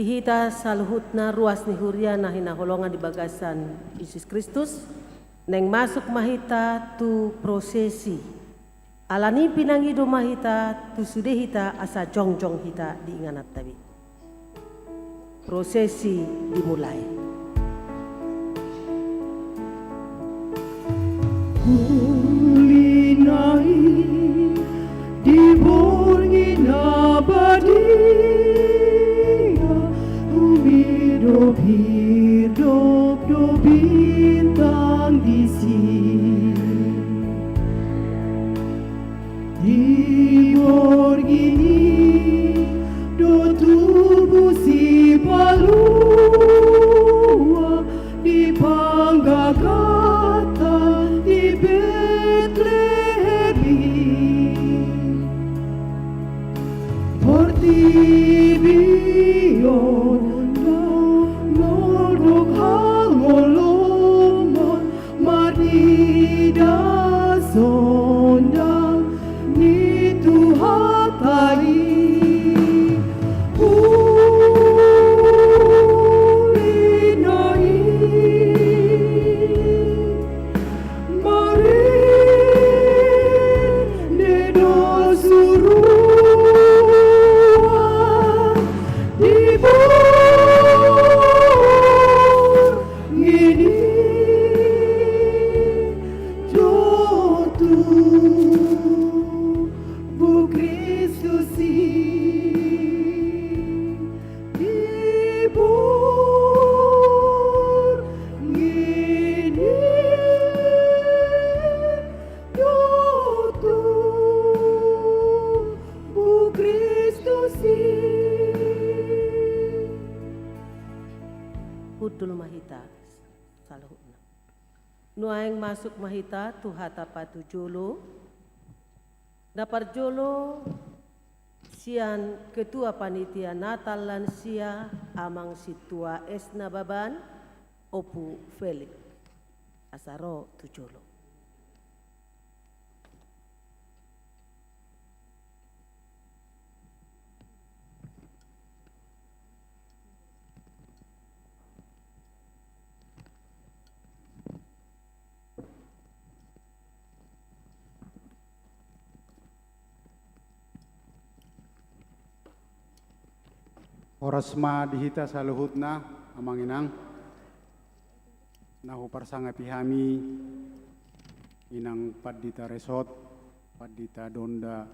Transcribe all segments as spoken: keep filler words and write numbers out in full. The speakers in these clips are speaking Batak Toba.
Hita saluhutna ruas ni huria na hinaholongan di bagasan Jesus Kristus, naeng masuk ma hita tu prosesi. Alani pinangido ma hita tu sude hita asa jongjong hita di ingananta be. Prosesi dimulai. Uli na i di borngin na badia, umidop hirdop do bintang disi. Di borngin i do tubu Sipalua di panggagatan di Betlehem i. Portibi on do nordok hangoluman, marnida sondang ni Tuhanta i. Uli na i marende do suruan di borngin i, do tubu Kristus i di borngin i, do tubu Kristus i. Hundul ma hita saluhutna. Nuaeng masuk ma hita tu hata patujolo. Na parjolo sian Ketua Panitia Natal Lansia, Amang Sintua S. Nababan, Ompu Felix. Asa ro tu jolo. Horas ma di hita saluhutna, Amang Inang. Na huparsangapi hami Inang Pandita Resot, Pandita Donda,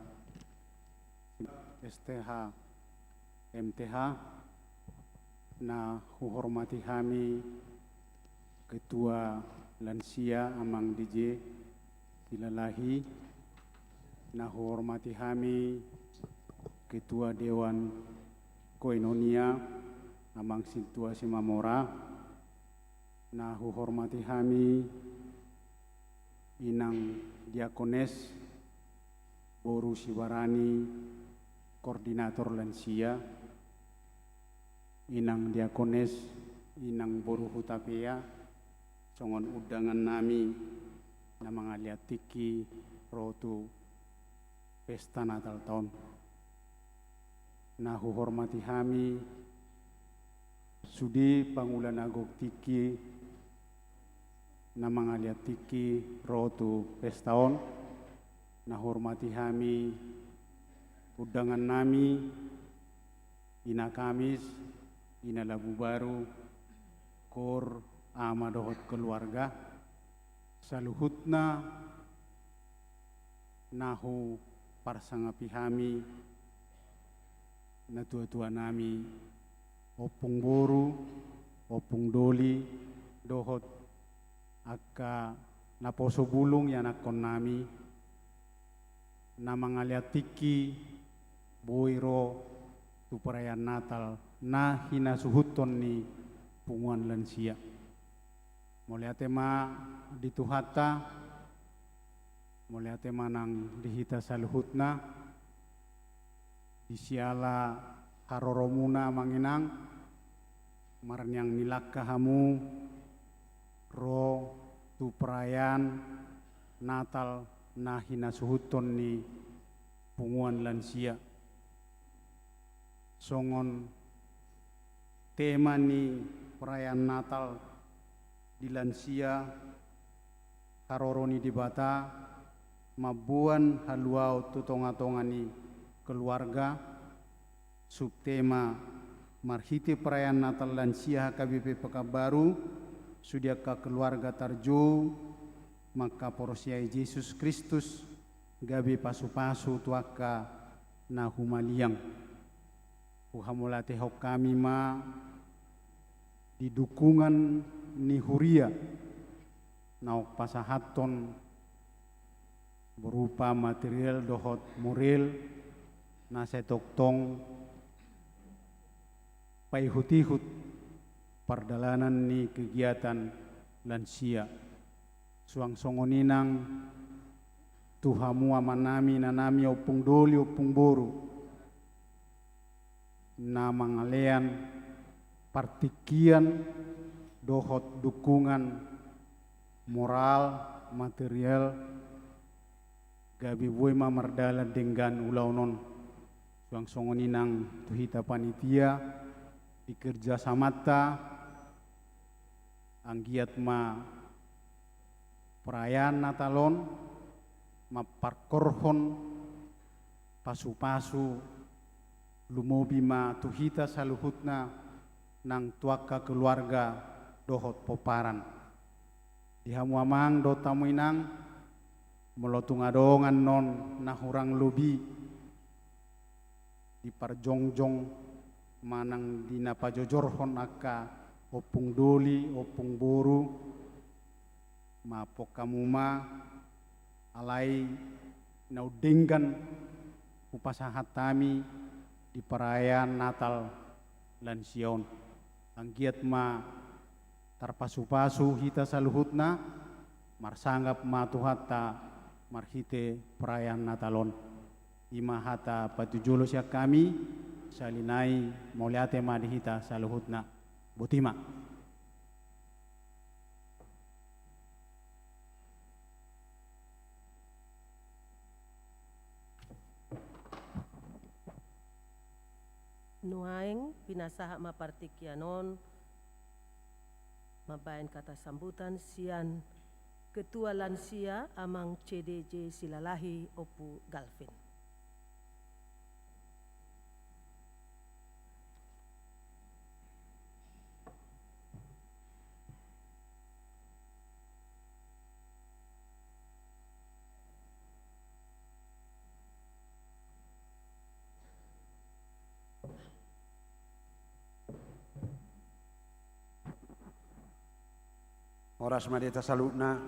S T H, M T H, na huhormati hami Ketua Lansia, Amang D J Silalahi, na huhormati hami Ketua Dewan Koinonia, Amang Sintua Simamora, na huhormati hami Inang Diakones boru Sibarani, koordinator lansia, Inang Diakones, Inang boru Hutapea, songon undangan nami na mangaliat tingki ro tu pesta Natal taon. Na huhormati hami sude pangula na gok tingki na mangaliat tingki ro tu pesta on, na huhormati hami undangan nami, Ina Kamis, Ina Labu Baru, koor, ama dohot keluarga, saluhutna na huparsangapi hami, natuatua nami, ompung boru, ompung doli, dohot angka naposo bulung ianakkon nami, na mangaliat tingki boi ro tu perayaan Natal na hinasuhuton ni punguan lansia. Mauliate ma di Tuhanta, mauliate ma nang di hita saluhutna, di siala haroromuna, Amang Inang, marniang ni langka hamu ro tu perayaan Natal na hinasuhuton ni punguan lansia. Songon Tema ni perayaan Natal di lansia, haroro ni Debata, mamboan haluaon tu tonga-tonga ni keluarga. Subtema: marhite perayaan Natal lansia H K B P Pekanbaru, sude angka keluarga tarjou mangkaporseai Jesus Kristus, gabe pasu-pasu tu angka na humaliang. Huhamauliatehon hami ma di dukungan ni huria naung pasahathon berupa material dohot moral na sai tongtong paihut-ihut pardalanan ni kegiatan lansia. Suang songon i nang tu hamu amanami, inanami, ompung doli, ompung boru, na mangalean partingkian dohot dukungan moral, material, gabe boi ma mardalan denggan ulaon on. Suang songon i nang tu hita panitia, di kerjasamanta, anggiat ma perayaan Natal on mamparkorhon pasu-pasu, lumobi ma tu hita saluhutna nang tu angka keluarga dohot pomparan. Di hamu amang dohot hamu inang, molo tung adong annon na hurang lobi, diparjongjong manang di na pajojorhon angka ompung doli, ompung boru, maaphon hamu ma, alai naung denggan hupasahat hami di perayaan Natal lansia on. Anggiat ma tarpasu-pasu hita saluhutna, marsangap ma Tuhanta marhite perayaan Natal on. I ma hata patujolo sian hami, sahali nai mauliate ma di hita saluhutna. Boti ma. Nuaeng pinasahat ma partingkian on mambaen kata sambutan sian Ketua Lansia Amang C D J Silalahi, Ompu Galvin. Horas ma di hita saluhutna.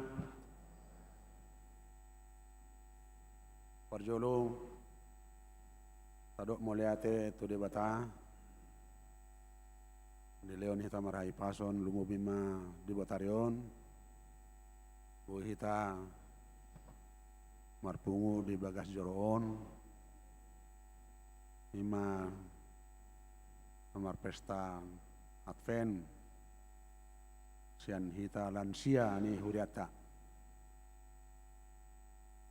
Parjolo tadok mauliate tu Debata, dilehon hita marhahipason, lumobi ma di botari on, boi hita marpungu di bagas joro on, i ma marpesta Advent sian hita lansia ni hurianta.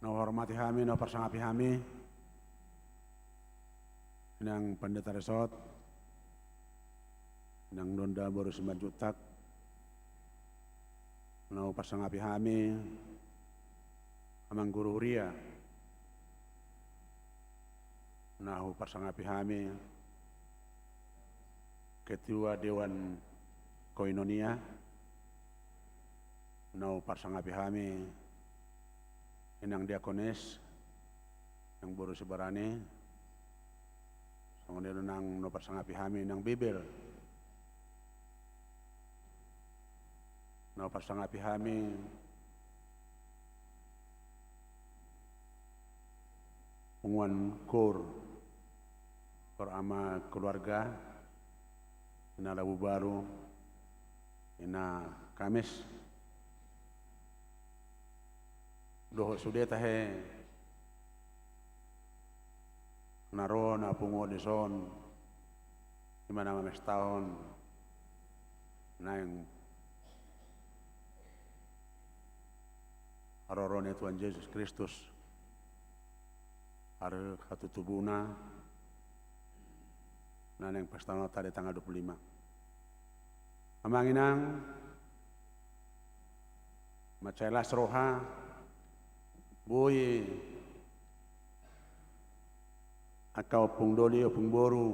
Na huhormati hami, na huparsangapi hami, Inang Pandita Resort, Inang Donda boru Simanjuntak, na huparsangapi hami, Amang Guru Huria, na huparsangapi hami, Ketua Dewan Koinonia, na huparsangapi hami, Inang Diakones, Inang boru Sibarani, songon i do nang na huparsangapi hami, Inang Bibel, na huparsangapi hami, punguan koor, koor ama keluarga, Ina Labu Baru, Ina Kamis, dohot sude tahe na ro na pungu on dison, i ma na mamestahon naeng haroro ni Tuhan Jesus Kristus, ari hatutubuna, na naeng pestahononta di tanggal dua puluh lima. Amang inang, mansai las roha, boi angka ompung doli, ompung boru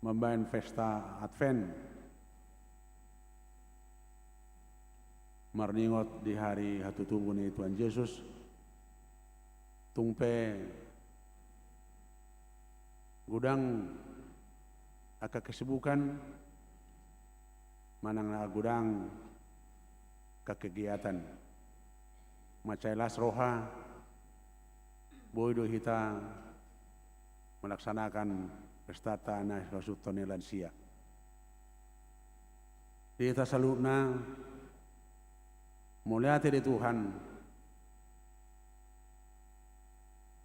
mambahen pesta Advent, marningot di hari hatutubu ni Tuhan Jesus. Tung pe godang angka kesibukan manang na godang angka kegiatan, mansai las roha, boi do hita melaksanakan pestanta na hasuhuton ni lansia. Di hita saluhutna, mauliate di Tuhan,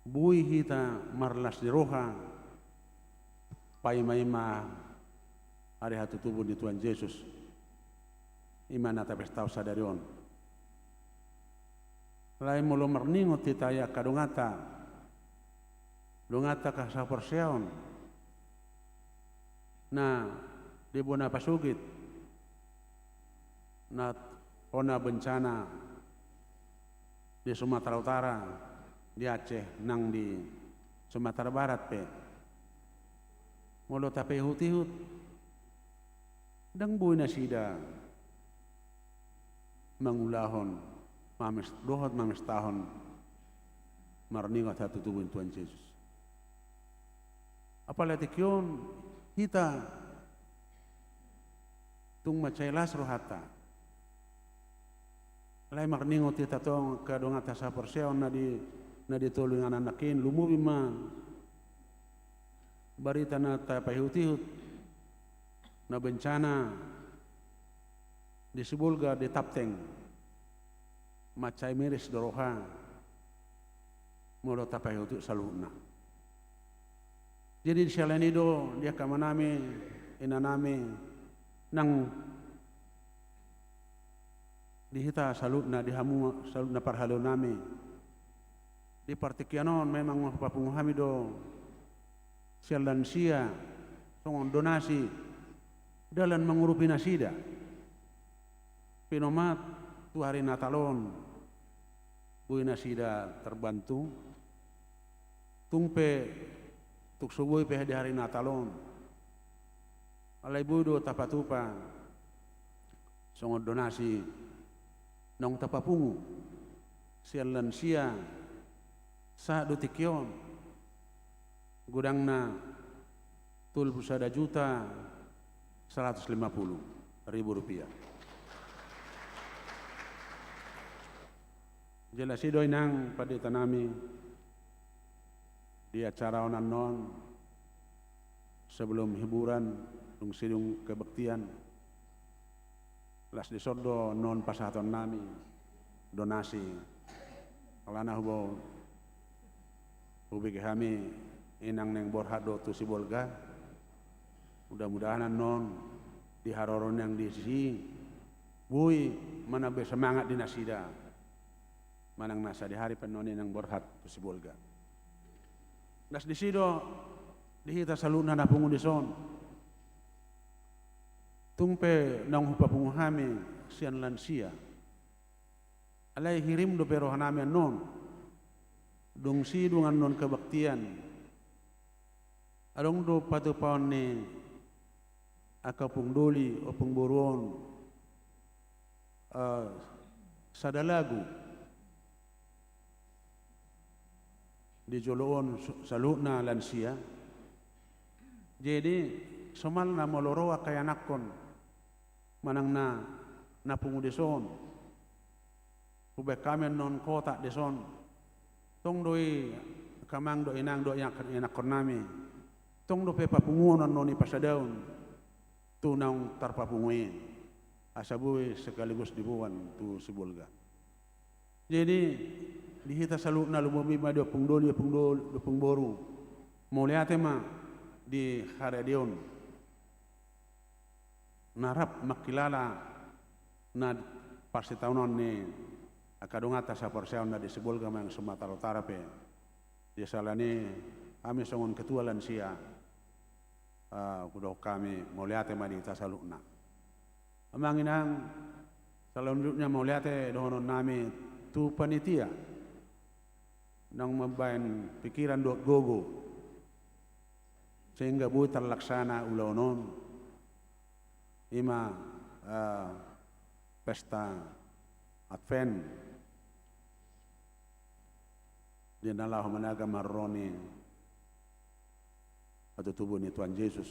boi hita marlas ni roha paimaima hari hatutubu ni Tuhan Jesus, i ma na tapestahon sadari on. Alai molo marningot hita i angka donganta, donganta angka saporseaon na di bona pasogit, na hona bencana di Sumatera Utara, di Aceh, nang di Sumatera Barat pe, molo tapaihutihut, ndang boi nasida mangulahon, mames-, dohot mamestahon marningot hatutubu ni Tuhan Jesus. Apala tingki on hita tung mansai las rohanta. Alai marningot hita tong angka donganta saporseaon na di, na di tolu inganan nangkin, lumobi ma barita na tapaihutihut na bencana di Sibolga, di Tapteng. Mansai miris do roha molo tapaihutihut saluhutna. Jadi siala ni i do di angka amanami, inanami, nang di hita saluhutna, di hamu saluhutna parhalionami, di partingkian on memang hupapungu hami do sian lansia songon donasi dalan mangurupi nasida. Pinomat tu hari Natal on boi nasida terbantu. Tung pe, tung so boi pe di hari Natal on, alai boi do tapatupa songon donasi naung tapapungu sian lansia sahat tu tingki on, godangna tolu pulu sada juta saratus lima pulu ribu rupiah. Jelas i do, inang panditanami, di acara on annon, sebelum hiburan, dung sidung kebaktian, las dison do annon pasahatonnami donasi. Alana hubo-, hubege hami inang naeng borhat do tu Sibolga. Mudah-mudahan annon di haroro ni inang disi boi manambai semangat di nasida manang na sadihari pe annon inang borhat tu Sibolga. Las disi do di hita saluhutna na pungu dison. Tung pe naung hupapungu hami sian lansia, alai hirim dope rohanami annon. Dung sidung annon kebaktian, adong do patupaon ni angka ompung doli, ompung boru on, eh, sada lagu di jolo on, su-, saluhutna lansia. Jadi somalna molo ro angka ianakhon manang na, na pungu dison, hubaen hami annon kotak dison. Tong do i angka amang dohot inang dohot ianakhonnami, tong dope papunguon annon i pasadaon tu naung tarpapungu i, asa boi sekaligus diboan tu Sibolga. Jadi di hita saluhutna, lumobi ma di ompung doli, ompung doli, ompung boru, mauliate ma di haradeon na rap mangkilala na parsitaonon ni angka donganta saporseaon na di Sibolga manang Sumatera Utara pe. Di siala ni i, hami songon ketua lansia, eh, hudokhon hami mauliate ma di hita saluhutna. Amang inang, selanjutnya mauliate dohonon nami tu panitia naung mambahen pikiran dohot gogo sehingga boi tarlaksana ulaon on, ima, eh, pesta Advent di na laho managam haroro ni patutubu ni Tuhan Jesus.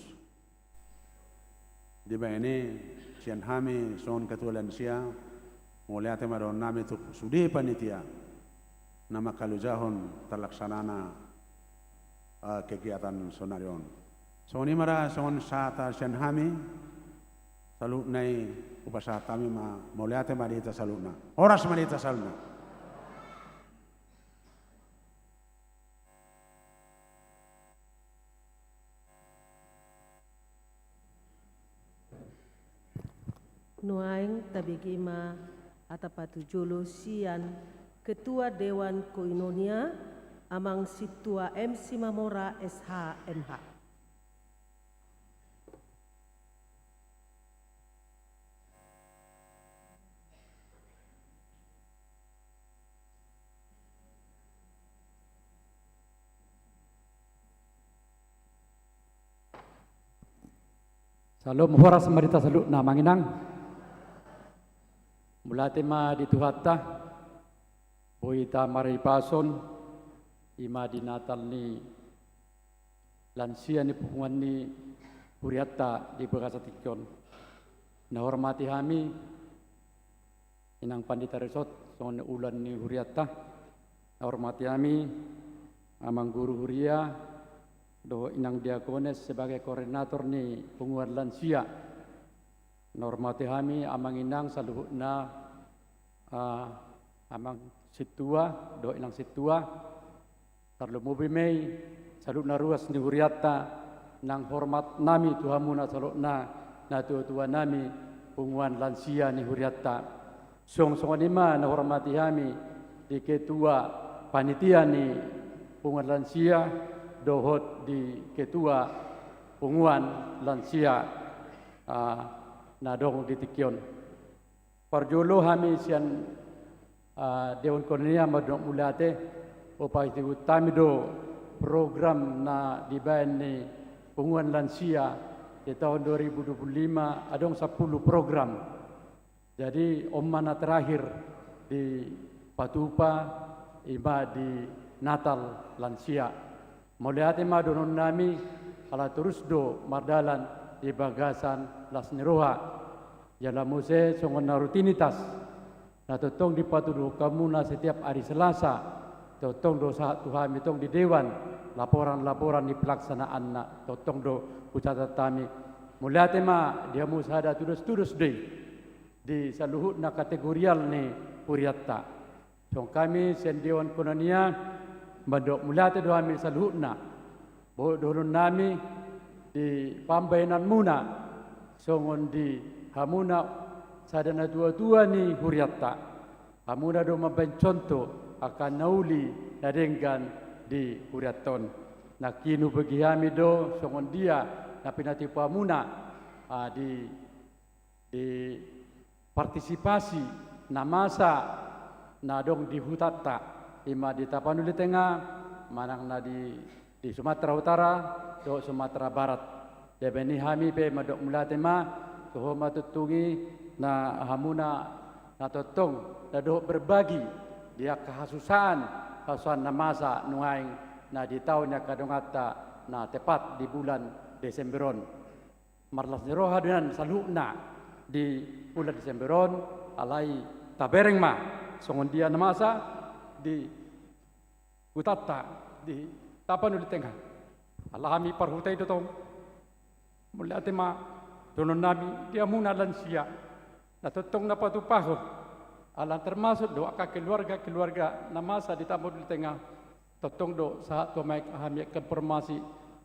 Dibahen i, sian hami songon ketua lansia, mauliate ma dohonon nami tu sude panitia na mangkalojahon tarlaksanana, eh, kegiatan saonari on. Songon i ma ra, songon sahata sian hami, saluhutna i hupasahat hami ma, mauliate ma di hita saluhutna. Horas ma di hita saluhutna. Nuaeng tabege ma hata patujolo sian Ketua Dewan Koinonia, Amang Sintua M Simamora, S H, M H. Salom, horas ma di hita saluhutna, Amang Inang. Mauliate ma di Tuhanta, boi hita marhipason, ima di Natal ni lansia ni punguan ni hurianta di bagasan tingki on. Na hormati hami, Inang Pandita Risot, songon ulam ni hurianta. Na hormati hami, Amang Guru Huria, dohot Inang Diakones sebagai koordinator ni punguan lansia. Na hormati hami, Amang Inang saluhutna, ah, Amang Sintua, dohot Inang Sintua, tarlumobi ma i saluhutna ruas ni hurianta, nang hormat nami tu hamuna saluhutna natuatua nami, punguan lansia ni hurianta. Songon, songon i ma na hormati hami di ketua panitia ni punguan lansia, dohot di ketua punguan lansia, ah, na adong di tingki on. Parjolo hami sian, ah, Dewan Koinonia mandok mauliate, hupaihut hami do program na dibahen ni punguan lansia di taon dua ribu dua puluh lima, adong sampulu program. Jadi, on ma na terakhir dipatupa, ima di Natal lansia. Mauliate ma dohonon nami, ala torus do mardalan di bagasan las ni roha. Jala muse songon na rutinitas na tongtong dipatuduhon hamuna setiap ari Selasa, tongtong do sahat tu hami tong di dewan, laporan-laporan ni pelaksanaanna, tongtong do hucatat hami. Mauliate ma di hamu sada tudostudos do i di saluhutna kategorial ni hurianta. Songon hami sian Dewan Koinonia, mandok mauliate do hami saluhutna. Boi dohonon nami di pambahenanmuna, songon di hamuna sada natuatua ni hurianta. Hamuna do mambahen contoh angka na uli na denggan di hurianta on. Nangkin hubege hami do songon dia na pinatupa hamuna, ah, di di partisipasi na masa na adong di hutanta, ima di Tapanuli Tengah, manang na di, di Sumatera Utara dohot Sumatera Barat. Dibahen i hami pe mandok mauliate ma, toho ma tongtong i na hamuna na tongtong na dohot berbagi di angka hasusaan, hasusaan na masa nuaeng na di taon ni angka donganta na tepat di bulan Desember on. Marlas ni roha do nian saluhutna di bulan Desember on, alai tabereng ma songon dia na masa di hutanta di Tapanuli Tengah. Ala hami parhuta i do tong. Mauliate ma dohonon nami di hamuna lansia na tongtong na patupahon. Ala termasuk do angka keluarga-keluarga na masa di Tapanuli Tengah. Tongtong do sahat tu hami, hami angka informasi,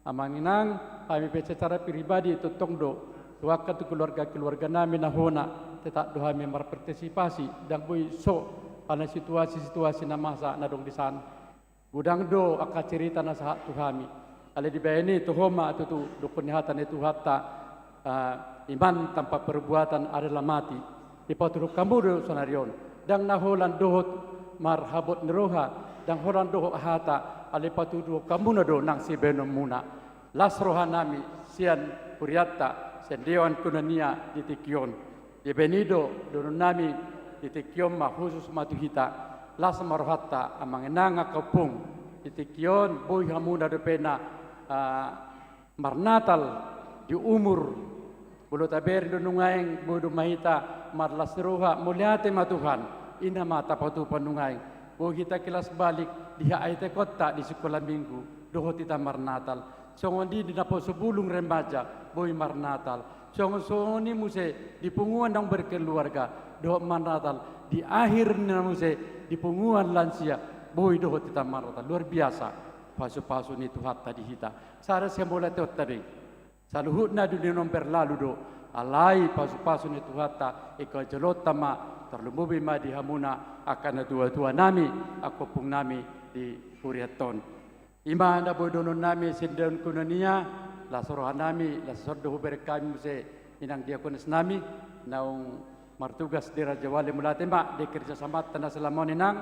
Amang Inang, hami pe secara pribadi tongtong do tu angka tu keluarga-keluarga nami na hona, tetap do hami marpartisipasi, ndang boi so, ala situasi-situasi na masa na adong di san. Godang do angka cerita na sahat tu hami. Alai dibahen i toho ma tutu dohonon ni hata ni Tuhanta, ah, iman tanpa perbuatan adalah mati. Dipatuduhon hamu do saonari on, ndang na holan dohot marhabot ni roha, ndang holan dohot hata, alai patuduhon hamuna do nang sibahenonmuna. Las rohanami sian hurianta, sian Dewan Koinonia di tingki on. Dibahen i do dohononnami di tingki on ma, khusus ma tu hita. Las ma rohanta, amang inang, angka ompung. Di tingki on boi hamuna dope na, ah, marnatal di umur. Molo tabereng do nuaeng, boi do ma hita marlas ni roha, mauliate ma Tuhan. I nama tapatupa nuaeng. Boi hita kilas balik di haetehonta di sikola minggu, dohot hita marnatal. Songon i di naposo bulung remaja, boi marnatal. Songon, songon i muse di punguan naung berkeluarga, dohot marnatal. Di akhirna muse di punguan lansia, boi dohot hita marnatal. Luar biasa pasupasu ni Tuhanta di hita. Sada sian mauliatehonta do i. Saluhutna di dunia on berlalu do, alai pasupasu ni Tuhanta ingkon jaloonta ma, tarlumobi ma di hamuna angka natuatuanami, angka ompungnami di hurianta on. I ma na boi dohononnami sian Dewan Koinonia. Las rohanami, las roha do hubereng hami muse inang diakonesnami naung martugas di Rajawali. Mauliate ma di kerjasamanta na selama on, inang,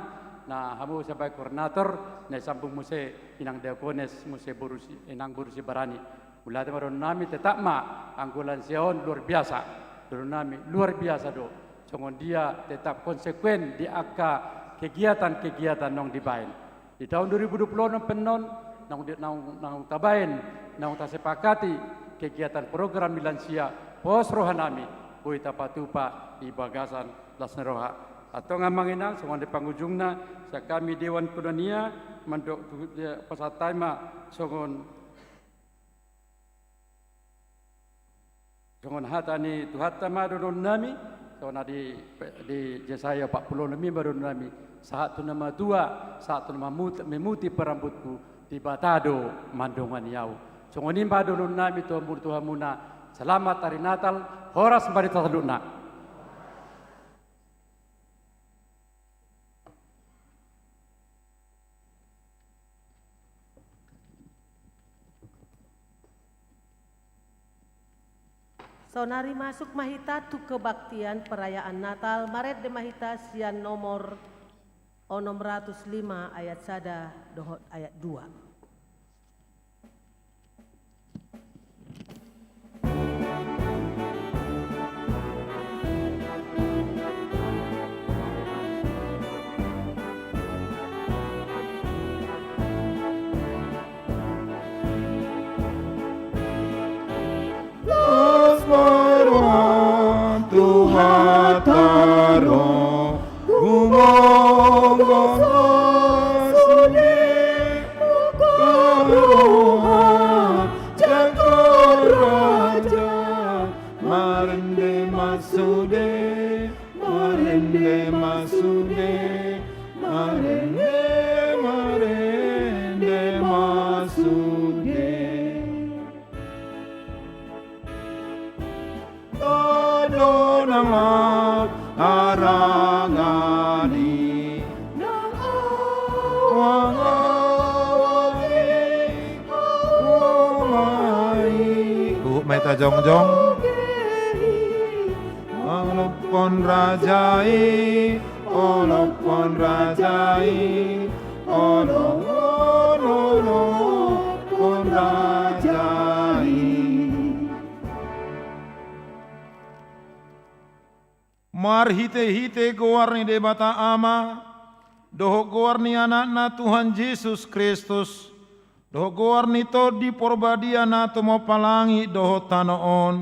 na hamu sebagai koordinator, na isambung muse inang diakones, muse boru si, inang boru Sibarani. Mauliate ma dohononnami, tetap ma anggo lansia on luar biasa. Dohononnami luar biasa do. Songon dia tetap konsekuen di angka kegiatan-kegiatan naung dibahen. Di taon dua ribu dua puluh onom pe on, naung di, naung, naung tabahen, naung tasepakati kegiatan program ni lansia, pos rohanami, boi tapatupa di bagasan las ni roha. Antong amang inang, songon i pangujungna, sian hami Dewan Koinonia, mandok tu, ya, pasahat hami ma, songon Songon hata ni Tuhanta ma dohononnami, songon na di, di Jesaya opat pulu onom i ma dohononnami, sahat tu na matua, sahat tu na mamut-, memuti perambutku, Debata do mandongani ahu. Songon i ma dohononnami tu hamu, tu hamuna, selamat hari Natal, horas ma di hita saluhutna. Saonari masuk ma hita tu kebaktian perayaan Natal, marende ma hita sian nomor onom ratus lima ayat sada dohot ayat dua. Las ma roham tu hataro, gumonggo ma sude, buka roham jangkon raja. Marende ma sude, marende ma sude, marende, marende ma sude. Tano nama arangani. Huhut ma hita jongjong. Olophon raja i, olophon raja i, olophon, olophon raja i. Marhitehite goar ni Debata Ama, dohot goar ni Anakna Tuhan Jesus Kristus, dohot goar ni Tondi Porbadia na tumompa langit dohot tano on.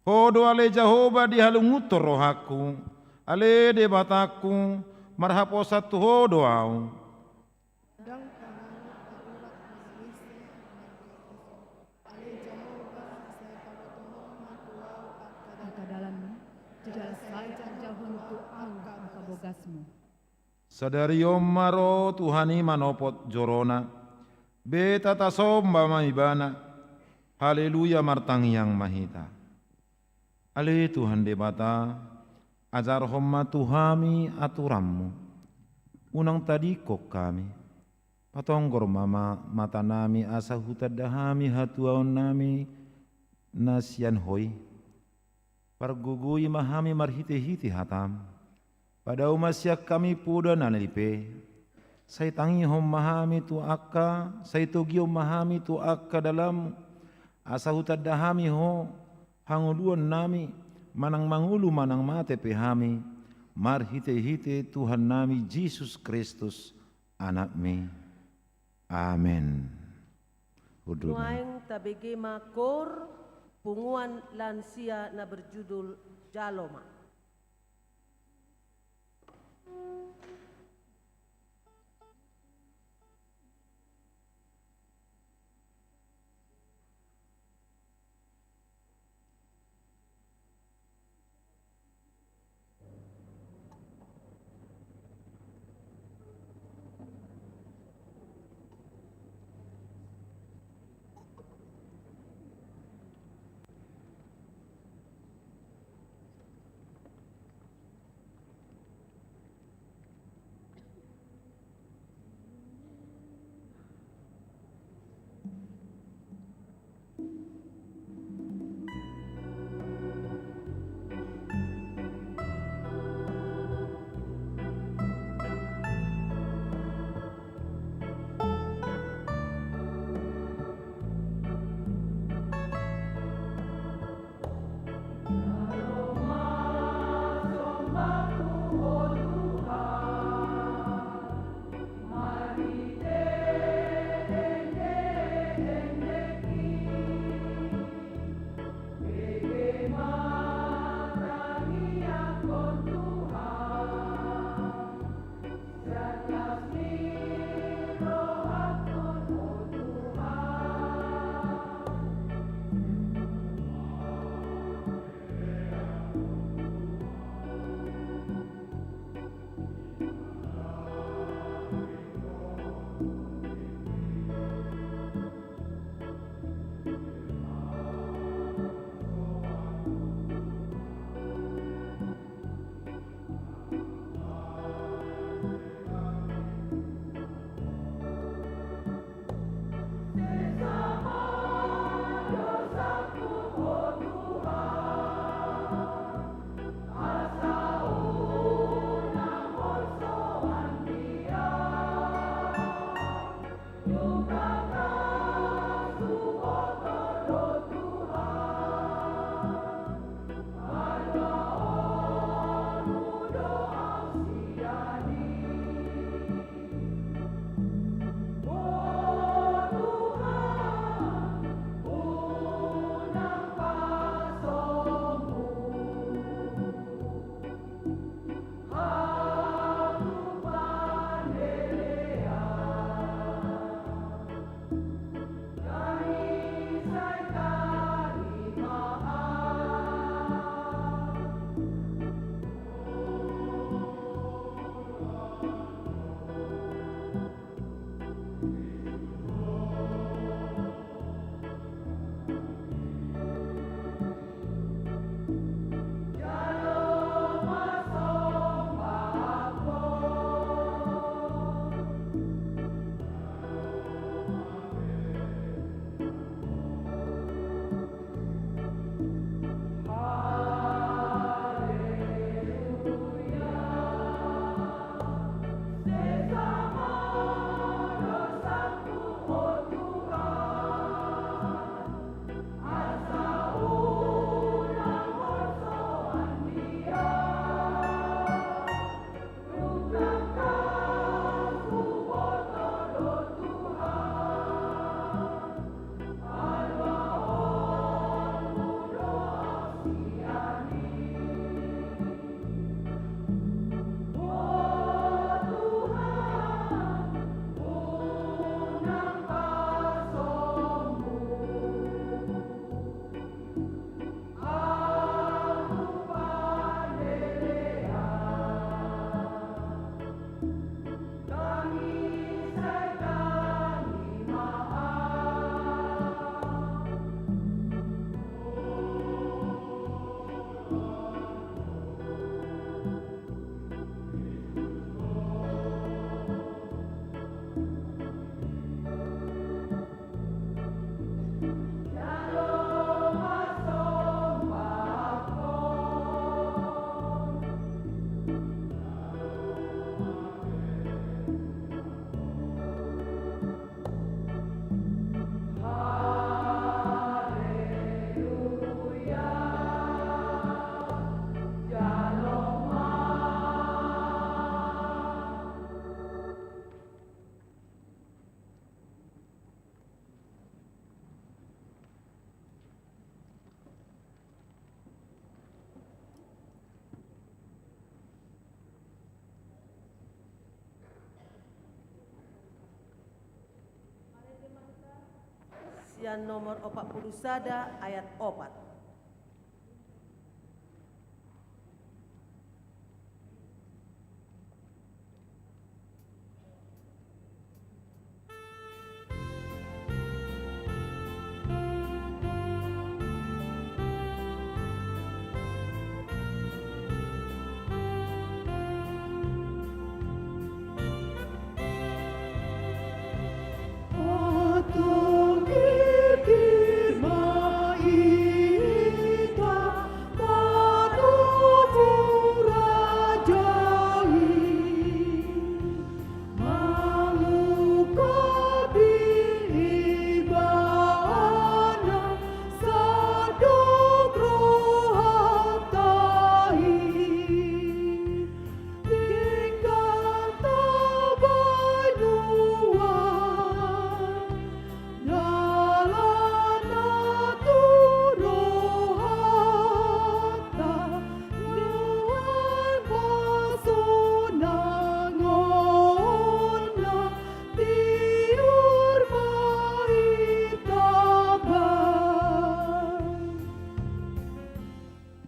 Ho do ale Jahowa dihalungunhon rohangku, ale Debatangku, marhaposan tu Ho do ahu. Ndang panganon na urat na muse, ale Jahowa, sai pabotongkon ma tu ahu angka dalanmu, jala sai tarjahon tu ahu angka bogasmu. Sadari on ma ro Tuhan i manopot jorona, beta tasomba ma Ibana. Haleluya, martangiang ma hita. Ale Tuhan Debata, ajarhon ma tu hami aturanmu. Unang tadingkon hami. Patonggor ma, ma matanami asa hutanda hami hatuaonnami na sian Ho i. Pargogoi ma hami marhitehite hataM. Padao ma sian hami poda na lipe. Sai tangihon ma hami tu angka, sai togihon ma hami tu angka dalanMu, asa hutanda hami Ho hangoluannami, manang mangolu manang mate pe hami, marhitehite Tuhannami Jesus Kristus, AnakMi. Amen. Hundul ma. Nuaeng tabege ma koor punguan lansia na berjudul Jalo Ma. Sian nomor opat pulu sada ayat opat.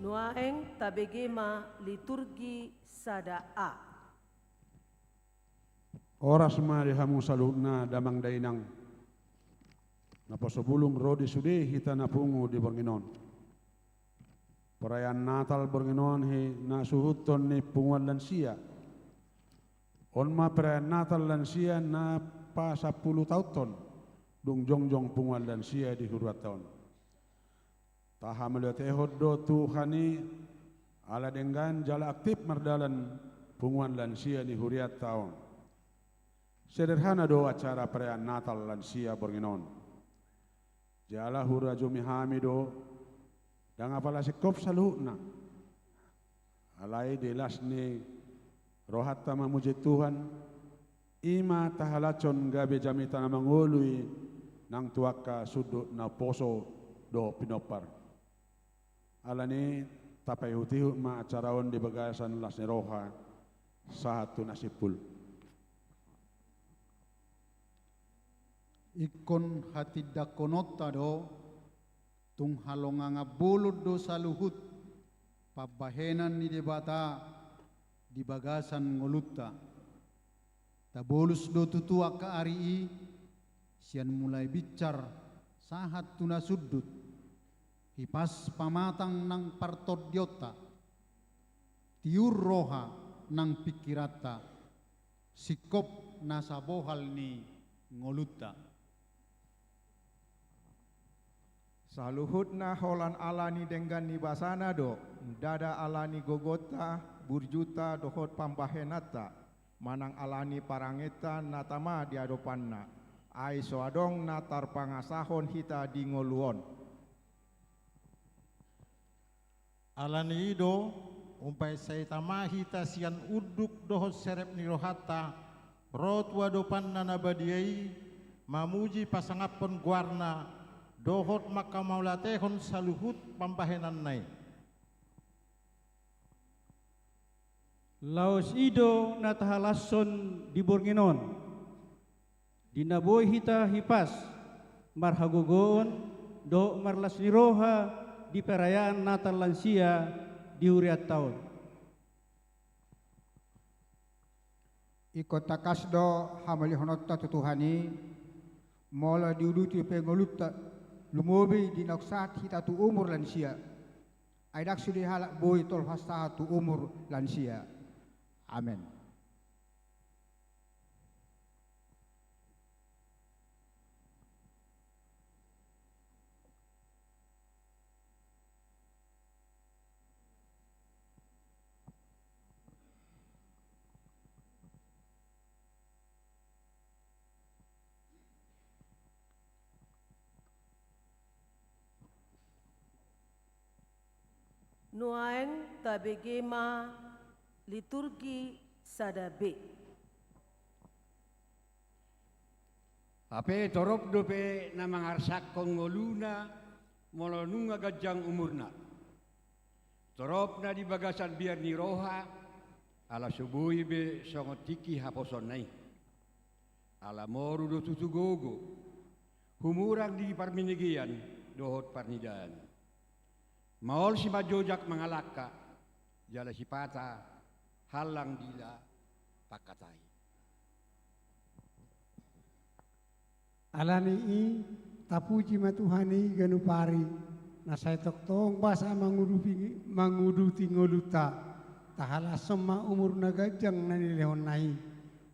Nuaeng tabege ma liturgi sada A. Horas ma di hamu saluhutna damang dainang. Naposo bulung ro di sude hita na pungu di borngin on. Perayaan Natal borngin on i na suhuthon ni punguan lansia. On ma perayaan Natal lansia na pasampulutaonhon dung jongjong punguan lansia di huria ta on. Tahamauliatehon do Tuhan i ala denggan jala aktif mardalan punguan lansia ni huria ta on. Sederhana do acara perayaan Natal lansia borngin on. Jala hurajumi hami do, ndang apala singkop saluhutna. Alai di las ni rohanta mamuji Tuhan, i ma tahalashon gabe jamita na mangolu i nang tu angka sundut na poso dohot pinompar. Alani i tapaihutihut ma acara on di bagasan las ni roha sahat tu na simpul. Ingkon hatindangkononta do, tung halongangan bolon do saluhut pambahenan ni Debata di bagasan ngolunta. Tabolus do tutu angka ari i, sian mulai binsar sahat tu na sundut, hipas pamatang nang partondionta, tiur roha nang pingkiranta, singkop nasa bohal ni ngolunta. Saluhutna holan ala ni denggan ni basana do, ndada ala ni gogonta, burjuta dohot pambahenanta, manang ala ni parangenta na tama di adopanna, ai so adong na tarpangasahon hita di ngolu on. Alani i do, umbahen sai tama hita sian unduk dohot serep ni rohanta, ro tu adopanna na badia i, mamuji pasangaphon goarna, dohot manghamauliatehon saluhut pambahenanna i. Laos i do na tahalashon di borngin on. Di na boi hita hipas, marhagogoon, dohot marlas ni roha di perayaan Natal lansia di hurianta on. Ingkon tangkas do hamauliatehononta tu Tuhan i, molo diuduti pe ngolunta, lumobi di naung sahat hita tu umur lansia. Ai ndang sude halak boi tolhas sahat tu umur lansia. Amen. Nuaeng tabege ma liturgi sada B. Hape torop dope na mangarsakhon ngoluna molo nunga ganjang umurna. Torop na di bagasan biar ni roha, ala so boi be songon tingki haposoonna i. Ala moru do tutu gogo. humurang di parminegean dohot parnidaan. Maol simanjojak mangalangka, jala sipata hallang dila pangkatai. Alani i, tapuji ma Tuhan i ganup ari, na sai tongtong basa mangudupi, manguduti ngolunta. Tahalashon ma umur na ganjang na nilehonna i.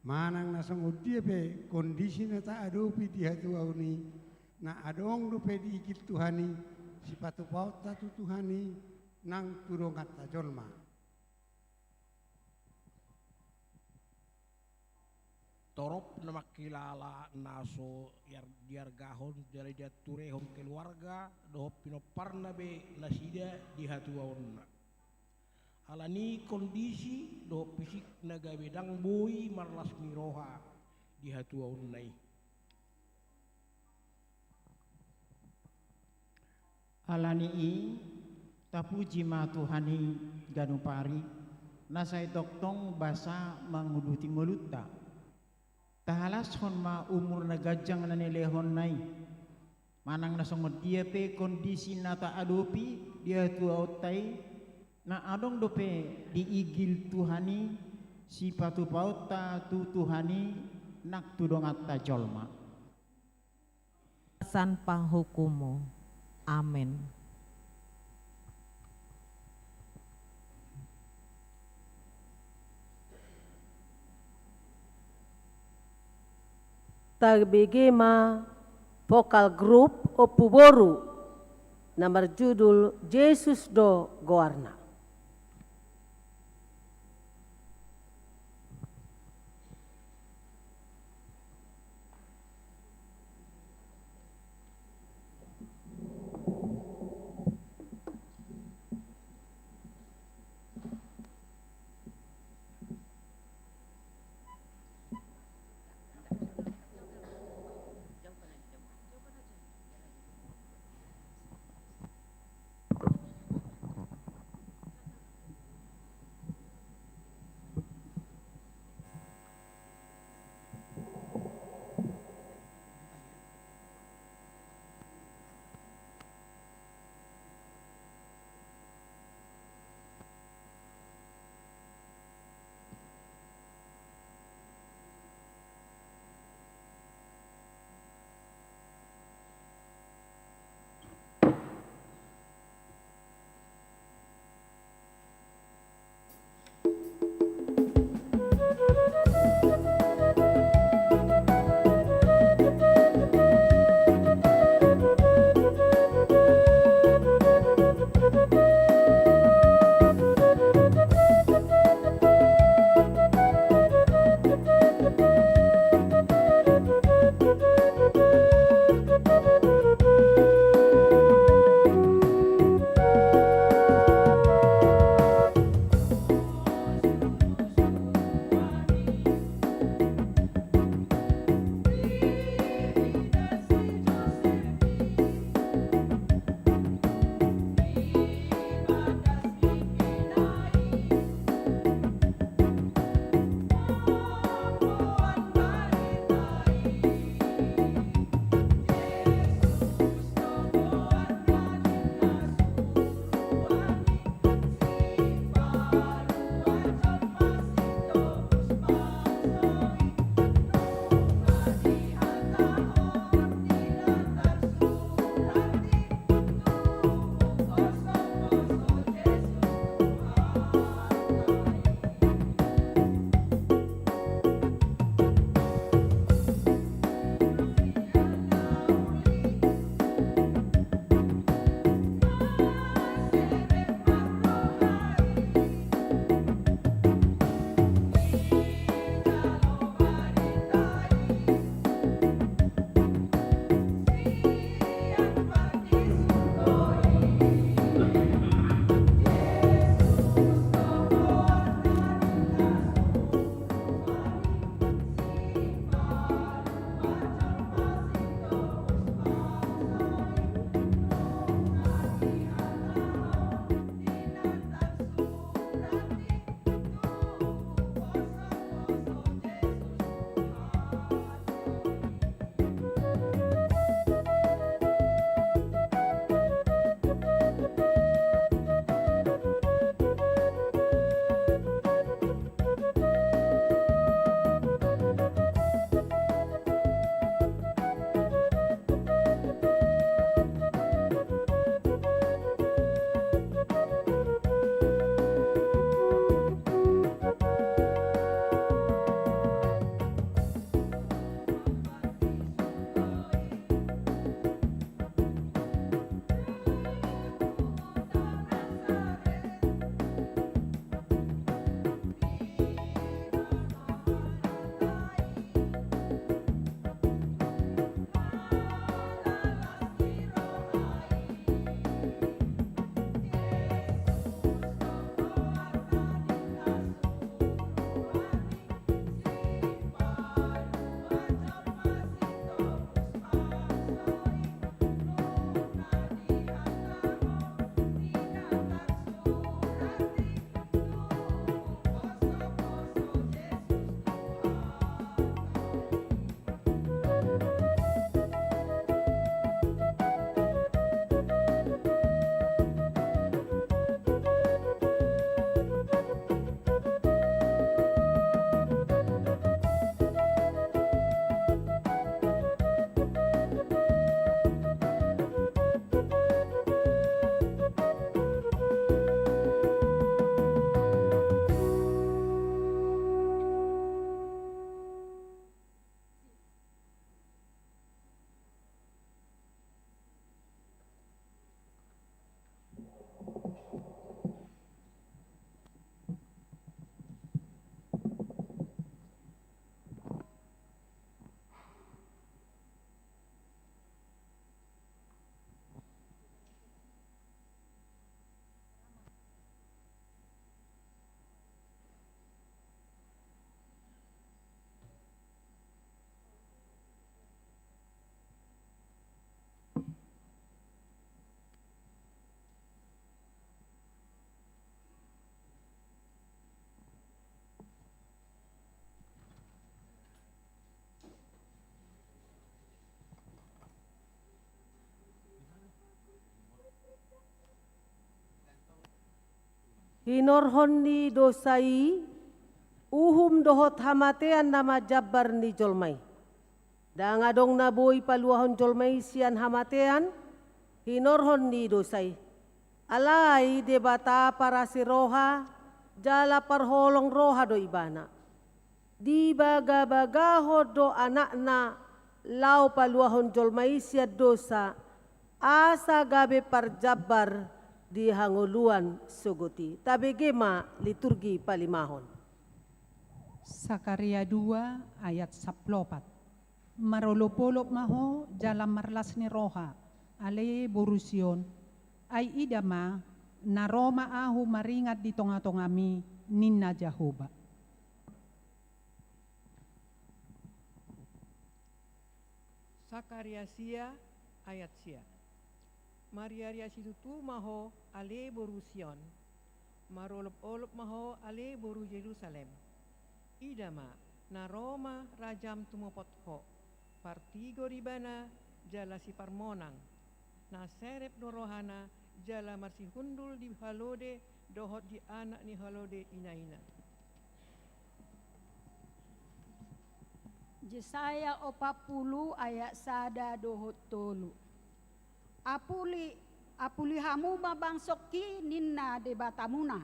Manang na songon dia pe kondisi na taadopi di hatuaon i, na adong dope diigil Tuhan i, sipatupaonta tu Tuhan i, nang tu donganta jolma. Torop na mangkilala na so iar-, diargahon jala dianturehon keluarga dohot pinomparna be nasida di hatuaonna. Alani kondisi dohot fisik na gabe ndang boi marlas ni roha di hatuaonna i. Alani i, tapuji ma Tuhan i ganup ari, na sai tongtong basa manguduti ngolunta. Tahalashon ma umur na ganjang na nilehonna i. Manang na songon dia pe kondisi na taadopi di hatuaonta i, na adong dope diigil Tuhan i, sipatupaonta tu Tuhan i, nang tu donganta jolma. San panghukum-Mu. Amen. Tabege ma vokal grup Ompu Boru na marjudul Jesus do Goarna. Hinorhon ni dosa i, uhum dohot hamatean na manjambar ni jolma i. Ndang adong na boi paluahon jolma i sian hamatean, hinorhon ni dosa i. Alai Debata parasi roha, jala parholong roha do Ibana. Dibagabagahon do Anakna laho paluahon jolma i sian dosa, asa gabe parjambar di hangoluan sogot i. Tabege ma liturgi palimahon. Sakaria dua ayat sampulu opat. Marolopolop ma ho jala marlas ni roha, ale boru Sion, ai ida ma, na ro ma Ahu maringat di tongatongami, ninna Jahowa. Sakaria sia ayat sia. Mariaria situtu ma ho, ale boru Sion. Marolopolop ma ho, ale boru Jerusalem. Ida ma, na ro ma rajam tumopot ho. Partigor Ibana jala siparmonang. Na serep do rohana jala marsihundul di halode dohot di anak ni halode inaina. Jesaya opat pulu ayat sada dohot tolu. Apuli, apuli hamu ma bangsongki, ninna Debatamuna.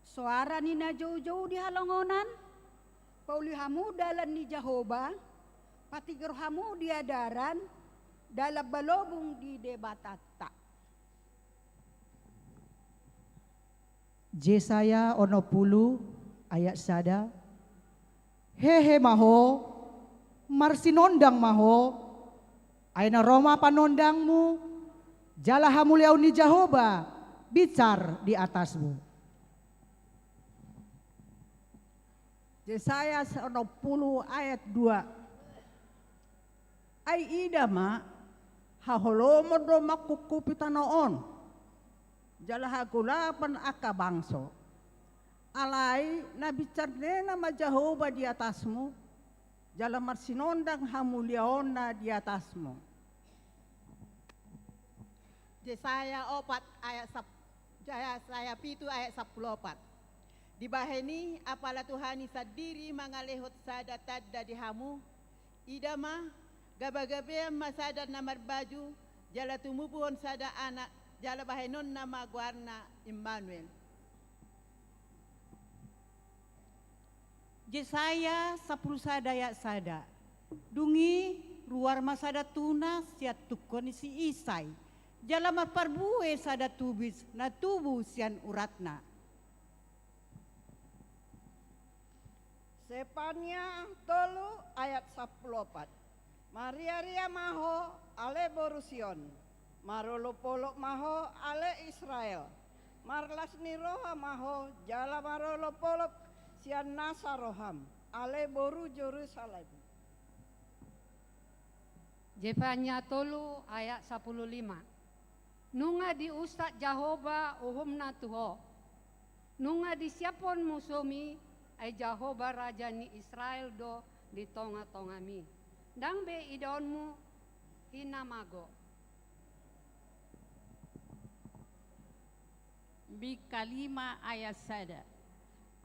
Soara ni na joujou di halongonan, pauli hamu dalan ni Jahowa, patigor hamu di adaran, dalan balobung di Debatanta. Jesaya onom pulu ayat sada. Hehe ma ho, marsinondang ma ho, ai na ro ma panondangmu, jala hamuliaon ni Jahowa binsar di atasmu. Jesaya onom pulu ayat dua. Ai ida ma, haholomon do mangkupkupi tano on, jala hagolapan angka bangso. Alai na binsar nena ma Jahowa di atasmu, jala marsinondang hamuliaonna di atasmu. Jesaya opat ayat sap-, Jesaya pitu ayat sampulu opat. Dibahen i, apala Tuhan i sandiri mangalehon sada tanda di hamu, ida ma, gabagabean ma sada na marbaju, jala tumubuhon sada anak, jala bahenonna ma goarna Immanuel. Jesaya sampulu sada ayat sada. Dung i ruar ma sada tunas sian tungko ni si Isai, jala marparbue sada tubis na tubu sian uratna. Sefania tolu ayat sampulu opat. Mariaria ma ho, ale boru Sion, marolopolop ma ho, ale Israel, marlas ni roha ma ho, jala marolopolop sian nasa roham, ale boru Jerusalem. Sefania tolu ayat sampulu lima. Nunga diunsat Jahowa uhumna tu ho. Nunga disiaphon musumi, ai Jahowa Raja ni Israel do di tongatongami. Ndang be idaonmu hinamago. Mika lima ayat sada.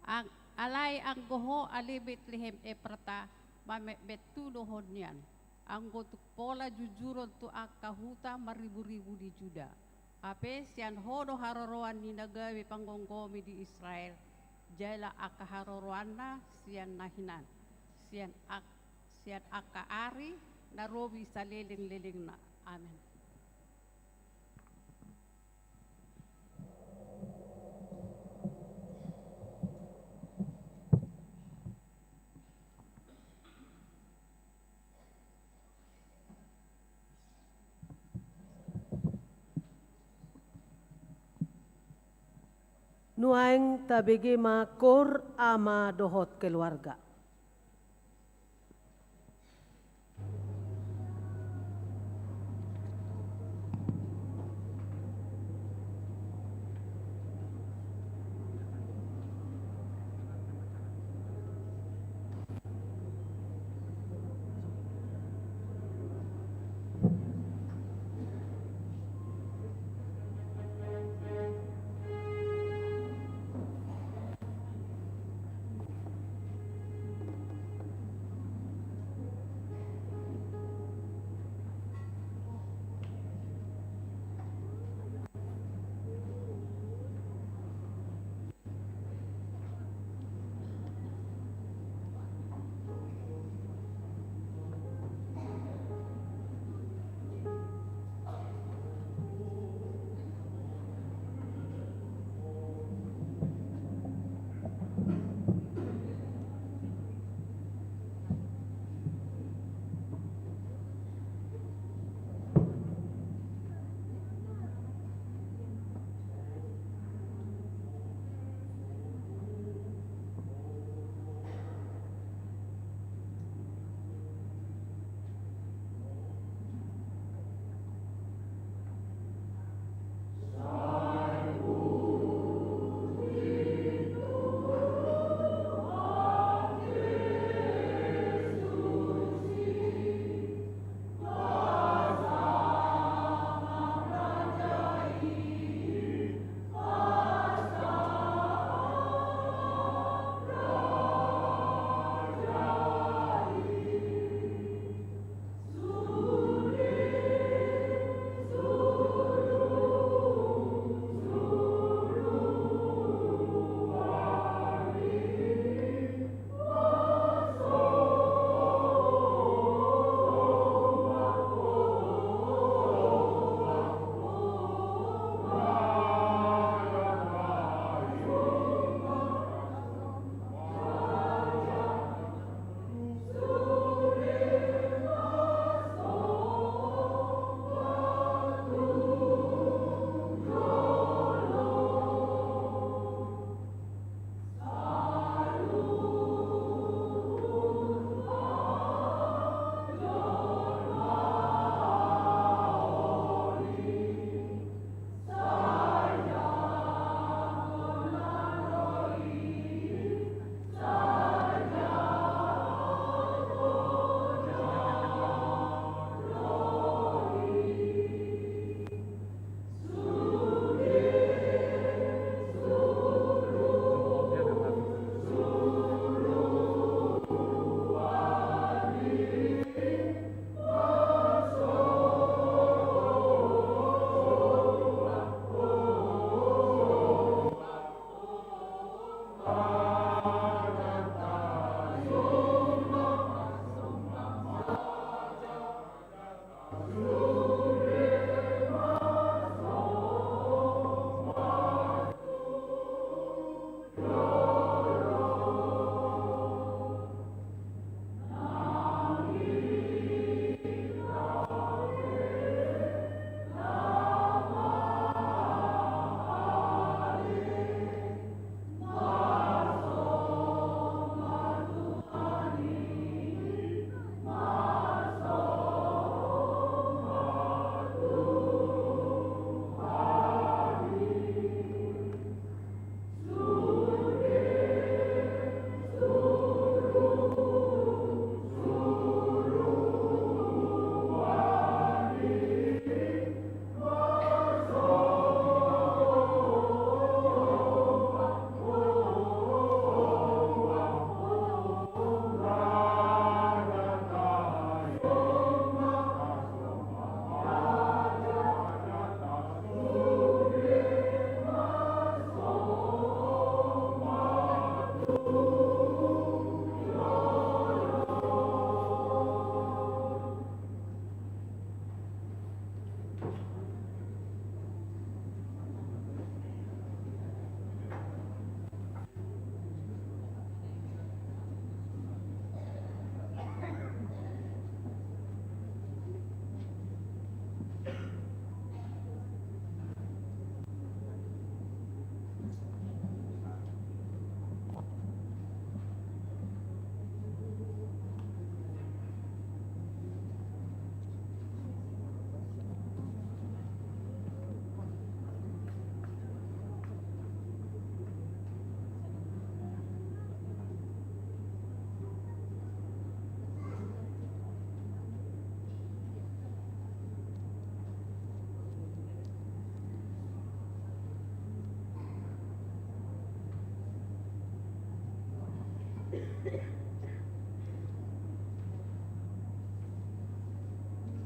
Ang-, alai anggo ho ale Betlehem Eprata, mametmet tu do ho nian. Anggo tung pola jujuron tu angka huta marriburibu di Juda. Hape sian ho do haroroan ni na gabe panggomgomi di Israel, jala angka haroroanna sian na hinan, sian ak-, sian angka ari na robi salelenglelengna. Amen. Nuaeng tabege ma kor ama dohot keluarga.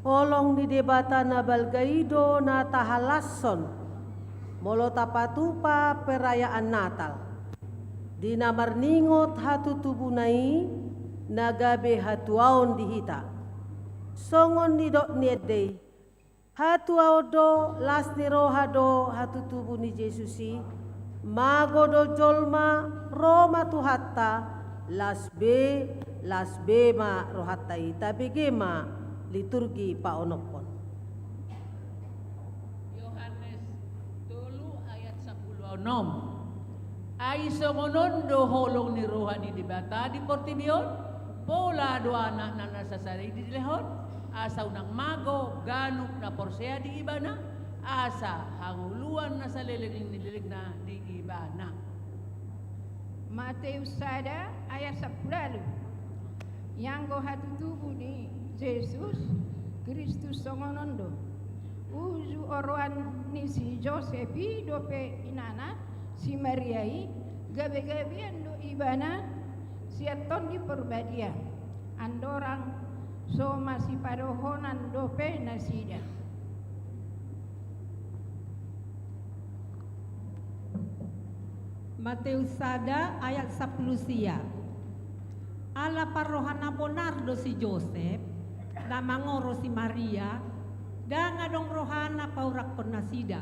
Holong ni Debata na balga i do na tahalashon, molo tapatupa perayaan Natal, di na marningot hatutubuna i na gabe hatuaon di hita. Songon nidok ni ende i, hatuaon do, las ni roha do hatutubu ni Jesus i, mago do jolma ro ma Tuhanta, las be, las be ma rohanta i. Tabege ma liturgi paonomhon. Yohanes tolu ayat sampulu onom. Ai songon on do holong ni roha ni Debata di portibi on, pola do Anakna na sasada i dilehon, asa unang mago ganup na porsea di Ibana, asa hangoluan na saleleng ni lelengna di Ibana. Mateus sada ayat sampulu ualu. Ianggo hatutubu ni Jesus Kristus songon on do. Uju oroan ni si Josep i dope inana si Maria i, gabegabean do ibana sian Tondi Porbadia. Andorang so masipadohonan dope nasida. Mateus sada ayat sampulu sia. Ala parroha na bonar do si Josep, na mangoro si Maria, ndang adong rohana paurakkon nasida,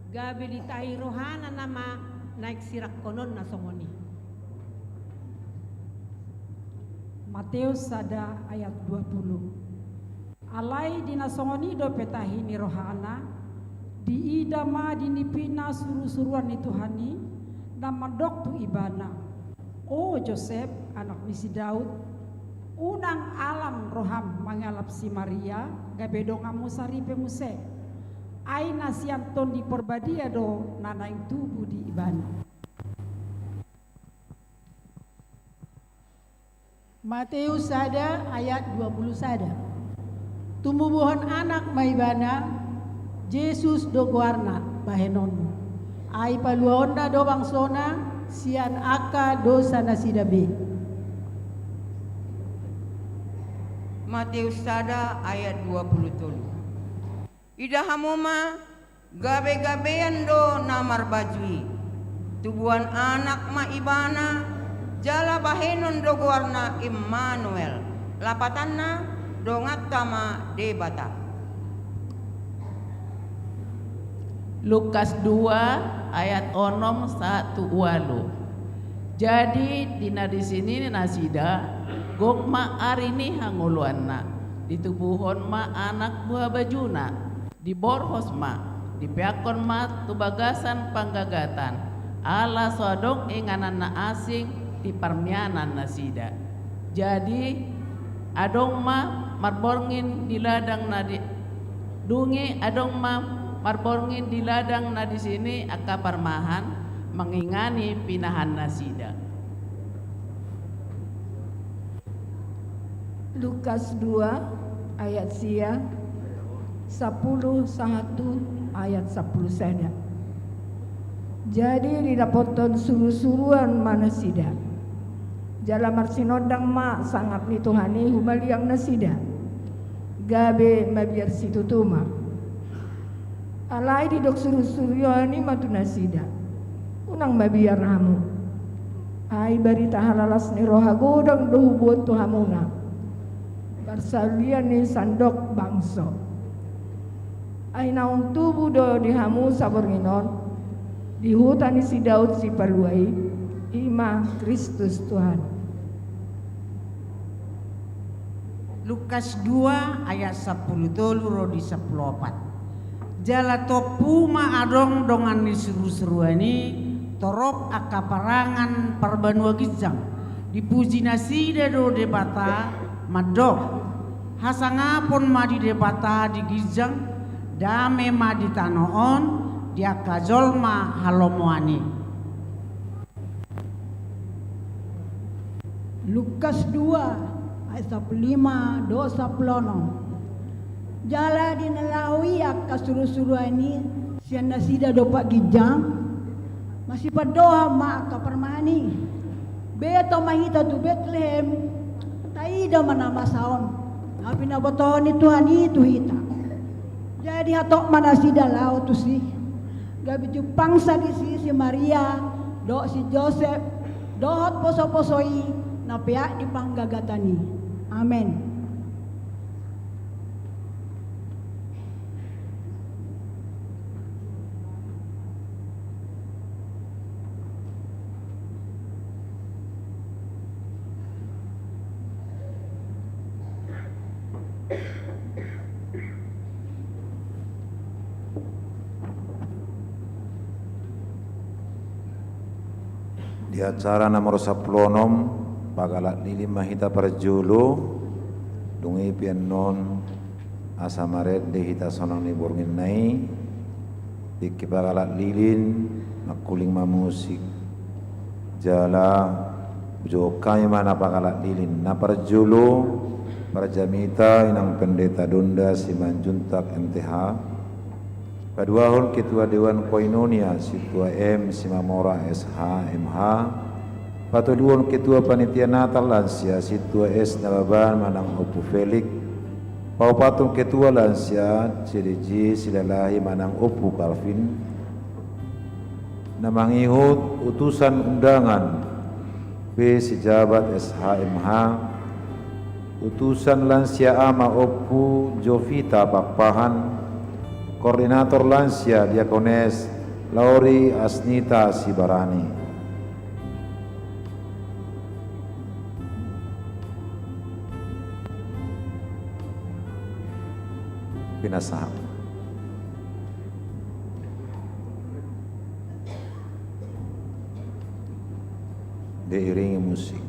gabe ditahi rohana nama naeng sirangkonon na songon i. Mateus sada ayat dua puluh. Alai di na songon i dope tahi ni rohana, diida ma di nipina surusuruan ni Tuhan i, na mandok tu ibana: O Josep, anak ni si Daud, unang alam roham mangalap si Maria, gabe donganmu saripe muse. Ai na sian Tondi Porbadia do na naeng tubu di ibana. Mateus sada ayat dua puluh sada. Tumubuhon anak ma ibana, Jesus do goarna bahenonmu. Ai paluaonna do bangsona sian angka dosa nasida be. Mateus sada ayat dua puluh tolu. Ida hamu ma, gabegabean do na marbaju i. Tubuan anak ma ibana, jala bahenon do goarna Immanuel. Lapatanna, donganta ma Debata. Lukas dua ayat onom sahat tu ualu. Jadi di na disi ni nasida, gok ma ari ni hangoluanna, ditubuhon ma anak buhabajuna. Diborhos ma, dipeakkon ma tu bagasan panggagatan, ala so adong inganan na asing di parmianan nasida. Jadi adong ma marborngin di ladang na di, dungi adong ma marborngin di ladang na disi ni angka parmahan mangingani pinahan nasida. Lukas dua ayat sia, sampulu sahat tu ayat sampulu sada. Jadi didapothon surusuruan ma nasida. Jala marsinondang ma sangap ni Tuhan i humaliang nasida, gabe mabiar situtu ma. Alai didok surusuruan i ma tu nasida: Unang mabiar hamu. Ai barita halalas ni roha godang do huboan tu hamuna, parsaulian ni sandok bangso. Ai naung tubu do di hamu saborngin on, di huta ni si Daud Sipalua i, i ma Kristus Tuhan. Lukas dua ayat sampulu tolu ro di sampulu opat. Jala tompu ma adong dongan ni surusuruan i, torop angka parangan parbanua ginjang. Dipuji nasida do Debata, mandok: Hasangapon ma di Debata di ginjang, dame ma di tano on di angka jolma halomoan i. Lukas dua ayat sampulu lima dohot sampulu onom. Jala di na laho i angka surusuruan i sian nasida dompak ginjang, masipandohan ma angka parmahan i: Beto ma hita tu Betlehem, taida ma na masa on, na pinabotohon ni Tuhan i tu hita. Jadi hatop ma nasida laho tusi, gabe jumpangsa disi si Maria dohot si Josep, dohot posoposo i na peak di panggagatan i. Amen. Di acara nomor sampulu onom, pagalak lilin ma hita parjolo, dung i pe annon asa marende hita sonang ni borngin na i, tingki pagalak lilin, mangkuling ma musik. Jala, hujou hami ma na pagalak lilin. Na parjolo, parjamita inang pendeta Donda Simanjuntak M T H. Paduahon ketua dewan koinonia Sintua M Simamora S H M H. Patoluhon ketua panitia Natal lansia Sintua S Nababan manang Ompu Felix. Paopathon ketua lansia C D J Silalahi manang Ompu Calvin. Na mangihut utusan undangan P C Jabat S H M H, utusan lansia ama Ompu Jovita Pakpahan, koordinator lansia Diakones Lauri Asnita Sibarani. Pinasahat. Diiringi musik.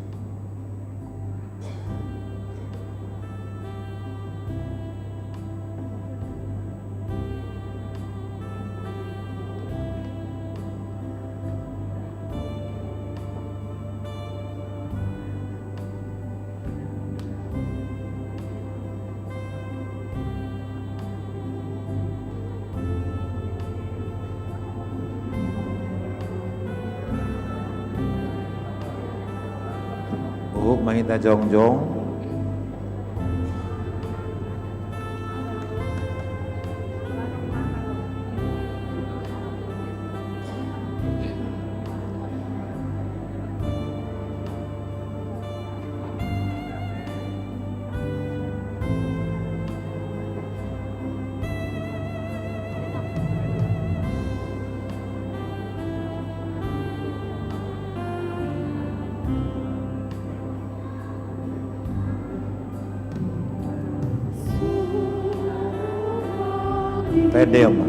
Huhut ma hita jongjong. Taendehon ma.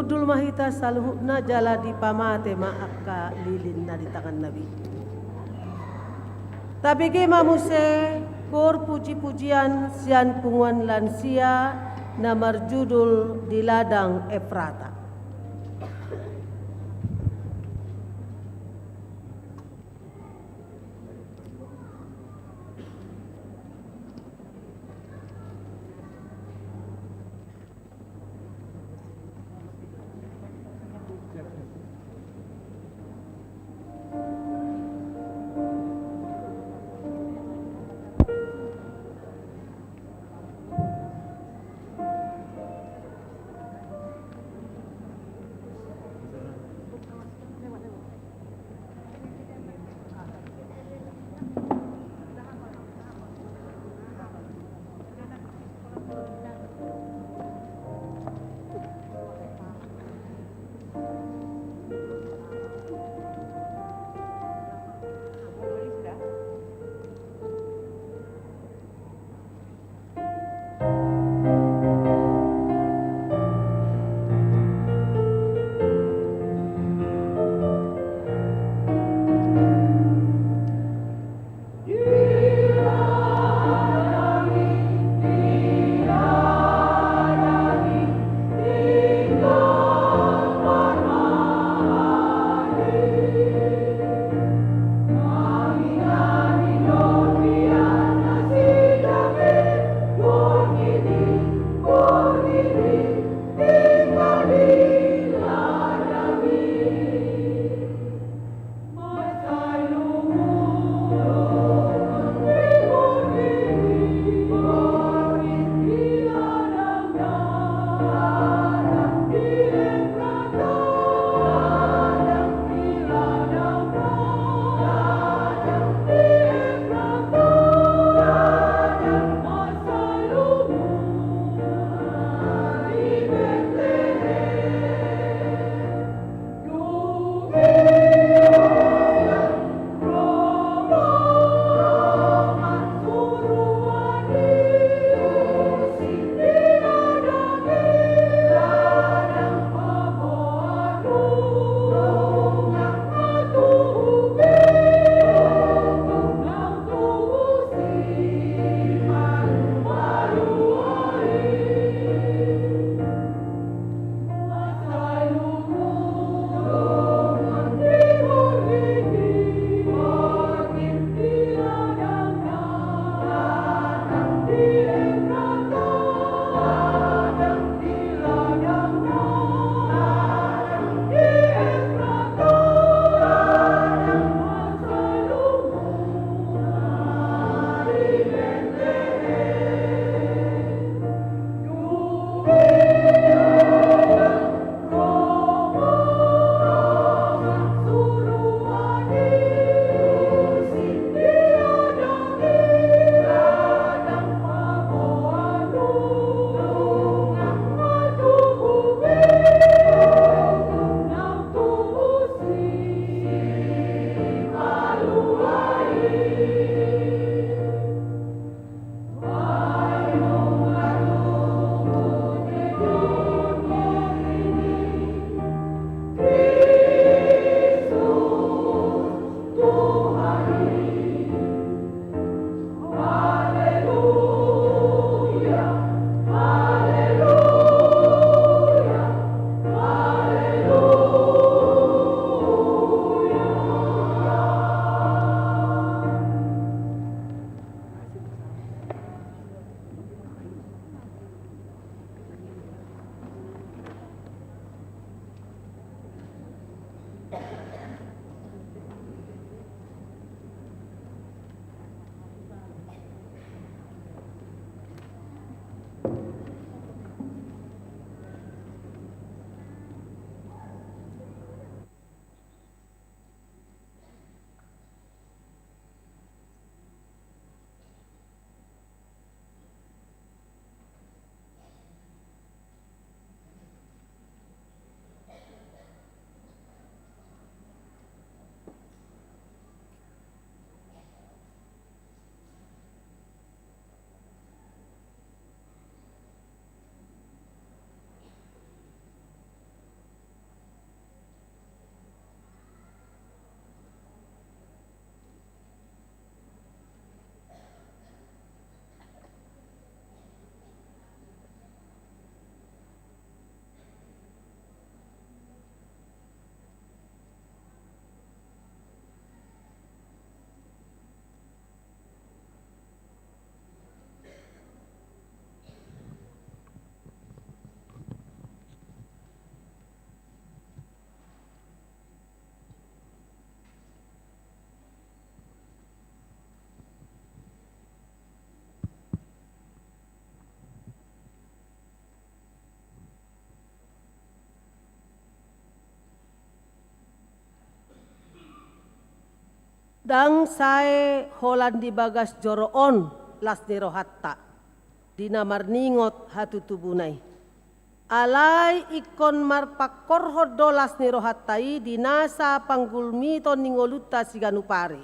Hundul ma hita saluhutna jala dipamate ma angka lilin na di tanganna be. Tabege ma muse koor puji-pujian sian punguan lansia na marjudul Di Ladang Efrata. Ndang sae holan di bagas joro on las ni rohanta, di na marningot hatutubuna i. Alai ingkon marpangkorhon do las ni rohanta i di nasa panggulmiton ni ngolunta siganup ari,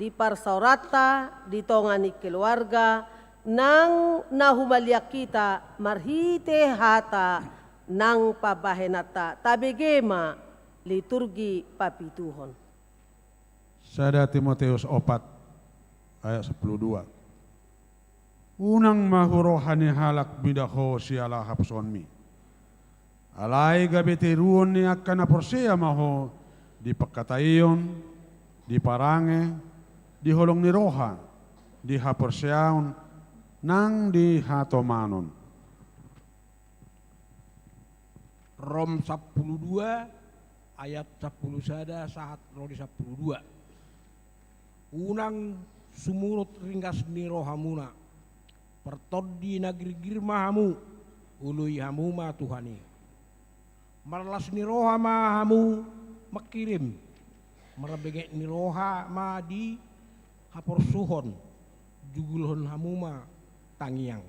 di parsaoranta, di tonga ni keluarga, nang na humaliang hita marhite hata nang pambahenanta. Tabege ma liturgi papituhon. Sada Timoteus opat ayat sampulu dua. Unang ma huroha ni halak mida ho siala haposoonmi. Alai gabe tiruon ni angka na porsea ma ho di pangkataion, di parange, di holong ni roha, di haporseaon, nang di hatomanon. Rom sampulu dua ayat sampulu sada sahat ro di sampulu dua. Unang sumurut ringgas ni rohamuna. Partondi na girgir ma hamu, oloi hamu ma Tuhan i. Marlas ni roha ma hamu mangkirim, marbenget ni roha ma di haporsuhon, jugulhon hamu ma tangiang.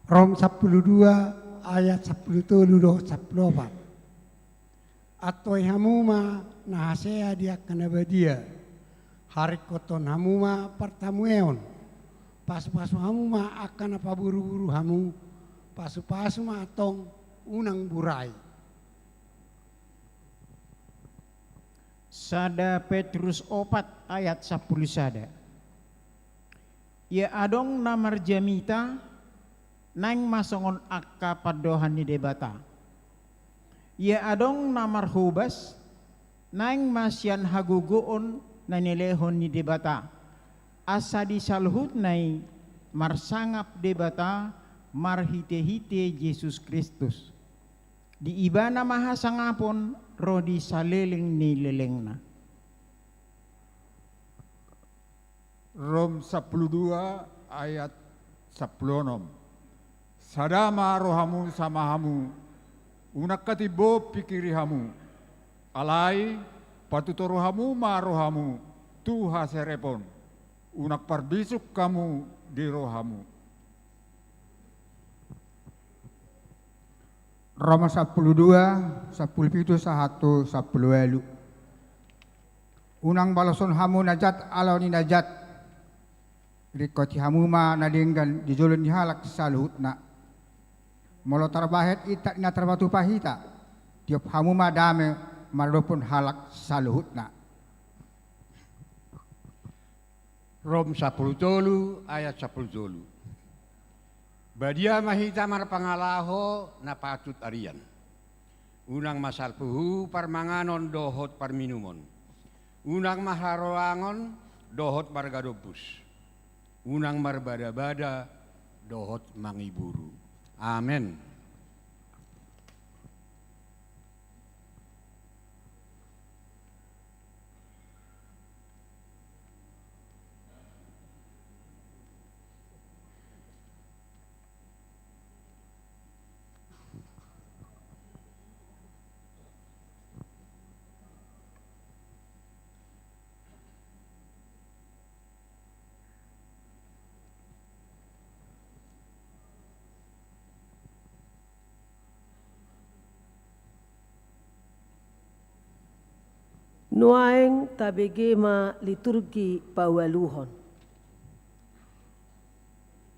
Rom sampulu dua ayat sampulu tolu dohot sampulu opat. Antoi hamu ma na hasea di angka na badia, haringkothon hamu ma partamueon, pasupasu hamu ma angka na paburuburu hamu, pasupasu ma antong, unang burai. Sada Petrus opat ayat sampulu sada. Ia adong na marjamita, naeng ma songon angka pandohan ni Debata. Ia adong na marhobas, naeng ma sian hagogoon na nilehon ni Debata, asa di saluhutna i marsangap Debata marhitehite Jesus Kristus. Di Ibana ma hasangapon ro di saleleng ni lelengna. Rom sampulu dua ayat sampulu onom. Sada ma rohamu sama hamu, unang katimbo pingkiri hamu. Alai patutoru hamu ma rohamu tu haserepon, unang parbisuk hamu di rohamu. Roma sampulu dua, sampulu pitu sahat tu sampulu ualu. Unang baloshon hamu na jat ala ni na jat. Ringkoti hamu ma na denggan di jolo ni halak saluhutna. Molo tarbahen intak na tarpatupa hita, tiop hamu ma dame maradophon halak saluhutna. Rom sampulu tolu ayat sampulu tolu. Badia ma hita marpangalaho na patut arian. Unang ma salpu parmanganon dohot parminumon. Unang ma haroangon dohot marga dombus. Unang marbadabada dohot mangiburu. Amen. Nuaeng tabege ma liturgi paualuhon.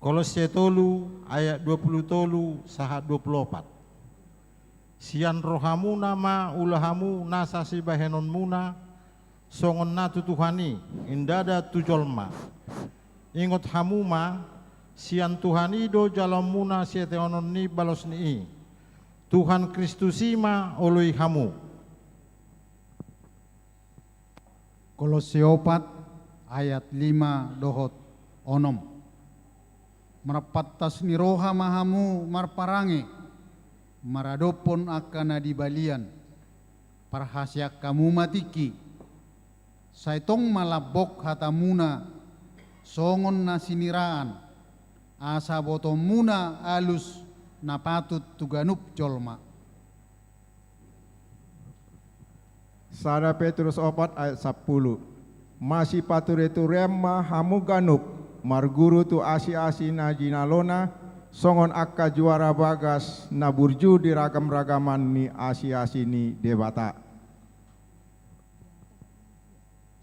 Kolosse tolu ayat dua pulu tolu sahat dua pulu opat. Sian rohamuna ma ula hamu nasa sibahenonmuna, songon na tu Tuhan i, ndada tu jolma. Ingot hamu ma, sian Tuhan i do jaloonmuna sitehonon ni balos ni i. Tuhan Kristus i ma oloi hamu. Kolosse opat ayat lima dohot onom. Marpantas ni roha ma hamu marparange, maradophon angka na di balian. Parhaseang hamu ma tingki. Sai tong ma lambok hatamuna songon na siniraan, asa botoonmuna alus na patut tu ganup jolma. Sada Petrus opat ayat sampulu. Masipatureturean ma hamu ganup, marguru tu asiasi na jinalona, songon angka juara bagas na burju di ragamragaman ni asiasi ni Debata.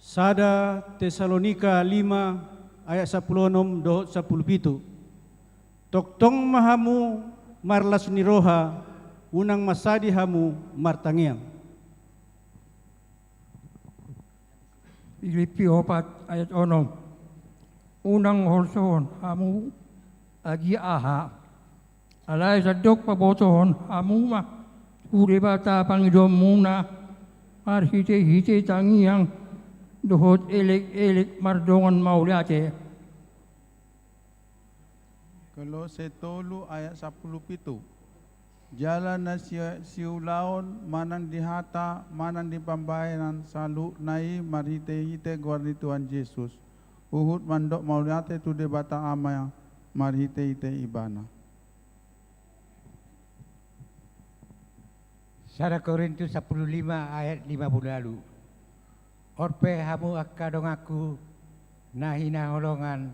Sada Tesalonika lima ayat sampulu onom dohot sampulu pitu. Tongtong ma hamu marlas ni roha, unang mansadi hamu martangiang. Pilippi opat ayat onom. Unang holsohon hamu agia aha. Alai sandok pabotohon hamu ma tu Debata pangidoanmuna marhitehite tangiang dohot elekelek mardongan mauliate. Kolose tolu ayat sampulu pitu. Jala na si-, siulaon manang di hata manang di pambahenan saluhutna i marhitehite goar ni Tuhan Jesus, huhut mandok mauliate tu Debata Ama marhitehite Ibana. Sada Korintus sampulu lima ayat lima pulu ualu. On pe hamu angka donganku na hinaholongan,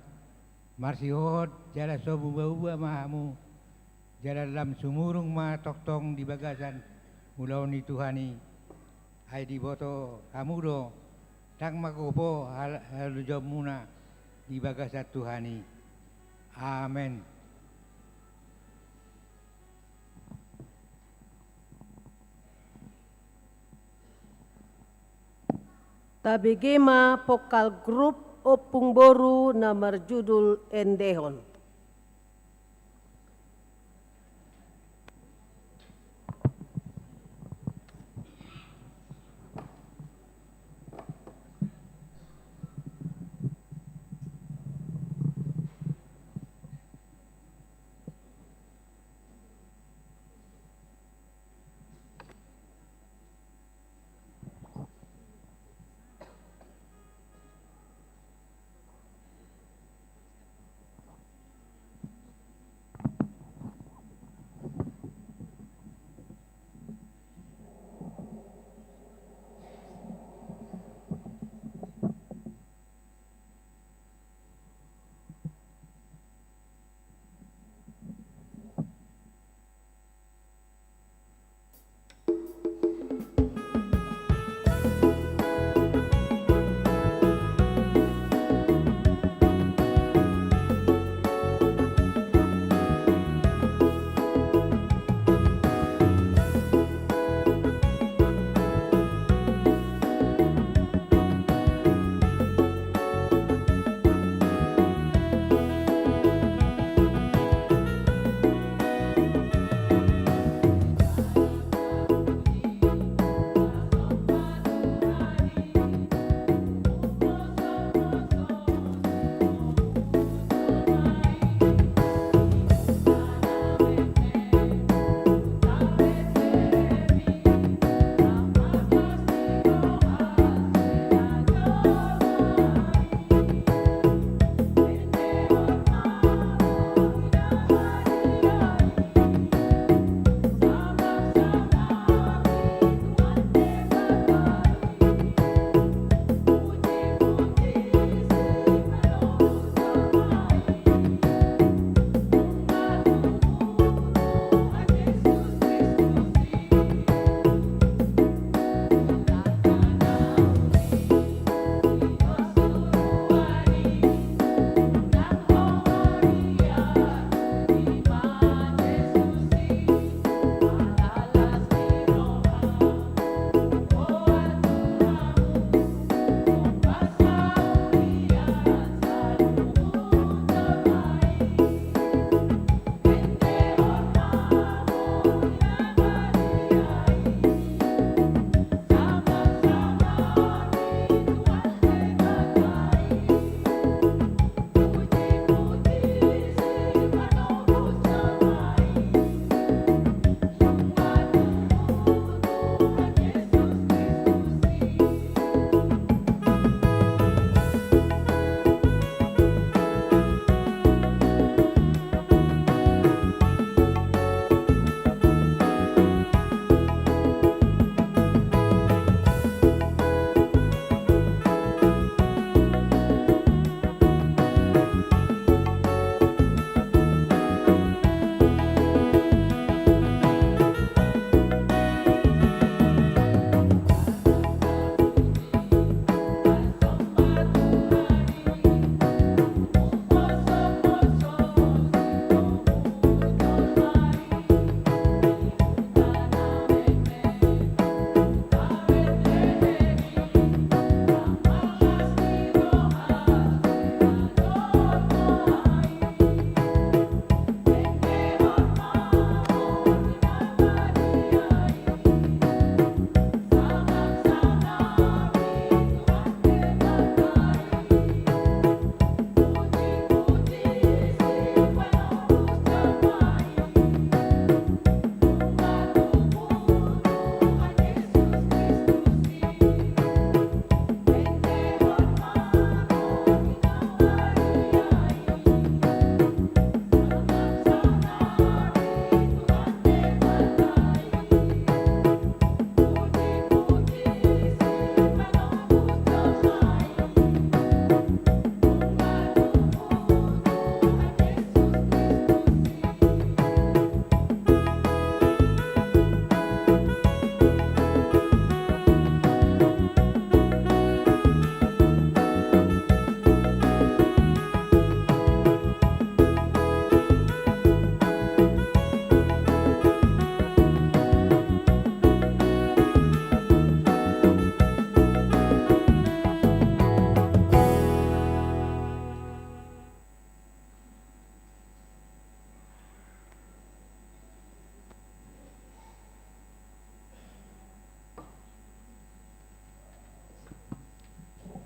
marsihohot jala so mubaubau ma hamu, jala lam sumurung ma tongtong di bagasan ulaon ni Tuhan i. Ai diboto hamu do, ndang magopo hal-, halojaonmuna di bagasan Tuhan i. Amen. Tabege ma vokal grup Ompung Boru na marjudul Endehon.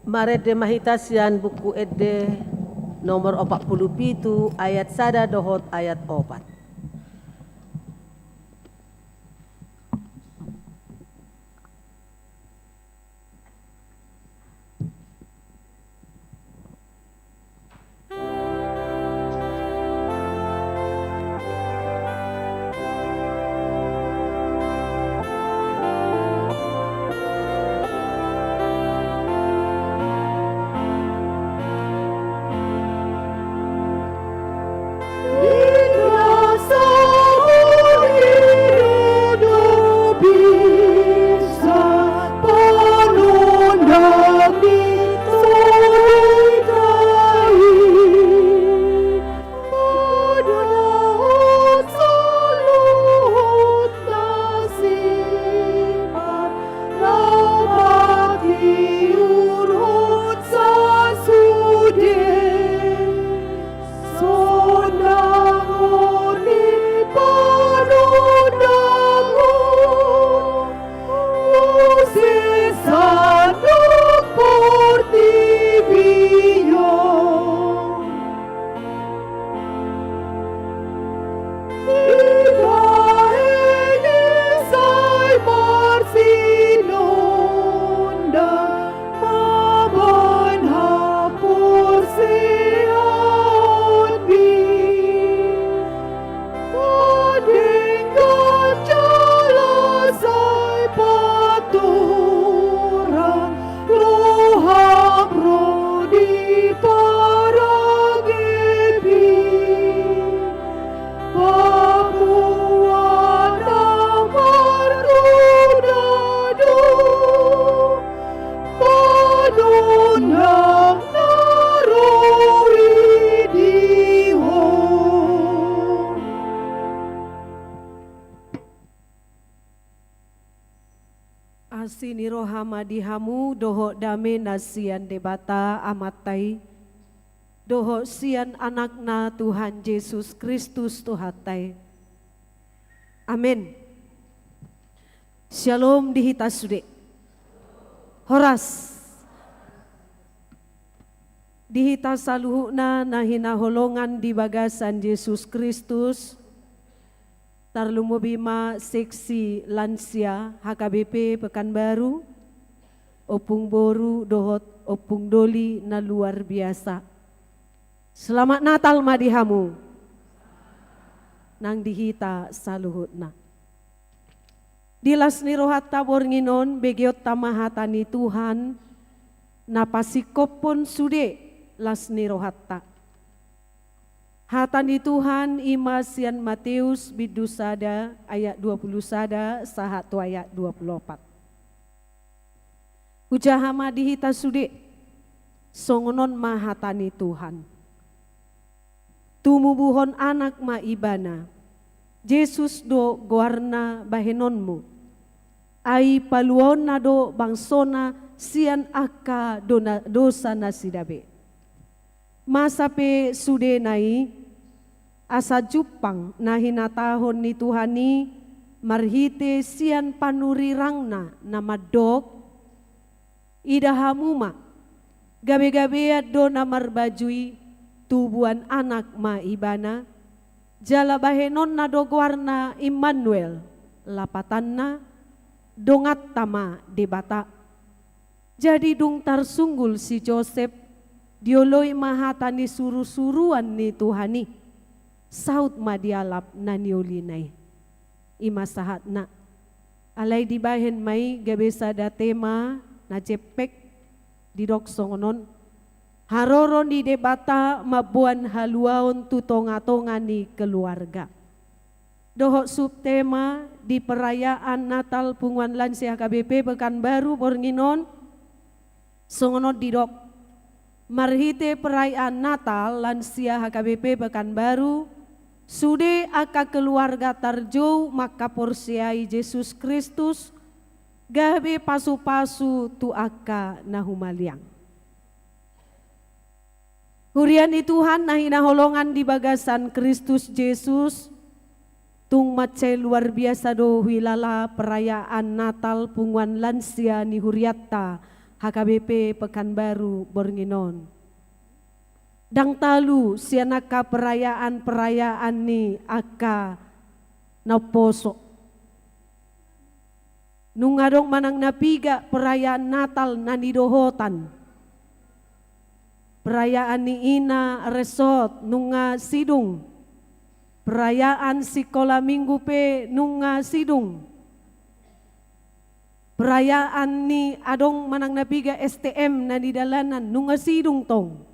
Marende ma hita sian Buku Ende nomor opat pulu pitu, ayat sada dohot ayat opat. Asi ni roha ma di hamu dohot dame na sian Debata Amanta i, dohot sian Anakna Tuhan Jesus Kristus Tuhanta i. Amen. Syalom di hita sude. Horas. Di hita saluhutna na hinaholongan di bagasan Jesus Kristus, tarlumobi ma seksi lansia H K B P Pekanbaru, ompung boru dohot ompung doli na luar biasa. Selamat Natal ma di hamu nang di hita saluhutna. Di las ni rohanta borngin on, begeonta ma hata ni Tuhan, na pasingkophon sude las ni rohanta. Hata ni Tuhan i ma sian Mateus bindu sada ayat dua pulu sada sahat tu ayat dua pulu opat. Hujaha ma di hita sude, songon on ma hata ni Tuhan. Tumubuhon anak ma ibana, Jesus do goarna bahenonmu. Ai paluaonna do bangsona sian angka dona-, dosa nasida be. Masa pe sudena i, asa jumpang na hinatahon ni Tuhan i marhite sian panurirangna na mandok, ida hamu ma, gabe-gabean do na marbaju i, tubuan anak ma ibana, jala bahenonna do goarna Immanuel, lapatanna, donganta ma Debata. Jadi dung tarsunggul si Josep, dioloi ma hata ni suru-suruan ni Tuhan i, saut ma dialap na niolina i. I ma sahatna. Alai dibahen ma i gabe sada tema na jempek, didok songon on. Haroro ni Debata mamboan haluaon tu tonga-tonga ni keluarga. Dohot subtema di perayaan Natal Punguan Lansia H K B P Pekanbaru borngin on, songon on didok, marhite perayaan Natal lansia H K B P Pekanbaru, sude angka keluarga tarjou mangkaporseai Jesus Kristus, gabe pasu-pasu tu angka na humaliang. Huria ni Tuhan na hinaholongan di bagasan Kristus Jesus, tung mansai luar biasa do huilala perayaan Natal Punguan Lansia ni hurianta H K B P Pekanbaru borngin on. Ndang talu sian angka perayaan-perayaan ni angka na umposo. Nunga adong manang na piga perayaan Natal na nidohotan. Perayaan ni ina resort nunga sidung. Perayaan sikola minggu pe nunga sidung. Perayaan ni adong manang na piga S T M na nidalanan nunga sidung tong.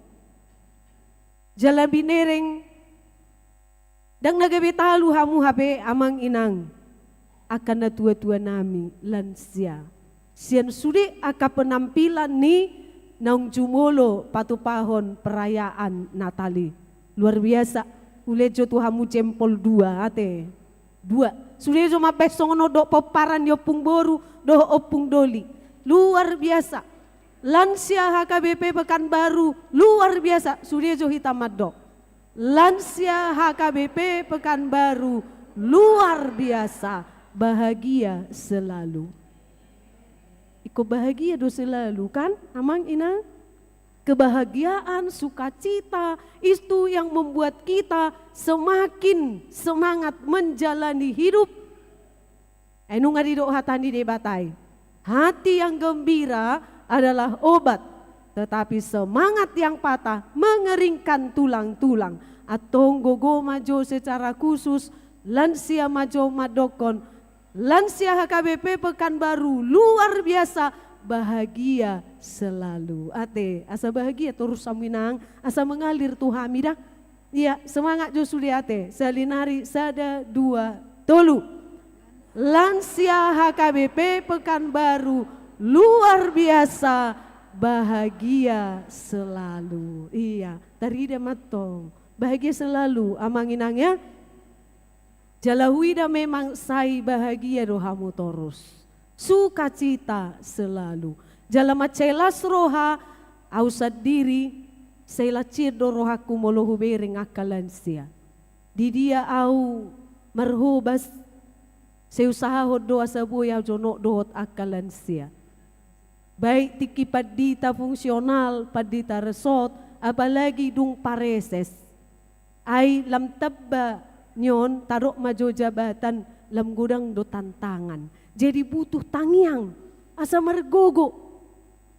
Jala binereng, ndang na gabe talu hamu hape amang inang, angka natua-tua nami lansia. Sian sude angka penampilan ni naung jumolo patupahon perayaan Natal i. Luar biasa, ule jo tu hamu jempol dua ate. Dua. Sude jo mambaen songon on dohot pomparan ni ompung boru, dohot ompung doli. Luar biasa. Lansia H K B P Pekanbaru, luar biasa. Sude jo hita mandok. Lansia H K B P Pekanbaru, luar biasa. Bahagia selalu. Iko bahagia do selalu, kan, amang inang? Kebahagiaan, sukacita, itu yang membuat kita semakin semangat menjalani hidup. Ai nunga didok hata ni Debata i, hati yang gembira adalah obat, tetapi semangat yang patah mengeringkan tulang-tulang. Antong gogo ma jo secara khusus, lansia ma jo mandokkon, lansia H K B P Pekanbaru luar biasa, bahagia selalu. Ate, asa bahagia torus hamu inang, asa mengalir tu hami da. Ia, semangat jo sude ate, sahali nari sada, dua, tolu. Lansia H K B P Pekanbaru luar biasa, bahagia selalu. Ia, tarida ma antong. Bahagia selalu, amang inang ya. Jala huida memang sai bahagia do hamu torus. Sukacita selalu. Jala mansai las roha, au sandiri, sai las hian do rohangku molo hubereng angka lansia. Di dia au marhobas, sai usahahon do asa boi au jonok dohot angka lansia. Baik tingki pandita fungsional, pandita resort, apalagi dung pareses. Ai lam tamba ni on, tadok ma jo jabatan, lam godang do tantangan. Jadi butuh tangiang, asa margogo.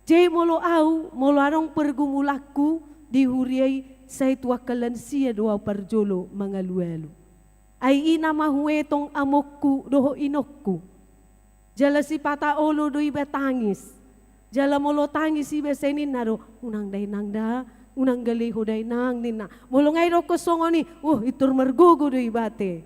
Jadi molo au, molo adong pergumulanku di huria i, sai tu angka lansia do au parjolo mangalualu. Ai i nama huetong amongku dohot inongku. Jala sipata olo do iba tangis. Jala molo tangis iba sai ninna do, unang da inang da, unang gale ho da inang ninna. Molo nga didokkon songon i, uh, intor margogo do iba ate.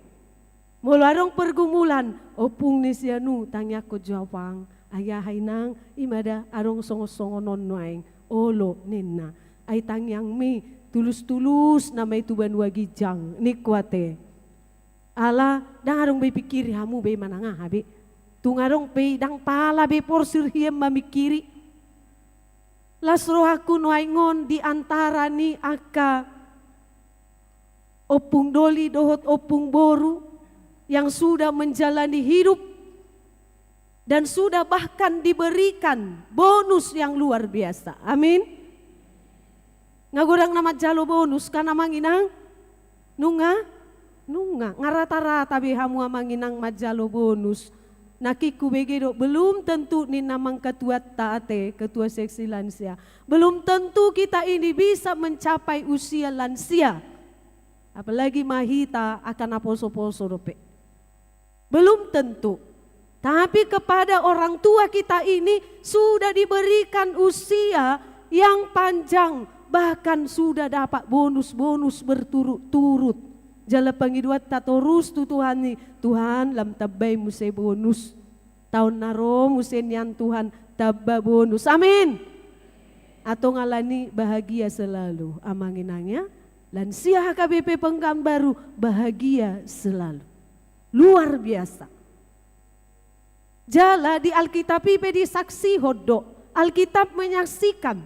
Molo adong pergumulan, ompung ni si anu, tangiangkon jo au pang. Ai aha inang, i ma da adong songon-songon on nuaeng. Olo ninna. Ai tangiangmi tulus-tulus nama i tu banua ginjang, ningku ate. Ala ndang adong be ipingkiri hamu be manang aha be. Tung adong pe i ndang pala be porsir hian mamingkiri. Las rohangku nuaeng on di antara ni angka ompung doli dohot ompung boru yang sudah menjalani hidup dan sudah bahkan diberikan bonus yang luar biasa. Amin. Nga godang na manjalo bonus kan amang inang? Nunga? Nunga. Nga rata-rata be hamu amang inang manjalo bonus. Nangkin hubege do, belum tentu ninna amang ketuanta ate, ketua seksi lansia. Belum tentu kita ini bisa mencapai usia lansia. Apalagi ma hita angka na poso-poso dope. Belum tentu. Tapi kepada orang tua kita ini sudah diberikan usia yang panjang, bahkan sudah dapat bonus-bonus berturut-turut. Jala pangidoanta torus tu Tuhan i, Tuhan, lam tambai muse bonus. Taon na ro muse nian Tuhan, tamba bonus. Amin. Antong alani bahagia selalu, amang inang ya. Lansia H K B P Pekanbaru bahagia selalu. Luar biasa. Jala di Alkitab i pe disaksihon do. Alkitab menyaksikan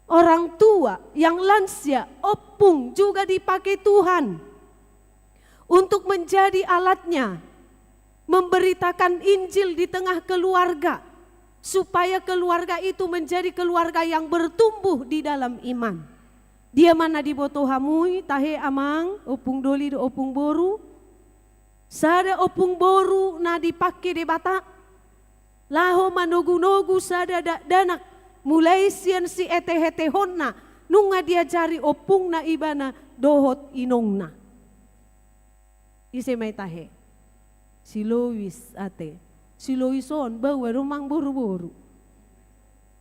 orang tua yang lansia, ompung juga dipakai Tuhan untuk menjadi alatnya memberitakan Injil di tengah keluarga. supaya keluarga itu menjadi keluarga yang bertumbuh di dalam iman. Dia ma na diboto hamu i, tahe amang, ompung doli dohot ompung boru? Sada ompung boru na dipangke Debata laho manogunogu sada dakdanak, mulai sian sietehetehonna, nunga diajari ompungna ibana dohot inongna. Ise ma i tahe? Si Lois ate. Si Lois on baoa do amang boruboru.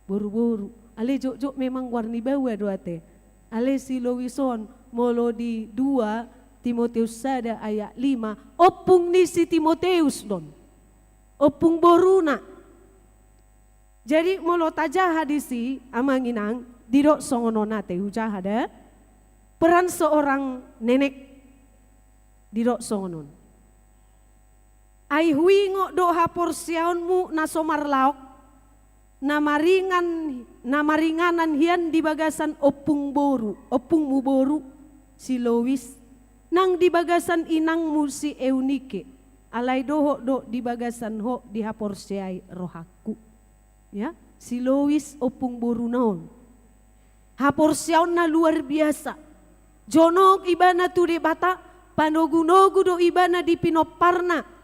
Boruboru. Alai jotjot memang goar ni baoa do ate. Alai si Lois on, molo di dua Timoteus sada ayat lima, ompung ni si Timoteus do on. Ompung boruna. Jadi molo tajaha disi, amang inang, didok songon on ate, hujaha da. Peran seorang nenek, didok songon on. Ai huingot do haporseaonmu na so marlaok, na maringan, na maringanan hian di bagasan ompung boru, ompungmu boru, si Lois, nang di bagasan inangmu si Eunike, alai dohot do di bagasan ho dihaporseai rohangku. Ya, si Lois ompung boruna on. Haporseaonna luar biasa. Jonok ibana tu Debata, panogunogu do ibana di pinomparna.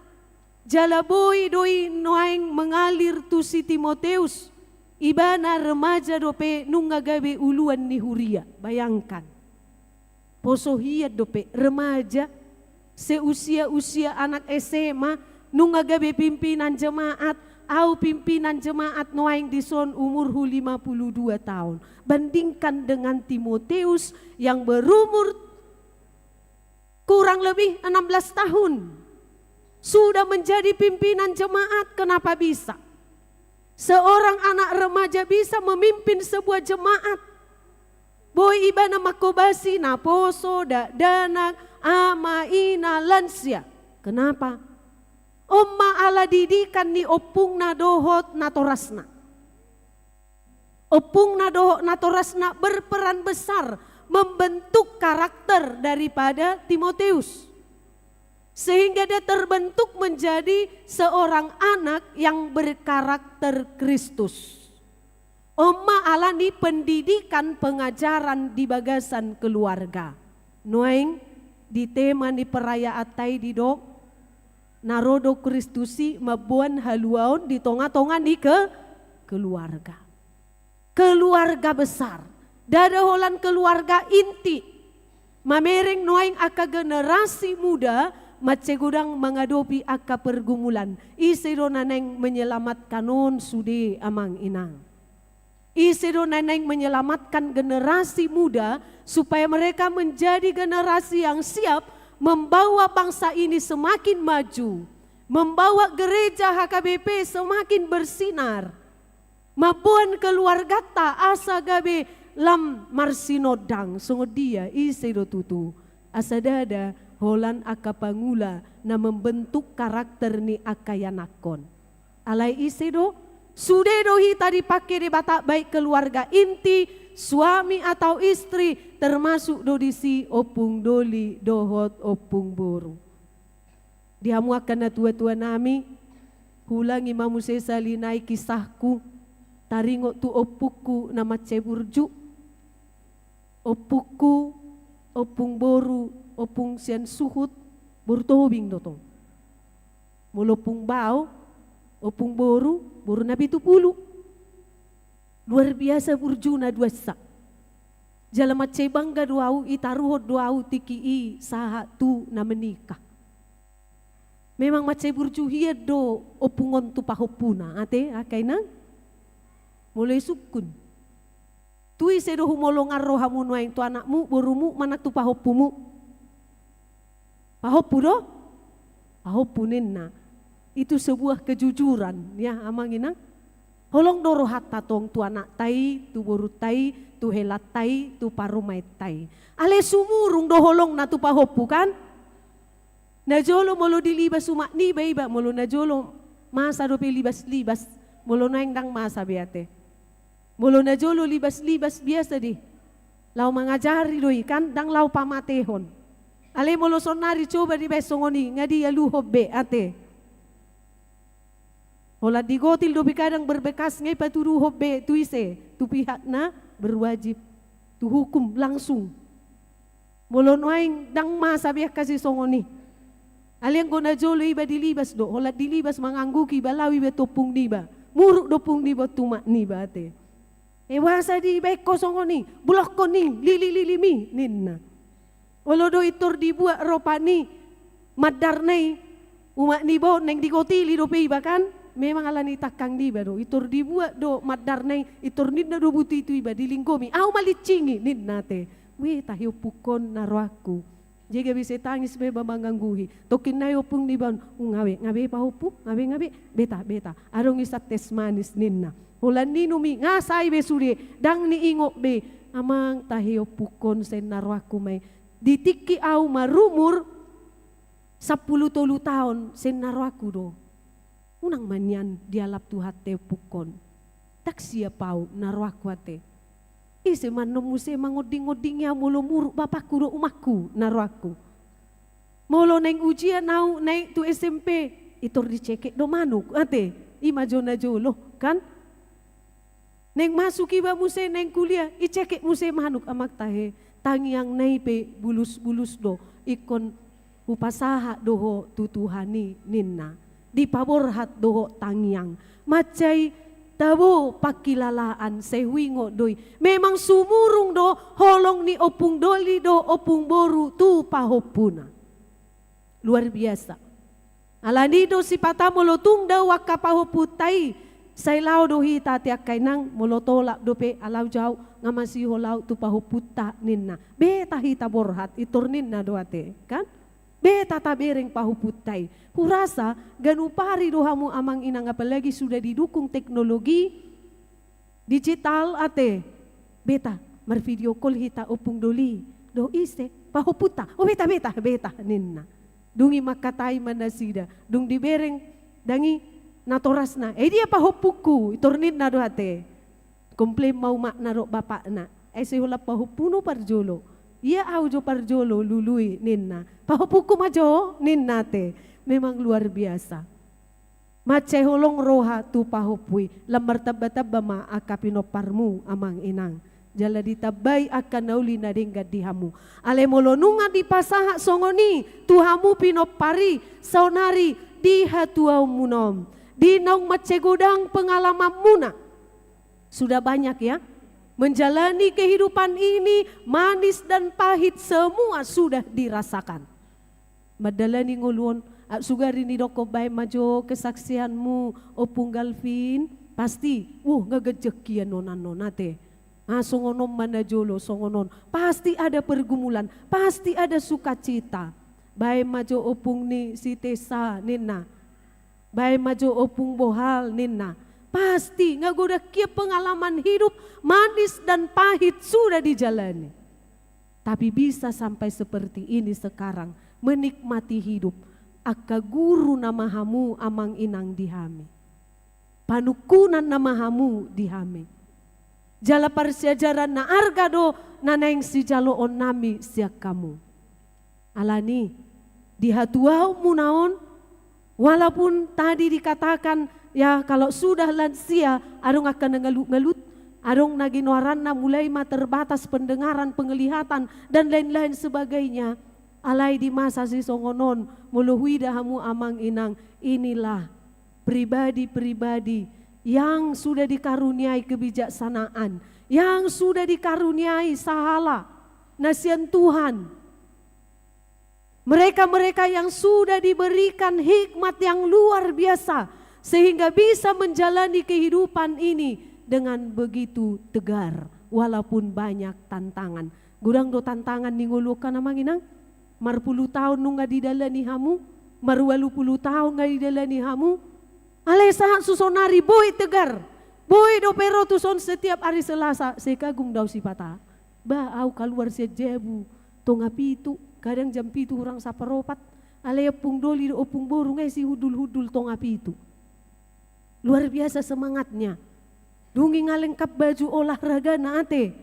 Jala boi do i nuaeng mengalir tu si Timoteus. Ibana remaja dope nunga gabe uluan ni huria. Bayangkan. Poso hian dope, remaja, seusia-usia anak S M A, nunga gabe pimpinan jemaat, au pimpinan jemaat nuaeng dison umurhu lima puluh dua taon. Bandingkan dengan Timoteus yang berumur kurang lebih enam belas tahun. Sudah menjadi pimpinan jemaat, kenapa bisa? Seorang anak remaja bisa memimpin sebuah jemaat. Boi ibana manghobasi naposo, dakdanak, ama, ina, lansia. Kenapa? On ma ala didikan ni ompungna dohot natorasna. Ompungna dohot natorasna berperan besar membentuk karakter daripada Timoteus. Sehingga dia terbentuk menjadi seorang anak yang berkarakter Kristus. On ma ala ni pendidikan pengajaran di bagasan keluarga. Nuaeng di tema ni perayaanta i didok, na ro do Kristus i mamboan haluaon di tongatonga ni ke-, keluarga. Keluarga besar. Ndada holan keluarga inti. Mamereng nuaeng angka generasi muda mansai godang mangadopi angka pergumulan. Ise do na naeng menyelamatkan on sude amang inang? Ise do na naeng menyelamatkan generasi muda supaya mereka menjadi generasi yang siap membawa bangsa ini semakin maju, membawa gereja H K B P semakin bersinar, mamboan keluarganta asa gabe lam marsinondang. Songon dia, ise do tutu? Asa ndada holan angka pangula na membentuk karakter ni angka ianakhon. Alai ise do? Sude do hita dipangke Debata, baik keluarga inti, suami atau istri, termasuk do disi ompung doli dohot ompung boru. Di hamu angka natuatuanami, huulangi ma muse sahali nai kisahku, taringot tu ompungku na mansai burju. Ompungku, ompung boru, ompung sian suhut, boru Tobing do tong. Molo ompung bao, ompung boru, boru Napitupulu. Luar biasa burjuna duansa. Jala mansai bangga do au, itaruhon do au tingki i sahat tu na menikah. Memang mansai burju hian do ompung on tu pahompuna, ate, angka inang? Molo isungkun. Tu ise do humolongan rohamu nuaeng, tu anakmu, borumu, manang tu pahompumu? Pahompu do? Pahompu ninna. Itu sebuah kejujuran, ya, amang inang. Holong do rohanta tong tu anakta i, tu borunta i, tu helanta i, tu parumaenta i. Alai sumurung do holongna tu pahompu, kan? Najolo molo dilibas umak niba iba, molo najolo masa dope libaslibas, molo nuaeng ndang masa be ate. Molo najolo libaslibas biasa di laho mangajari do i, kan, ndang laho pamatehon. Alai molo saonnari coba dibaen songon i, nga dialuhon be ate. Holan digotil dope kadang berbekas, nga dipatuduhon be tu ise, tu pihak na berwajib, tu hukum langsung. Molo nuaeng ndang masa be angka sisongon i. Alai anggo na jolo iba dilibas do, holan dilibas mangangguhi iba, laho iba tu ompung niba. Muruk do ompung niba tu umak niba ate. E, boasa dibaen ho songon i, bulokkon i lili-lilimi, ninna. Olo do intor dibuat ropa ni mandarna i, umak niba on naeng digotili dope iba kan, memang ala ni tangkang niba do, intor dibuat do mandarna i, intor ninna do buti tu iba, dilinggomi, au ma lincingi, ninna ate. Weh, tahe ompungkon na rohangku. Jadi gabe sai tangis be iba mangangguhi. Tongkin nai ompung niba on, "Uh, nga be, nga be pahompu, nga be, nga be, beta, beta. Adong i santes manis," ninna. Holan ninum i, nga sae be sude, ndang niingot be. Amang, tahe ompungkon, sai na rohangku ma i. Di tingki au marumur sampulu tolu taon, sai na rohangku do. Unang ma nian dialap Tuhanta ompungkon. Ndang siap au na rohangku ate. Ise ma annon muse mangonding-ondingi au molo muruk bapakku dohot umakku na rohangku. Molo naeng ujian au naek tu S M P, intor dicekek do manuk ate. I ma jo na jolo kan. Naeng masuk iba muse naeng kuliah, icekek muse manuk, amang tahe. Tangiangna i pe bulus-bulus do, ingkon hupasahat do ho tu Tuhan i ninna. Dipaborhat do ho tangiang. Mansai tabo pangkilalaan, sai huingot do i. Memang sumurung do holong ni ompung doli dohot ompung boru tu pahompuna. Luar biasa. Alani do sipata molo tung dao angka pahompunta i, sai laho do hita ate angka inang, molo tolap dope, alau jau, nga masiho laho tu pahompunta ninna. Beta hita borhat, intor ninna do ate, kan? Beta tabereng pahompunta i. Hurasa, ganup ari do hamu amang inang, apalagi sudah didukung teknologi, digital ate, beta, marvideo call hita ompung doli, dohot ise, pahompunta, o beta, beta, beta, ninna. Dung i mangkatai ma nasida, dung dibereng, ndang i natorasna, e dia pahompungku, intor ninna do ate. Komplain ma umakna dohot bapakna, ai sai holan pahompuna parjolo. Ia au jo parjolo lului ninna. Pahompungku ma jo ninna ate. Memang luar biasa. Mansai holong roha tu pahompu i, lam martamba-tamba ma angka pinomparmu amang inang. Jala ditambai angka na uli na denggan di hamu. Alai molo nunga dipasahat songon i tu hamu pinompar i, saonari di hatuaonmuna on, di naung mansai godang pengalamanmuna. Sudah banyak ya, menjalani kehidupan ini, manis dan pahit semua sudah dirasakan. Mandalani ngolu on, a, sugari nidokkon baen ma jo kesaksianmu, Ompung Galvin, pasti, uh, nga ganjang hian on annon ate. Ah, songon on ma na jolo, songon on. Pasti ada pergumulan, pasti ada sukacita. Baen ma jo ompung ni si Tessa, ninna. Baen ma jo ompung bohal, ninna. Pasti, nga godang hian pengalaman hidup, manis dan pahit sudah dijalani. Tapi bisa sampai seperti ini sekarang, menikmati hidup, angka guru nama hamu amang inang di hami. Panungkunan nama hamu di hami. Jala parsiajaran na arga do na naeng sijaloon nami sian hamu. Alani, di hatuaonmuna on, walaupun tadi dikatakan, ya, kalau sudah lansia, adong angka na ngalut-ngalut, adong na ginoaranna mulai ma terbatas pendengaran, penglihatan, dan lain-lain sebagainya. Alai di masa sisongon on, molo huida hamu amang inang, inilah pribadi-pribadi yang sudah dikaruniai kebijaksanaan, yang sudah dikaruniai sahala na sian Tuhan. Mereka-mereka yang sudah diberikan hikmat yang luar biasa, sehingga bisa menjalani kehidupan ini dengan begitu tegar, walaupun banyak tantangan. Godang do tantangan ni ngolu on kan amang inang? Marpulu taon nunga didalani hamu, marualu pulu taon nga didalani hamu. Alai sahat tu sonari boi tegar, boi dope ro tuson setiap hari Selasa, sai kagum do au sipata. Ba, au kaluar sian jabu tonga pitu, kadang jam pitu hurang saparopat. Alai ompung doli dohot ompung boru nga i sihundul-hundul tonga pitu. Luar biasa semangatnya. Dung i nga lengkap baju olahragana ate.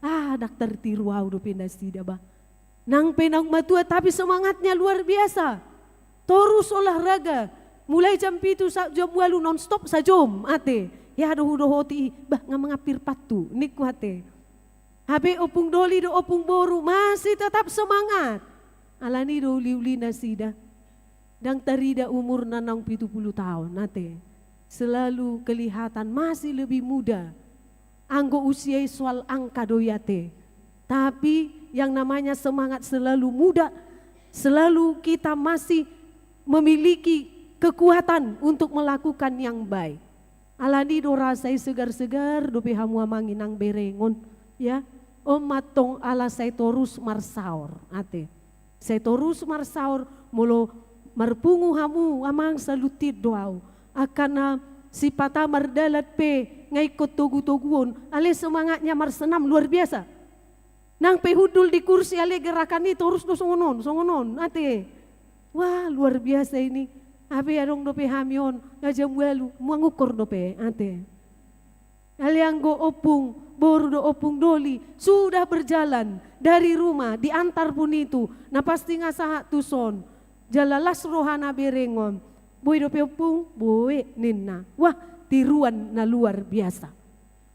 Ah, ndang tartiru au dope nasida ba. Nang pe naung matua, tapi semangatnya luar biasa. Torus olahraga, Mulai jam pitu sa-, jam ualu non stop sajom, ate. Ia do hudohoti, bah, nga mangampir pathu, ningku ate. Hape ompung doli dohot ompung boru masih tetap semangat. Alani do uli-uli nasida. Ndang tarida umurna naung pitu pulu taon, ate. Selalu kelihatan masih lebih muda. Anggo usia i soal angka do i, ate. Tapi yang namanya semangat selalu muda, selalu kita masih memiliki kekuatan untuk melakukan yang baik. Alani do rasa i segar-segar dope hamu amang inang berengon, ya. On ma tong ala sai torus marsaor, ate. Sai torus marsaor, molo marpungu hamu amang, saluhut do au. Angka na sipata mardalan pe nga ingkon togu-toguon, alai semangatnya marsenam luar biasa. Nang pe hundul di kursi, alai gerakan i torus do songon on, songon on, ate. Wah, luar biasa ini. Hape adong dope hami on, nga jam ualu, mangukur dope, ate. Alai anggo ompung boru dohot ompung doli sudah berjalan dari rumah, diantar pun itu, na pasti nga sahat tuson. Jala las rohana berengon. Boi dope ompung, boi ninna. Wah, tiruan na luar biasa.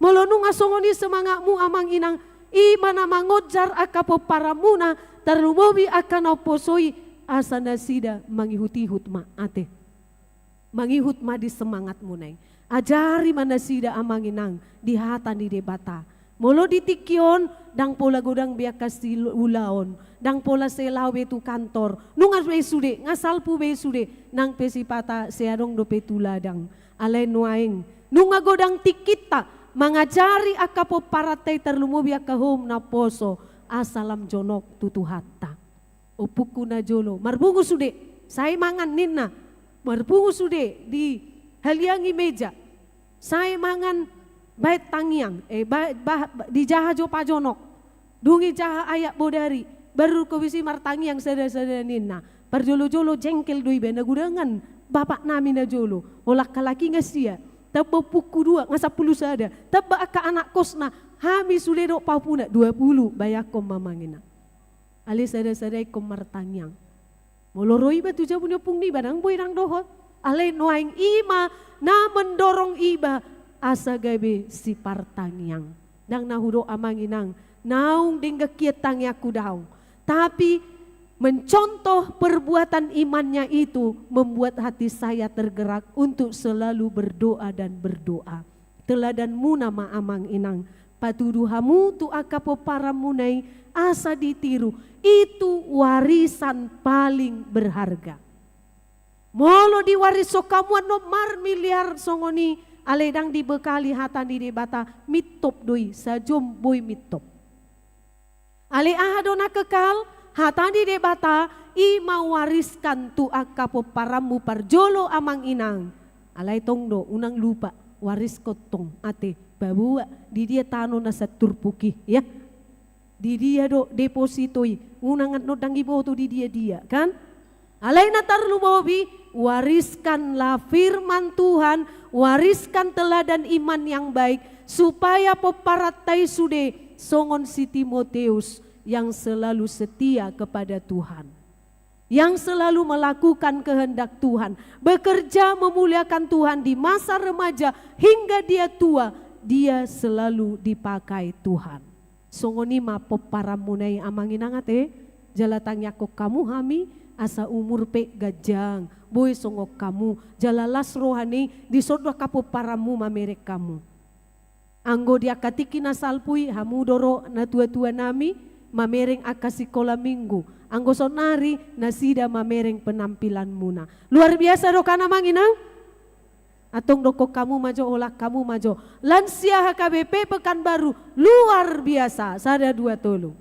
Molo nunga songon i semangatmu amang inang, i ma na mangonjar angka pomparanmuna, tarlumobi angka na umposo i, asa nasida mangihut-ihut ma, ate. Mangihut ma di semangatmuna i. Ajari ma nasida amang inang di hata ni Debata. Molo di tingki on, ndang pola godang be angka siulaon, ndang pola sai laho be tu kantor. Nunga be sude, nga salpu be sude, nang pe sipata sai adong dope tu ladang. Alai nuaeng, nunga godang tingkinta mangajari angka pomparanta i, tarlumobi angka hom na poso, asa lam jonok tu Tuhanta. Ompungku na jolo, marpungu sude, sai mangan ninna. Marpungu sude, dihaliangi meja. Sai mangan baen tangiang, eh, ba-, ba-, dijaha jo pajonok. Dung i jaha ayat bodari, baru habis i martangiang sada-sada ninna. Parjolo-jolo jengkel do iba, na godangan bapaknami na jolo. Holan halak i nga sia. Tamba ompungku dua, nga sampulu sada. Tamba angka anak kosna, hami sude dohot pahompu na, dua pulu, bayangkon ma amang inang. Alai sada-sada ingkon martangiang. Molo ro iba tu jabu ni ompung niba, ndang boi ndang dohot. Alai nuaeng i ma na mendorong iba asa gabe sipartangiang. Ndang na hudok amang inang, naung denggan hian tangiangku, daong. Tapi mencontoh perbuatan imannya itu membuat hati saya tergerak untuk selalu berdoa dan berdoa. Teladanmuna ma amang inang, patudu hamu tu angka pomparanmuna i asa ditiru, itu warisan paling berharga. Molo diwarishon hamu annon marmiliar songon i, alai ndang dibekali hata ni Debata, mintop do i, sajom boi mintop. Alai aha do na kekal? Hata ni Debata, i ma wariskan tu angka pomparanmu parjolo amang inang. Alai tong do, unang lupa, wariskon tong, ate, paboa, di dia tano na sian turpuk i, ya? Di dia do deposito i, unang annon ndang diboto di dia-dia, kan? Alai na tarlumobi, wariskanlah firman Tuhan, wariskan teladan iman yang baik, supaya pomparanta i sude songon si Timoteus yang selalu setia kepada Tuhan, yang selalu melakukan kehendak Tuhan, bekerja memuliakan Tuhan di masa remaja hingga dia tua, dia selalu dipakai Tuhan. Songon i ma pomparanmuna i amang inang ate, jala tangiangkon hamu hami, asa umur pe ganjang, boi songon hamu, jala las roha ni dison do angka pomparanmu mamereng hamu. Anggo di angka tingki na salpu i, hamu do ro natua-tua nami, mamereng angka sikola minggu. Anggo saonari, nasida mamereng penampilanmuna. Luar biasa do kan amang inang? Antong dokkon hamu ma jo, holan hamu ma jo. Lansia H K B P Pekanbaru, luar biasa. Sada, dua, tolu.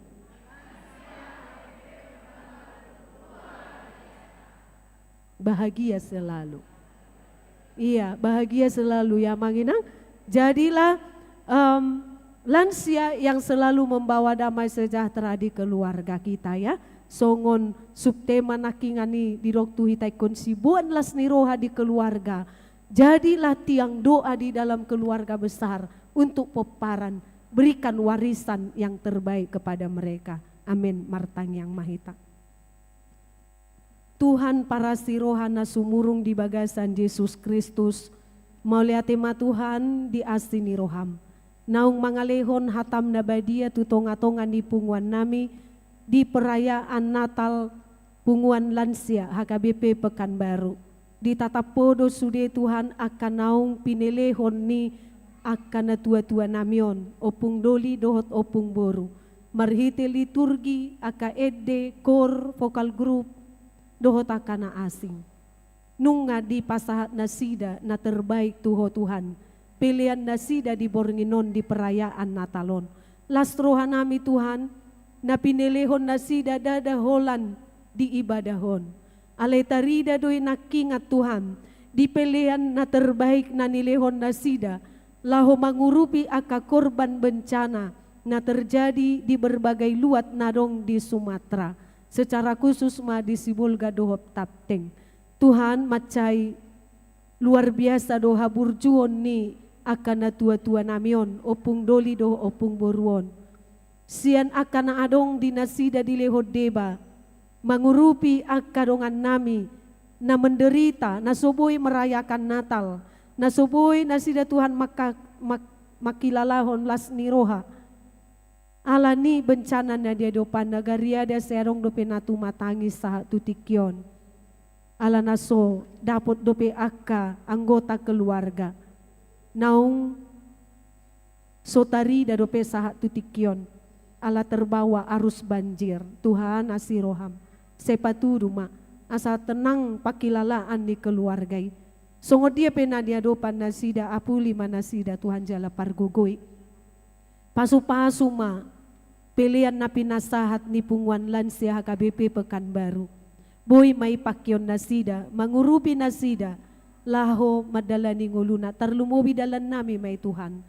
Bahagia selalu. Iya, bahagia selalu ya amang inang. Jadilah, em, lansia yang selalu membawa damai sejahtera di keluarga kita ya. Songon subtema nangkiningan i didok tu hita ingkon siboan las ni roha di keluarga. Jadilah tiang doa di dalam keluarga besar untuk pomparan, berikan warisan yang terbaik kepada mereka. Amin. Martangiang ma hita. Tuhan parasi roha na sumurung di bagasan Jesus Kristus, mauliate ma Tuhan di asi ni roham. Naung mangalehon hatam na badia tu tonga-tonga ni punguan nami di perayaan Natal punguan lansia H K B P Pekanbaru. Ditatap Ho do sude Tuhan angka naung pinelehon ni angka natua-tua nami on, ompung doli dohot ompung boru. Marhite liturgi, angka ende, kor, vokal grup, dohot angka na asing. Nunga dipasahat nasida na terbaik tu Ho Tuhan, pelean nasida di borngin on di perayaan Natal on. Las roha nami Tuhan, na pinelehon nasida ndada holan di ibadah on. Alai tarida do i nangkingan Tuhan, di pelean na terbaik na nilehon nasida, laho mangurupi angka korban bencana na terjadi di berbagai luat na adong di Sumatera, secara khusus ma di Sibolga dohot Tapteng. Tuhan, mansai luar biasa do haburjuon ni angka natua-tua nami on, ompung doli dohot ompung boru on. Sian angka na adong di nasida dilehon deba, mangurupi angka dongan nami na menderita, na so boi merayakan Natal, na so boi nasida Tuhan maka-, mak-, mangkilalahon las ni roha. Ala ni bencana na diadopanna, gariada sai adong dope na tumatangis sahat tu tingki on. Ala na so dapot dope angka anggota keluarga. Naung so tarida dope sahat tu tingki on. Ala terbawa arus banjir. Tuhan, asi roham. Sai patudu ma. Asa tenang pangkilalaan ni keluarga i. Songon dia pe na diadopan nasida, apuli ma nasida Tuhan jala pargogoi. Pasu-pasu ma pelean na pinasahat ni punguan lansia H K B P Pekanbaru. Boi ma i pangkeon nasida, mangurupi nasida, laho mandalani ngoluna, tarlumobi dalan nami ma i Tuhan.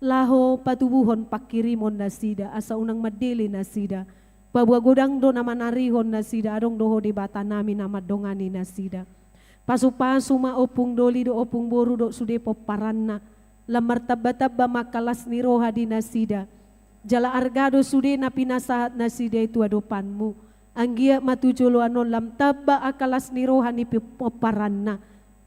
Laho patubuhon pangkirimon nasida, asa unang mandele nasida. Paboa godang do na manarihon nasida, adong do Ho Debata nami na mandongani nasida. Pasu-pasu ma ompung doli dohot ompung boru dohot sude pomparanna, lam martamba-tamba ma angka las ni roha di nasida. Jala arga do sude na pinasahat nasida i tu adopanmu. Anggiat ma tu joloan on lam tamba angka las ni roha ni pi-, pomparanna.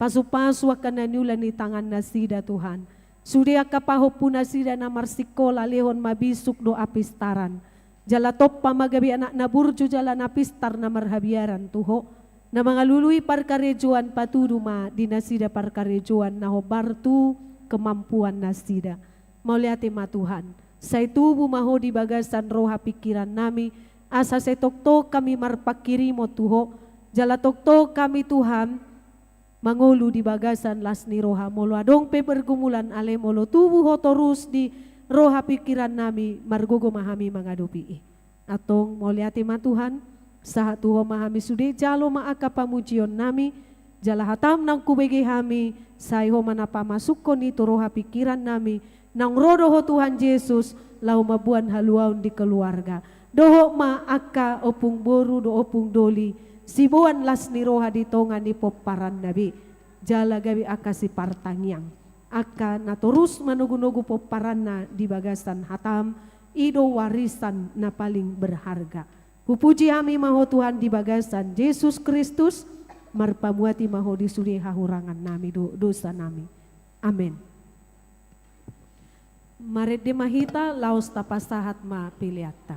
Pasu-pasu angka na niula ni tangan nasida, Tuhan. Sude angka pahompu nasida na marsingkola, lehon ma bisuk dohot apistaran. Jala tompa ma gabe anak na burju jala na pistar na marhabiaran tu Ho. Na mangalului parkarejoan, patudu ma di nasida parkarejoan na hombar tu kemampuan nasida. Mauliate ma Tuhan. Sai tubu ma Ho di bagasan roha pingkiran nami, asa sai tongtong hami marpangkirimon tu Ho, jala tongtong hami Tuhan, mangolu di bagasan las ni roha. Molo adong pe pergumulan, alai molo tubu Ho torus di roha pingkiran nami, margogo ma hami mangadopi i. Antong, mauliate ma Tuhan, sahat tu Ho ma hami sude, jalo ma angka pamujion nami, jala hatam naung hubege hami, sai Ho ma na pamasukhon i tu roha pingkiran nami, naung ro do Ho Tuhan Jesus, laho mamboan haluaon di keluarga. Dohot ma angka ompung boru dohot ompung doli, siboan las ni roha di tonga ni pomparanna be. Jala gabe angka sipartangiang. Angka na torus manogu-nogu pomparanna di bagasan hatam, i do warisan na paling berharga. Hupuji hami ma Ho Tuhan di bagasan Jesus Kristus, marpamuati ma Ho di sude hahurangan nami dohot dosa nami. Amen. Marende ma hita, laos tapasahat ma peleanta.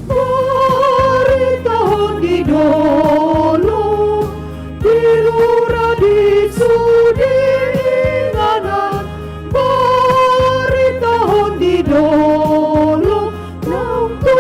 Boritahon di dolok, di lura, di sude inganan, boritahon di dolok, naung tu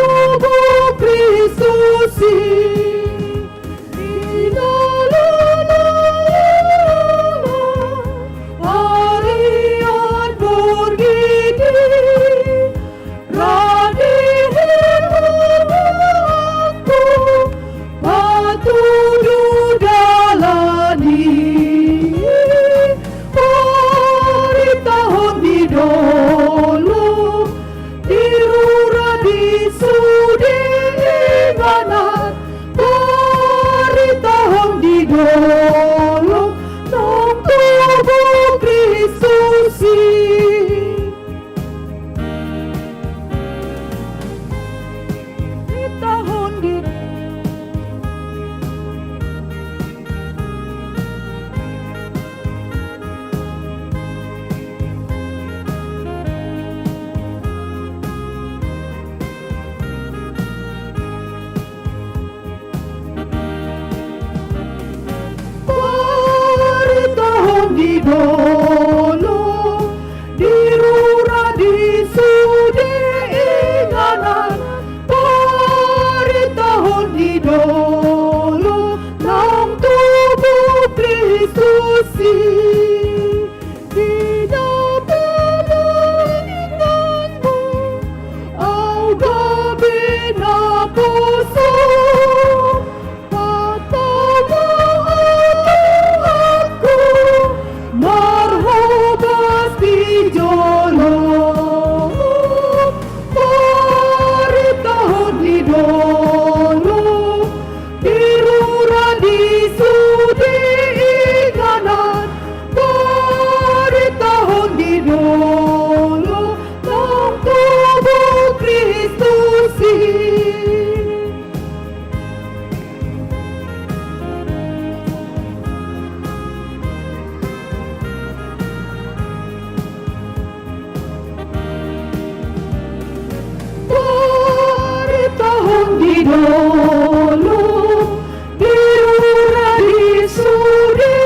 Dolok, di rura, di sude,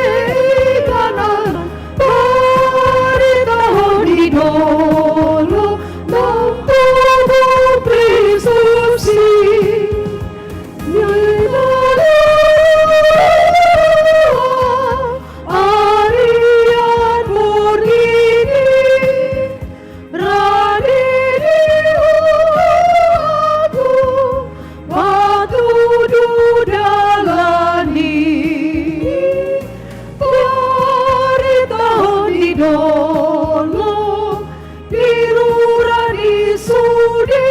inganan, paritahon ni dolok, nang tubu Kristus i. Arian borngin i, rade ni rohangku, patudu dalan i, paritahon ni dolok, di rura, di sude.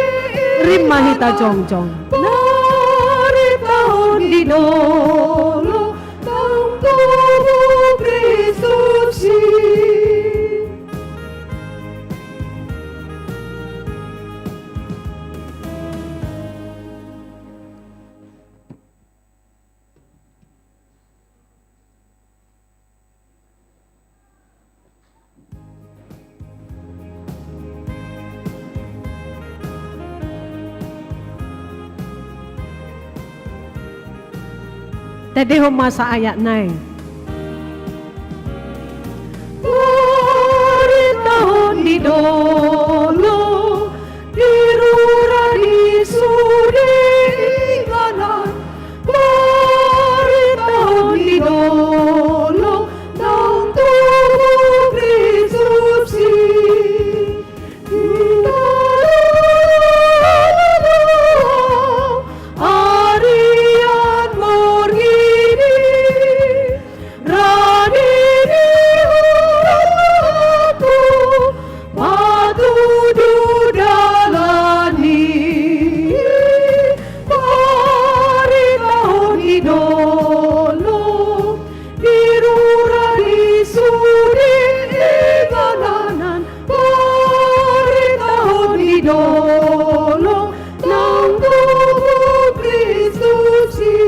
Rap ma hita jongjong. Paritahon ni dolok, nang tubu Kristus i. Tandehon ma saayat nai. Paritahon ni dolok, di rura, di sude, inganan, paritahon ni dolok, nang tubu Kristus i. Arian borngin i, rade ni rohangku, patudu dalan i, paritahon ni dolok, di rura, di sude, inganan, paritahon ni dolok, nang tubu Kristus i.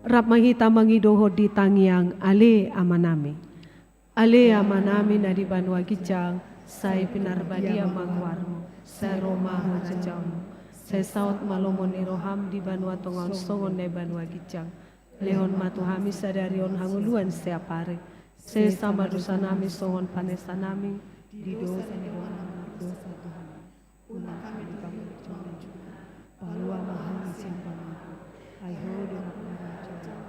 Rap ma hita mangidohon di tangiang Ale Amanami. Ale Amanami na di banua ginjang, sai pinarbadia ma goarmu, sai ro ma harajaonmu, sai saut ma lomo ni roham di banua tonga on songon na di banua ginjang. Lehon ma tu hami sadari on hangoluan siapari. Sesa ma dosanami songon panesanami di dosa ni donganmi na mardosa tu hami. Unang hami togihon tu pangunjunan, palua ma hami sian pangago. Ai Ho do nampuna harajaon,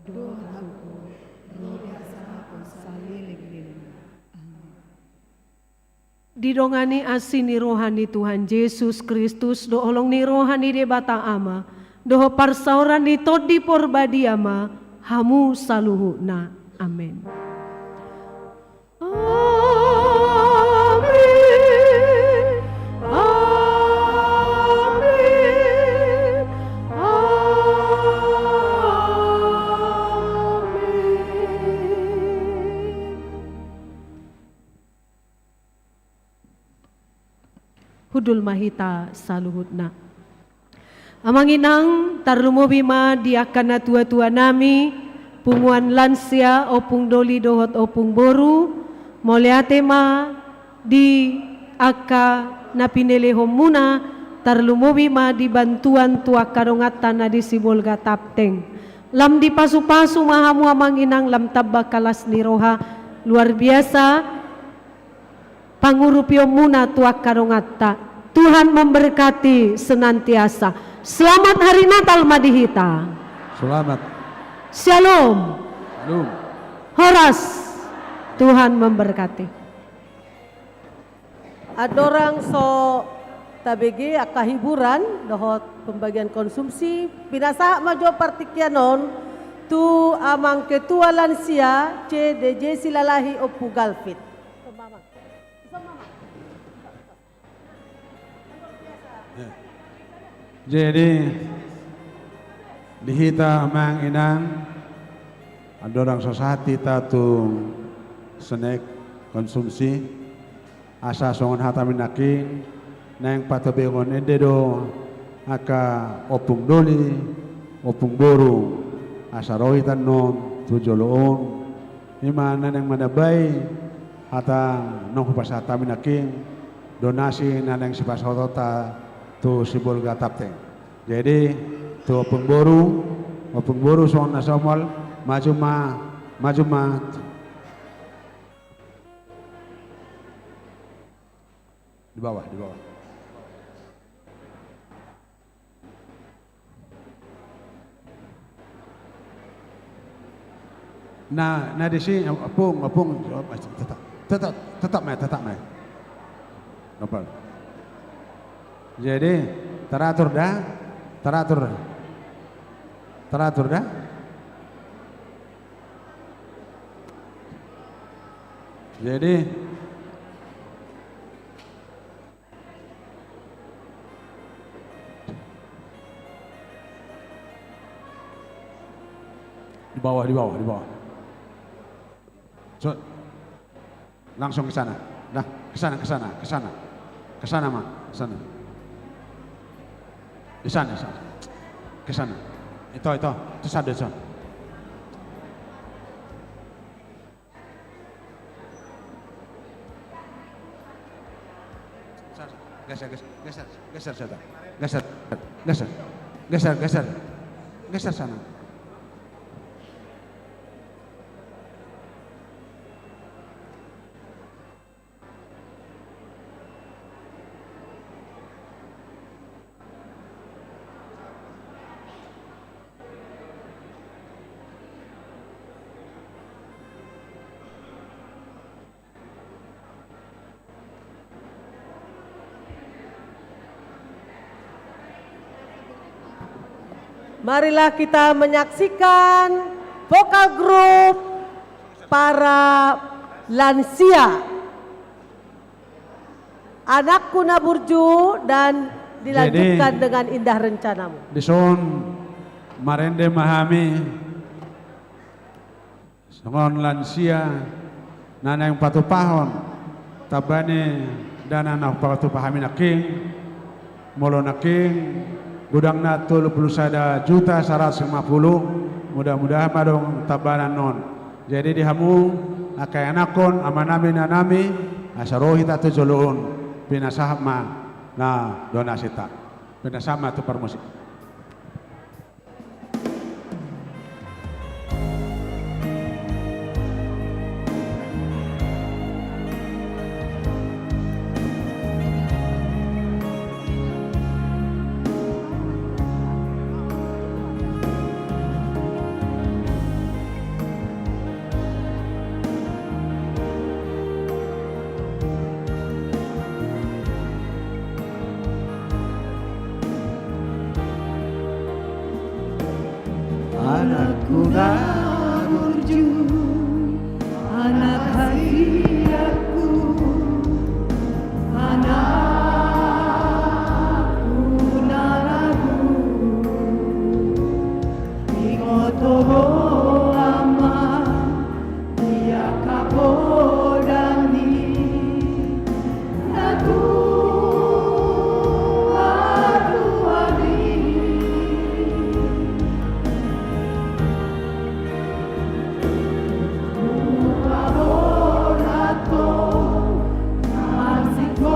dohot hagogoon, dohot hasangapon saleleng ni lelengna. Amin. Didongani asi ni roha ni Tuhan Jesus Kristus dohot holong ni roha ni Debata Ama dohot parsaoran ni Tondi Porbadia ma hamu saluhutna. Amen. Amen. Amen. Amen. Hundul ma hita saluhutna. Amang inang, tarlumobi ma di angka natuatuanami, punguan lansia, ompung doli dohot ompung boru, mauliate ma di angka na pinelehonmuna, tarlumobi ma di bantuan tu angka donganta na di Sibolga Tapteng. Lam dipasupasu ma hamu amang inang, lam tamba angka las ni roha, luar biasa pangurupionmuna tu angka donganta. Tuhan memberkati senantiasa. Selamat Hari Natal ma di hita. Selamat. Shalom. Shalom. Horas. Tuhan memberkati. Andorang so tabege angka hiburan dohot pembagian konsumsi, pinasahat ma jo partingkian on tu amang ketua lansia C D J Silalahi Ompu Galvit. Jadi, di hita amang inang, andorang so sahat hita tu snack konsumsi, asa songon hatami nangkin, naeng patobengon ende do angka ompung doli, ompung boru, asa ro hita annon tu jolo on. I ma na naeng manambai hata naung hupasahat hami nangkin, donasi na naeng sipasahatonta tu Sibolga Tamteng. Jadi, tu ompung boru, ompung boru songon na somol, maju ma, maju ma. Di bawah, di bawah. Na, na disi, ompung, ompung, tetap, tetap, tetap ma, tetap ma. Nompal. Jadi, teratur da, teratur. Teratur da. Jadi, di bawah, di bawah, di bawah. So, langsung ke sana. Nah, ke sana, ke sana, ke sana. Ke sana, Ma. Ke sana. Di sana, di sana. Ke sana. Itu, itu. Itu sana, di sana. Geser, geser, geser, geser, geser, geser, geser, geser, geser, geser sana. Marilah kita menyaksikan vokal grup para lansia. Anakku na burju dan dilanjutkan dengan indah rencanamu. Jadi, dison marende ma hami songon lansia na naeng patupahon tamba ni dana na hupatupa hami nangkin. Molo nangkin godangna tolu pulu sada juta saratus lima pulu, mudah-mudahan ma adong tambana on. Jadi di hamu angka ianakhon, amanami, inanami, asa ro hita tu jolo on, pinasahat ma na donasinta. Pinasahat ma tu parmusik. Anakku na burju, anak hasianku, anakku na ragu, ingot ho, Ama, ia kapodang ni natuatuami. Hupaborat ho marsikolai.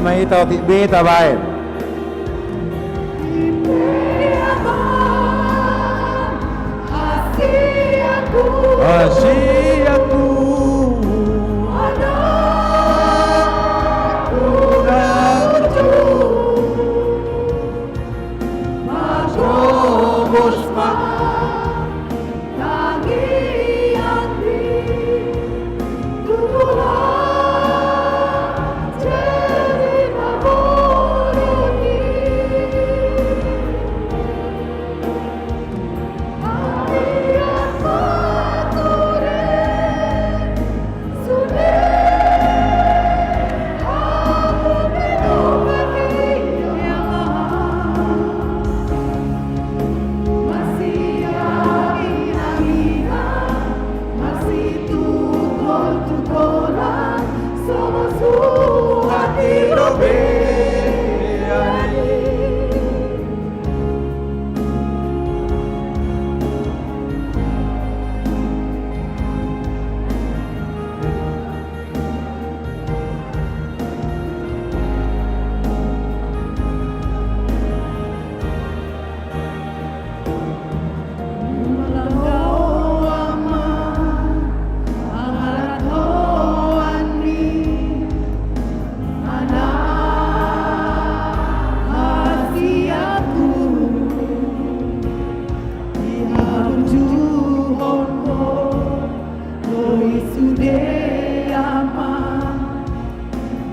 Ma hita otik be tabaen. Hasianku.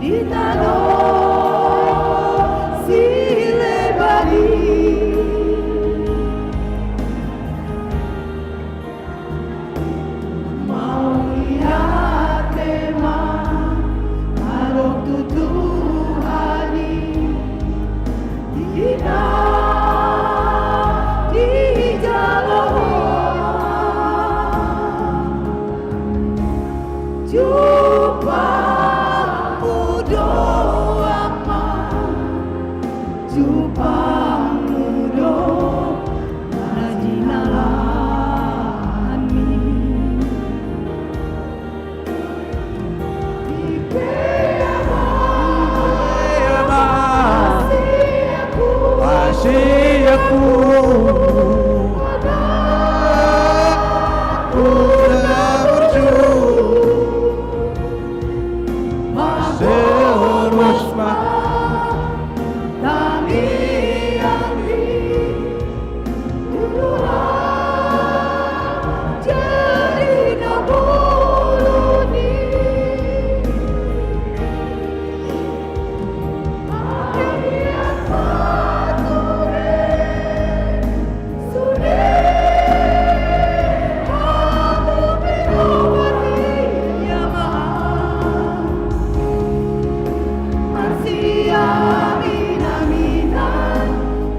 Di tano sileban i. Mauliate ma adong tu Tuhan i. Di na dijalo ho. Jumpa mu do ama, jumpa mu do na jinalahan i.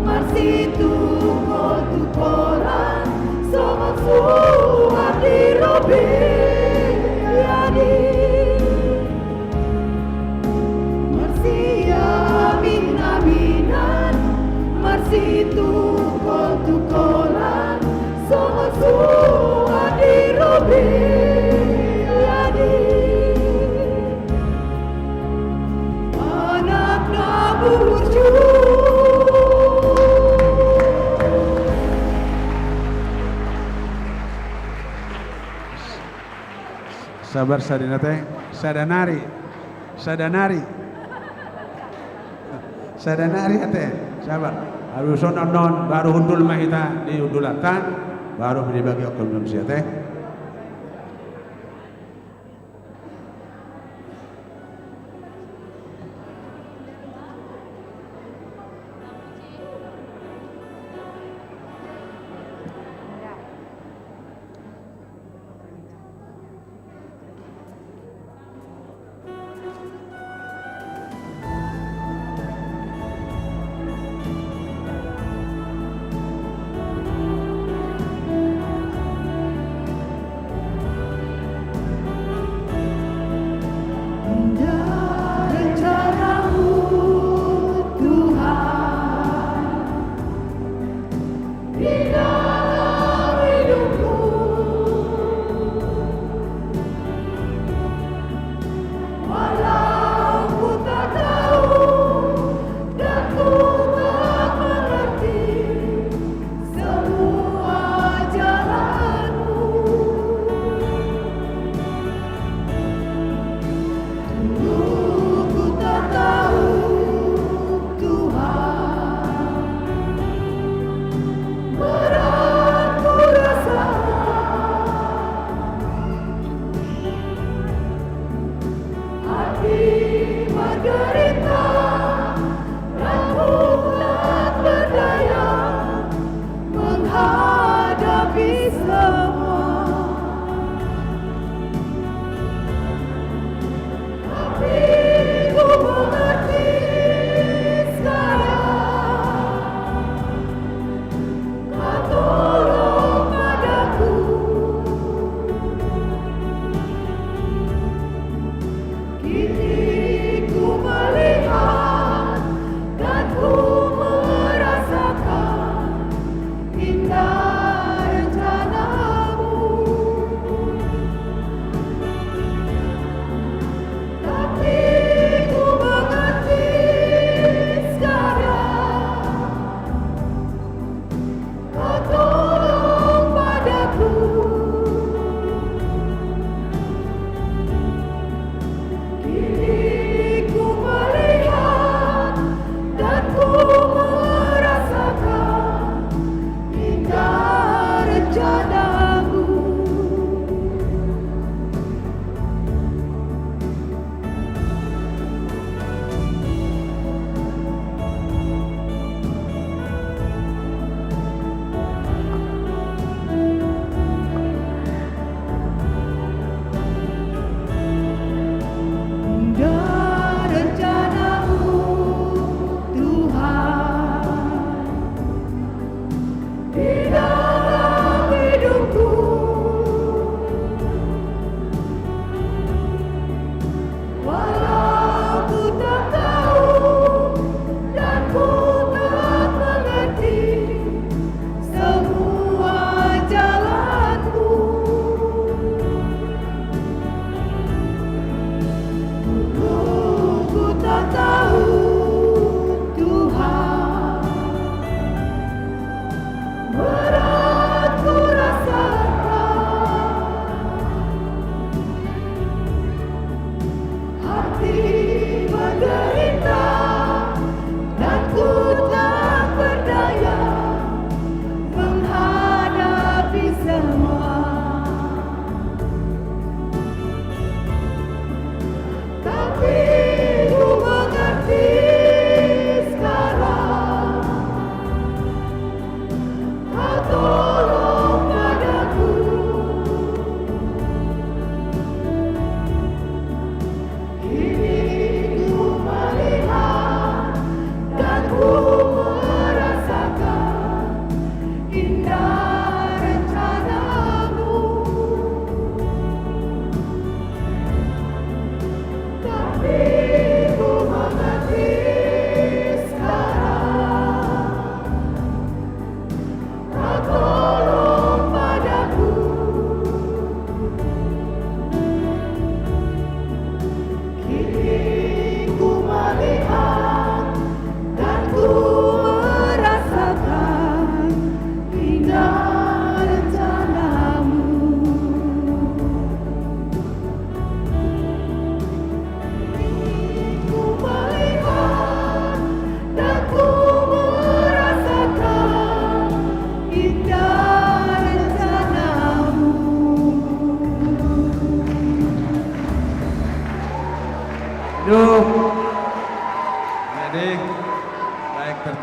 Marsitungkoltungkolan songon suhat di robean i. Marsiaminaminan, marsitungkoltungkolan songon suhat di robean i. Anak na burju. Sabar, sada nari ate. Sada nari. Sada nari. Sada nari ate. Sabar. Habis on annon baru hundul ma hita di hundulanta. Baru dibagi okon manusia ate.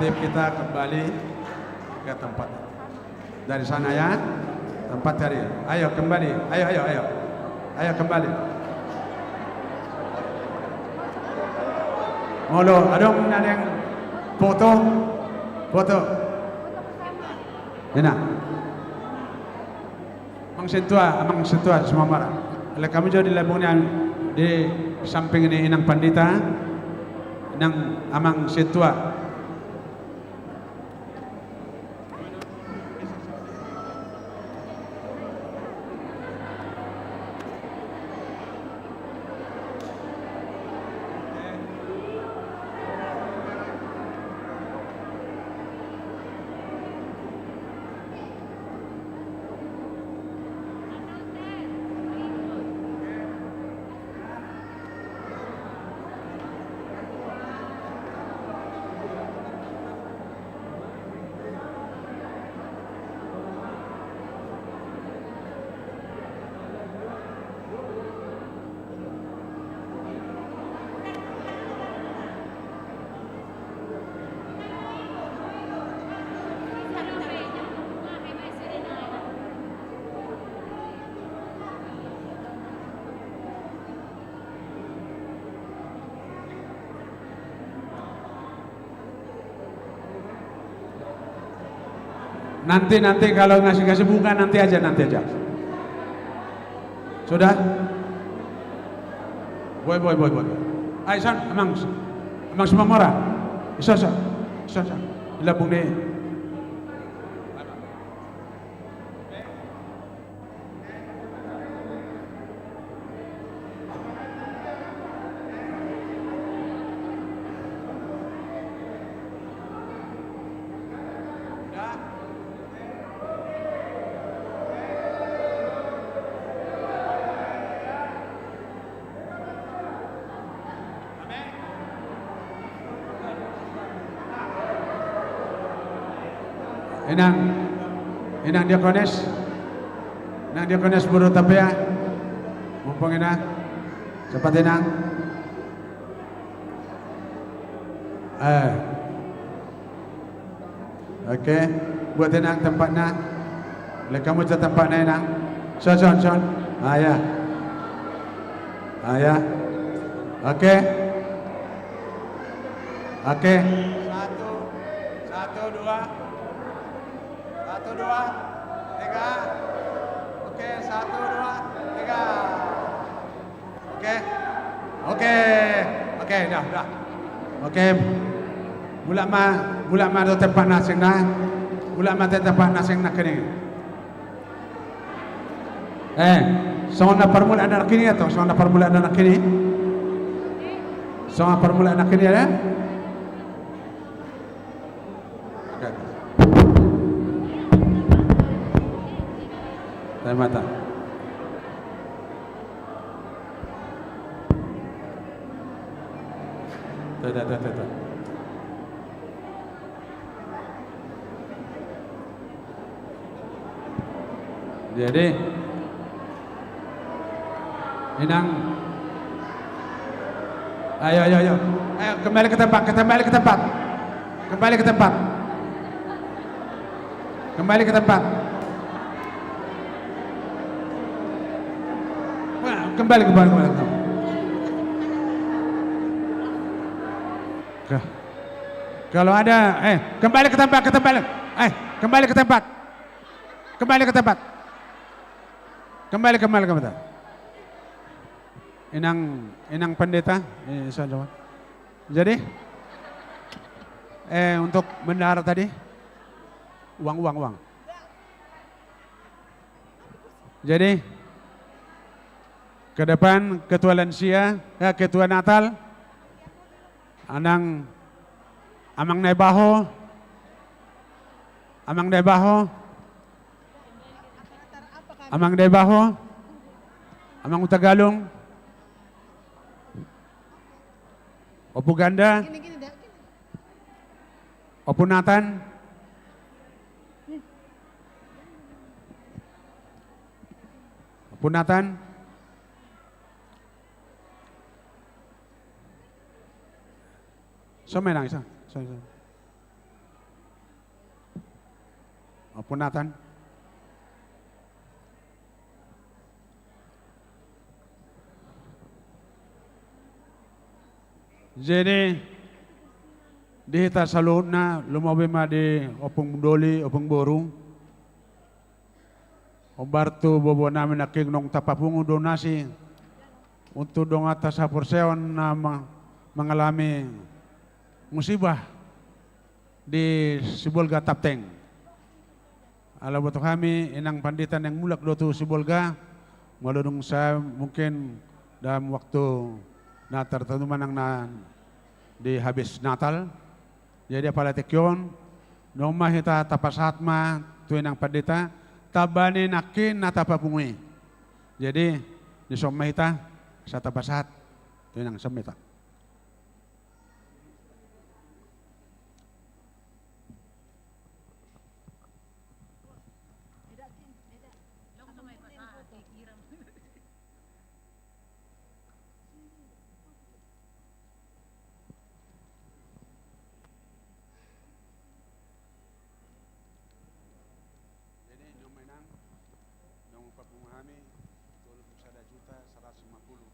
Kita kembali ke tempat. Dari sana ya. Tempat tadi. Ayo kembali. Ayo, ayo, ayo. Ayo kembali. Molo adong na naeng foto. Foto. Enak. Amang sintua, amang sintua Simamora. Alai hamu jo di lambung ni, di samping ni inang pandita, inang amang sintua. Nanti, nanti kalau ngasih, ngasih bunga nanti aja, nanti aja. Sudah? Boi, boi, boi, boi. Ai san, amang, amang Simamora. Iso, iso, iso, iso. Di lambung ni. Inang, inang diakones, inang diakones boru Tapea, mumpung inang, cepat inang. Eh. Oke, buat inang tempatna. Lek hamu jo tempatna inang. Son, son, son. Ah ya. Ah ya. Oke. Oke. Satu, satu, dua. Satu, dua, tiga. Oke, satu, dua, tiga. Oke. Oke. Oke, dah, dah. Oke. Mulak ma, mulak ma tu tempat na asing na. Mulak ma tu tempat na asing na nangkin i. Eh, songon na parmulaan na nangkin i atau songon na parmulaan na nangkin i. Songon na parmulaan na nangkin i ya. Oke. Tahe mata. Tuh, tuh, tuh, tuh, tuh. Jadi, inang, ayo, ayo, ayo. Ayo, kembali ke tempat, kembali ke tempat. Kembali ke tempat. Kembali ke tempat. Wah, kembali, kembali, kembali, kembali. Oke. Kalau ada, eh, kembali ke tempat, ke tempat. Eh, kembali ke tempat. Kembali ke tempat. Kembali, kembali ke tempat. Inang, inang pendeta, eh, so, coba. Jadi, eh, untuk bendahara tadi, uang, uang, uang. Jadi, ke depan, ketua lansia, eh, ketua Natal, Anang, amang Naibaho, amang Naibaho, amang Naibaho, amang Hutagalung, Ompu Ganda, Ompu Nathan, Ompu Nathan. Son ma inang, son, son, son. Ompunatan. Jadi, di hita saluhutna, lumobi ma di ompung doli, ompung boru. Hombar tu boboanami nangkin naung tapapungu donasi, untuk donganta saporseaon na ma-, mangalami musibah di Sibolga Tapteng. Ala boto hami, inang pandita naeng mulak do tu Sibolga, molo dung sae mungkin dalam waktu na tartentu manang na di habis Natal. Jadi apala tingki on, dung ma hita tapasahat ma tu inang pandita, tamba ni nangkin na tapapungu i. Jadi, dison ma hita, asa tapasahat tu inang, dison ma hita. Jadi, on ma inang, naung hupapungu hami, tolu pulu sada juta saratus lima pulu.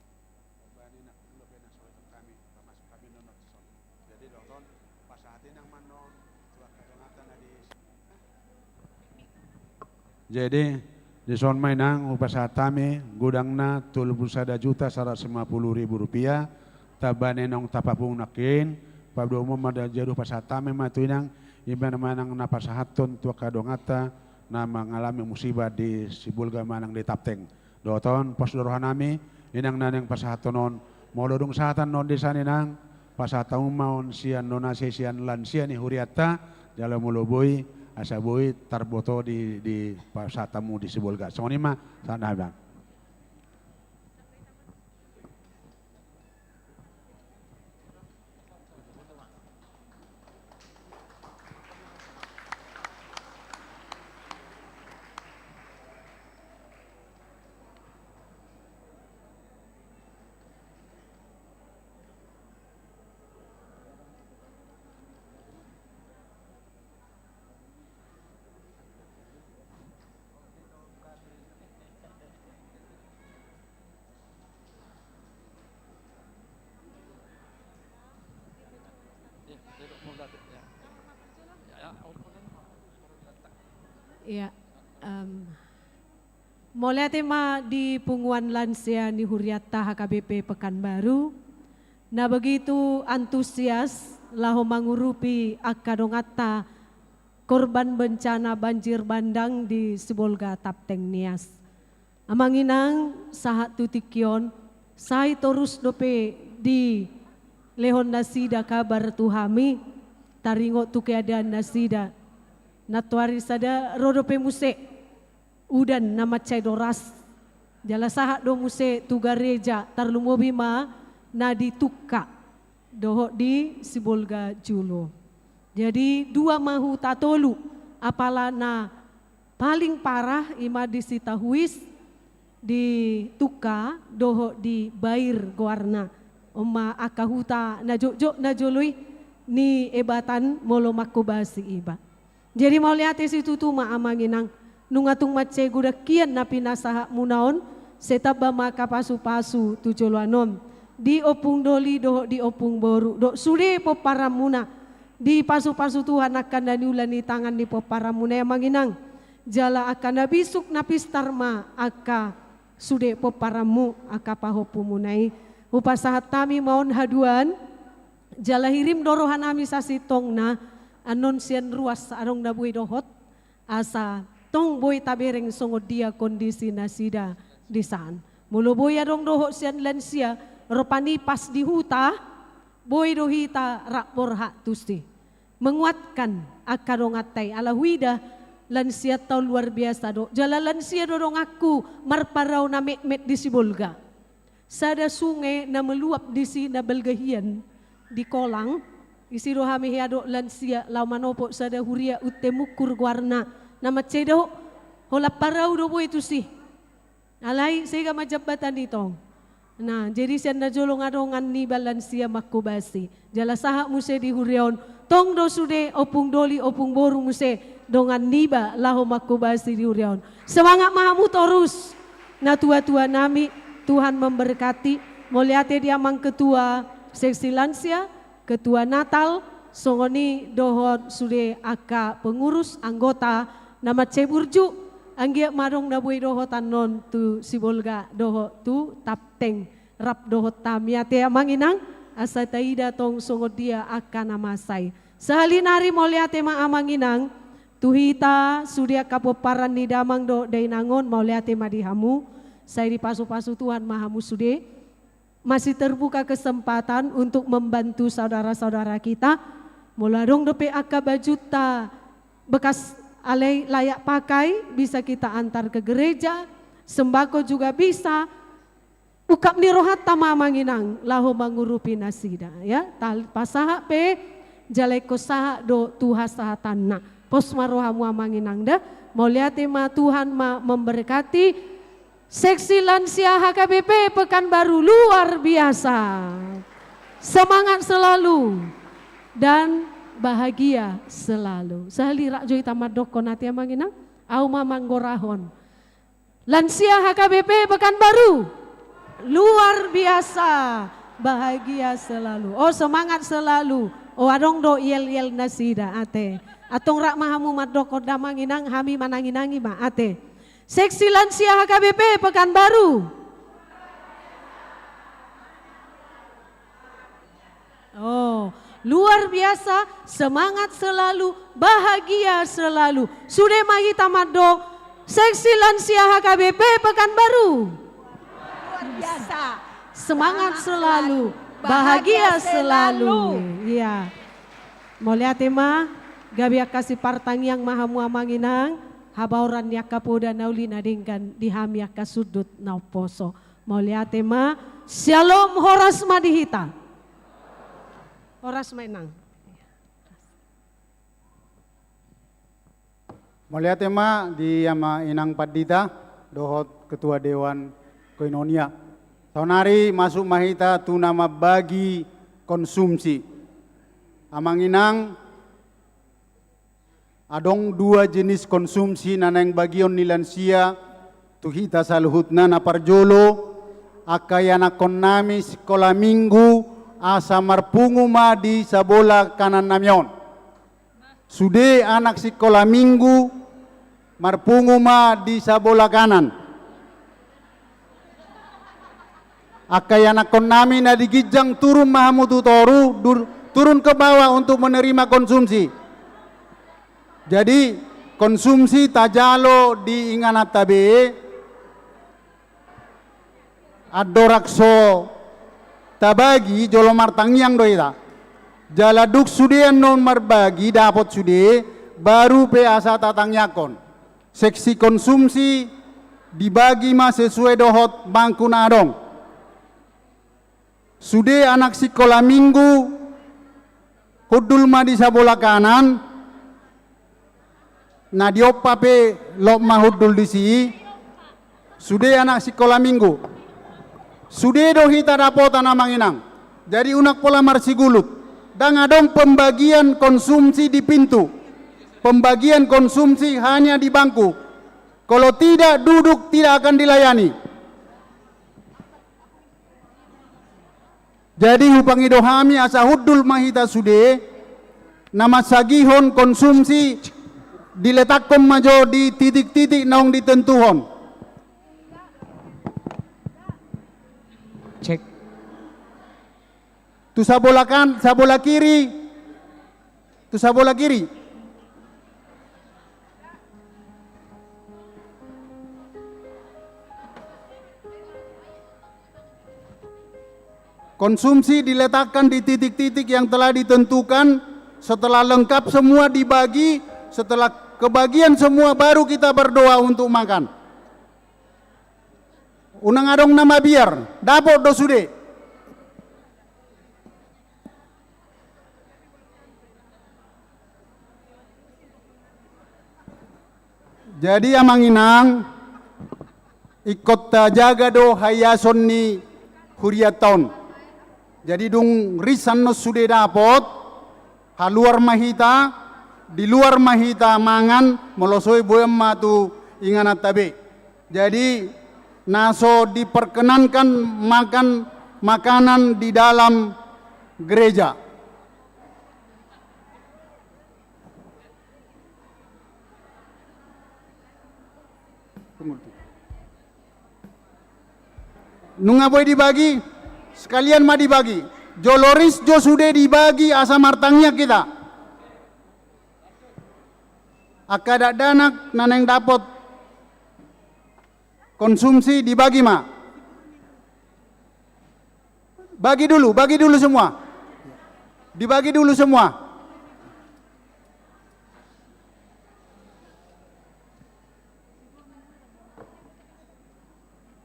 Bani na, olo pe na so hami, pamasuk hami non notison. Jadi, dohot on, pasahat inang ma non, tu angka donganta na di. Jadi, dison ma inang, hupasahat hami, godangna tolu pulu sada juta saratus lima pulu ribu rupiah, tamba ni naung tapapungu nangkin, padomu ma da-, jadi hupasahat hami ma tu inang, i ma manang na pasahathon tu angka donganta, na mangalami musibah di Sibolga manang di Tapteng. Dohot on, pos do rohanami, inang na naeng pasahathon on, molo dung sahatan on di san inang, pasahat hamu ma on sian donasi sian lansia ni hurianta, jala molo boi, asa boi tarboto di, di pasahat hamu di Sibolga. Songon i ma, sahat hami. Iya, em, mauliate ma di punguan lansia ni hurianta H K B P Pekanbaru, na begitu antusias laho mangurupi angka donganta korban bencana banjir bandang di Sibolga Tapteng Nias. Amang inang, sahat tu tingki on, sai torus dope dilehon nasida kabar tu hami, taringot tu keadaan nasida. Nantoari sada ro dope muse udan na mansai doras. Jala sahat do muse tu gareja, tarlumobi ma na di Tungka dohot di Sibolga jolo. Jadi dua ma huta tolu, apala na paling parah i ma di Sitahuis, di Tungka dohot di Bair goarna. On ma angka huta na jotjot na jolo i niebaton molo manghobasi iba. Jadi mauliate situtu ma amang inang, nunga tung mansai godang hian na pinasahatmuna on, sai tamba ma angka pasupasu tu joloan on. Di ompung doli dohot di ompung boru, dohot sude pomparanmuna, dipasupasu Tuhan angka na niula ni tangan ni pomparanmuna i amang inang. Jala angka na bisuk na pistar ma angka sude pomparanmu angka pahompumuna i. Hupasahat hami ma on haduan, jala hirim do rohanami sasintongna, annon sian ruas adong na boi dohot, asa tong boi tabereng songon dia kondisi nasida di san. Molo boi adong dohot sian lansia, ro panipas di huta, boi do hita rap borhat tusi. Menguatkan angka donganta i, ala huida lansianta on luar biasa do. Jala lansia do donganku marparau na metmet di Sibolga. Sada sunge na meluap disi na balga hian di kolang, isi do hami hea dohot lansia laho manopot sada huria Unte Mungkur goarna, na mansai do holan parau do boi tusi. Alai sega ma jambatan i tong. Nah, jadi sian na jolo nga dongan niba lansia mangkobasi. Jala sahat muse di huria on, tong do sude ompung doli, ompung boru muse dongan niba laho mangkobasi di huria on. Semangat ma hamu torus, natuatua nami, Tuhan memberkati. Mauliate di amang ketua seksi lansia, ketua Natal, songon i dohot sude angka pengurus, anggota na mansai burju, anggiat ma adong na boi dohot annon tu Sibolga dohot tu Tapteng, rap dohot hami. Ate amang inang, asa taida tong songon dia angka na masa i. Sahali nari mauliate ma amang inang tu hita sude angka pomparan ni damang dohot dainang on, mauliate ma di hamu. Sai dipasupasu Tuhan ma hamu sude. Masih terbuka kesempatan untuk membantu saudara-saudara kita. Molo adong dope angka bajunta bekas alai layak pakai, bisa kita antar ke gereja, sembako juga bisa. Ungkap ni rohanta ma amang inang laho mangurupi nasida, ya. Tapasahat pe, jala ingkon sahat do tu hasahatanna. Pos ma rohamu amang inang da. Mauliate ma, Tuhan ma memberkati. Seksi lansia H K B P Pekanbaru luar biasa. Semangat selalu dan bahagia selalu. Sahali rap jo hita mandokkon, ate amang inang, au ma manggorahon. Lansia H K B P Pekanbaru luar biasa, bahagia selalu. Oh, semangat selalu. Oh, adong do yel-yel nasida, ate. Antong rap ma hamu mandokkon da amang inang, hami manangi-nangi ma, ate. Seksi lansia H K B P Pekanbaru. Oh, luar biasa, semangat selalu, bahagia selalu. Sude ma hita mandok, seksi lansia H K B P Pekanbaru. Luar biasa. Semangat selalu, bahagia selalu. Iya. Mauliate ma, gabe angka sipartangiang ma hamu amang inang, habaoran ni angka poda na uli na denggan di hami angka sundut na umposo. Mauliate ma, syalom, horas ma di hita. Horas ma inang. Mauliate ma di amang inang pandita, dohot ketua dewan koinonia. Saonari masuk ma hita tu na mambagi konsumsi. Amang inang, adong dua jenis konsumsi na naeng bagion ni lansia tu hita saluhutna. Na parjolo, angka ianakkon nami sikola minggu, asa marpungu ma di sabola kanan nami on. Sude anak sikola minggu, marpungu ma di sabola kanan. Angka ianakkon nami na di ginjang, turun ma hamu tu toru, dur-, turun ke bawah untuk menerima konsumsi. Jadi, konsumsi tajalo di ingananta be, andorang so tabagi, jolo martangiang do hita. Jala dung sude annon marbagi, dapot sude, baru pe asa tatangiangkon. Seksi konsumsi dibagi ma sesuai dohot bangku na adong. Sude anak sikola minggu, hundul ma di sabola kanan, na di ompa pe lot ma hundul disi, sude anak sikola minggu. Sude do hita dapotan amang inang. Jadi unang pola marsigulut. Ndang adong pembagian konsumsi di pintu. Pembagian konsumsi hanya di bangku. Kalau tidak duduk, tidak akan dilayani. Jadi hupangido hami asa hundul ma hita sude, na mansagihon konsumsi diletakkon ma jo di titik-titik naung ditentuhon. Cek. Tu sabola kan, sabola kiri. Tu sabola kiri. Konsumsi diletakkan di titik-titik yang telah ditentukan. Setelah lengkap semua dibagi, setelah kebagian semua, baru kita berdoa untuk makan. Unang adong na mabiar, dapot do sude. Jadi amang inang, ingkon tajaga do haiason ni hurianta on. Jadi dung ris annon sude dapot, haluar ma hita, di luar ma hita mangan, molo so i boan ma tu ingananta be. Jadi na so diperkenankan makan makanan di dalam gereja. Nunga boi dibagi, sekalian ma dibagi. Jolo ris jo sude dibagi asa martangiang hita. Angka dakdanak na naeng dapot konsumsi dibagi ma. Bagi dulu, bagi dulu semua. Dibagi dulu semua.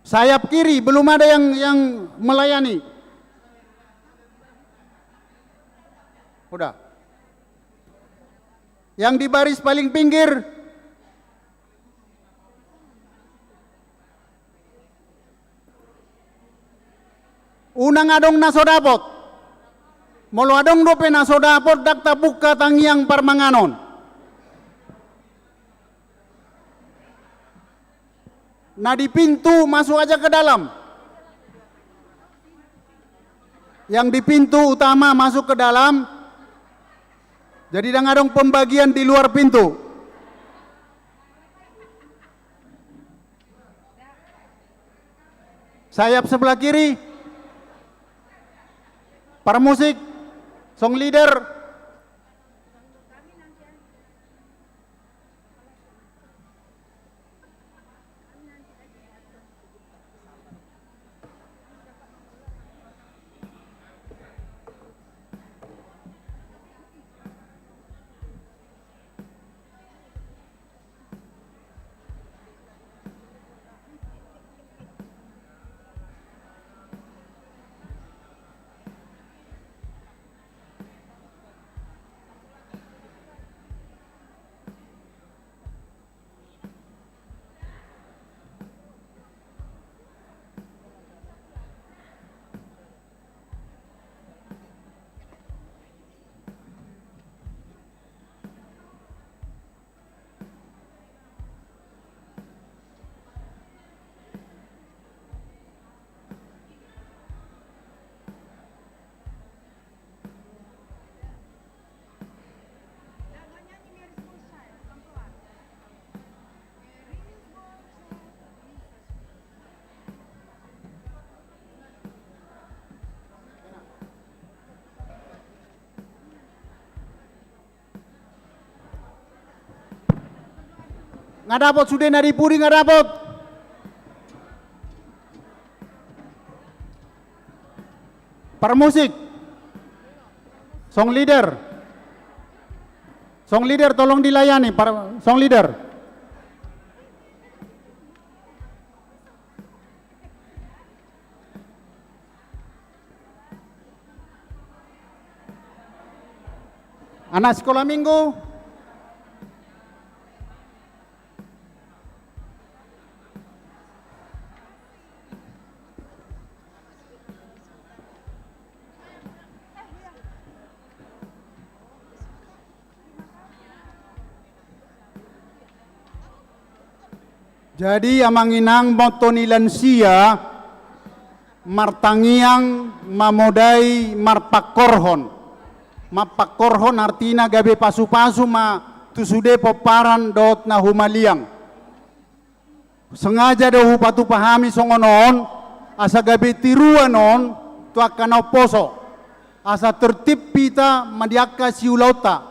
Sayap kiri, belum ada yang, yang melayani. Udah. Yang di baris paling pinggir. Unang adong na so dapot. Molo adong dope na so dapot, ndang tabuka tangiang parmanganon. Na di pintu masuk aja ke dalam. Yang di pintu utama masuk ke dalam. Jadi ndang adong pembagian di luar pintu. Sayap sebelah kiri. Parmusik, song leader. Nga dapot sude na di pudi, nga dapot. Parmusik. Song leader. Song leader tolong dilayani, par-, song leader. Anak sekolah minggu. Jadi, amang inang, motto ni lansia, martangiang, mamodai, marpangkorhon. Marpangkorhon artina gabe pasupasu ma tu sude pomparan dohot na humaliang. Sengaja do hupatupa hami songon on, asa gabe tiruan on tu angka na umposo, asa tertib hita ma di angka siulaonta,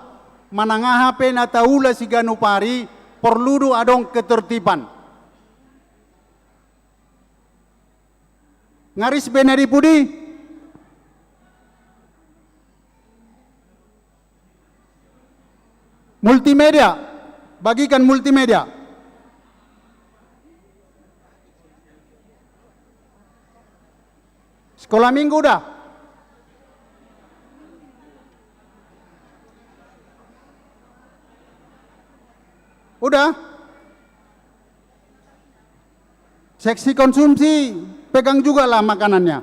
manang aha pe na taula siganup ari, porlu do adong ketertiban. Nga ris be na di pudi? Multimedia, bagikan multimedia. Sekolah minggu udah? Udah? Seksi konsumsi, pegang juga lah makanannya.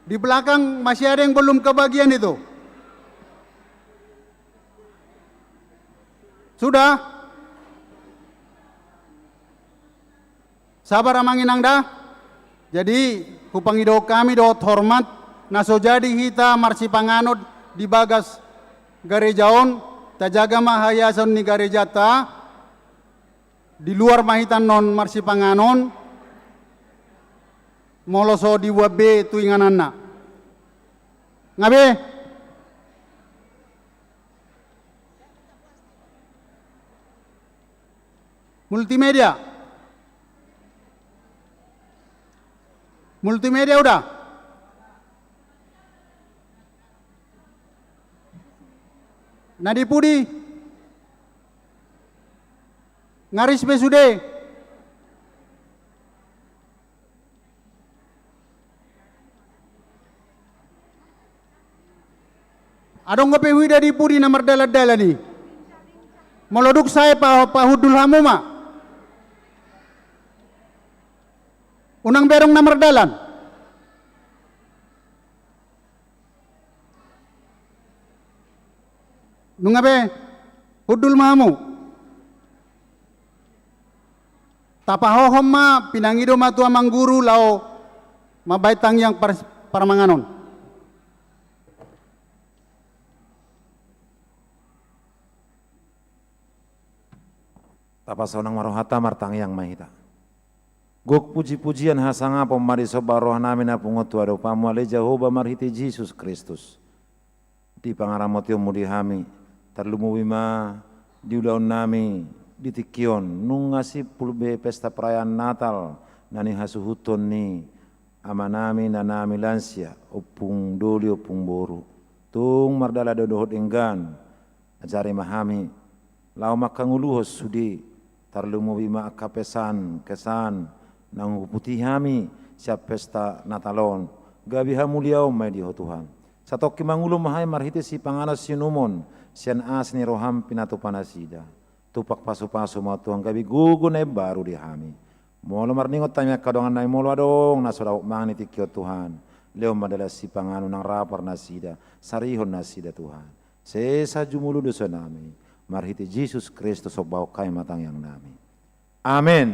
Di belakang masih ada yang belum kebagian itu. Sudah? Sabar amang inang da. Jadi, hupangido hami dohot hormat, na so jadi hita marsipanganon di bagas gareja on, tajaga ma hahiason ni garejanta, di luar ma hita annon marsipanganon, molo so dibuat be tu ingananna. Nga be? Multimedia. Multimedia udah. Na di pudi? Nga ris be sude. Adong dope huida di pudi na mardalan-dalan i. Molo dung sae pa, pahundul hamu ma. Unang be adong na mardalan. Nunga be, hundul ma hamu. Tapahohom ma, pinangido ma tu amang guru laho mambahen tangiang par-, parmanganon. Tapasahat ma rohanta, martangiang ma hita. Gok puji-pujian hasangapon ma disomba rohanami na pungu tu adopanmu ale Jahowa marhite Jesus Kristus. Di pangaramotionmu di hami, tarlumobi ma di ulaonnami di tingki on, nunga simpul be pesta perayaan Natal na nihasuhuton ni amanami, inanami, lansia, ompung doli, ompung boru. Tung mardalan do dohot denggan, ajari ma hami laho manghangoluhon sude, tarlumobi ma angka pesan, kesan, naung huputi hami sian pesta Natal on, gabe hamuliaon ma i di Ho Tuhan. Satongkin mangolu ma hami marhite sipanganon siinumon sian asi ni roham pinatupa nasida. Tumpak pasu-pasu ma Tuhan gabe gogo na imbaru di hami. Molo marningot hami angka dongannami, molo adong na so dapot mangan di tingki on Tuhan, lehon ma dalan sipanganon, unang rapar nasida, sarihon nasida Tuhan. Sesa jumolo dosanami, marhite Jesus Kristus sombahon hami ma tangiangnami. Amen.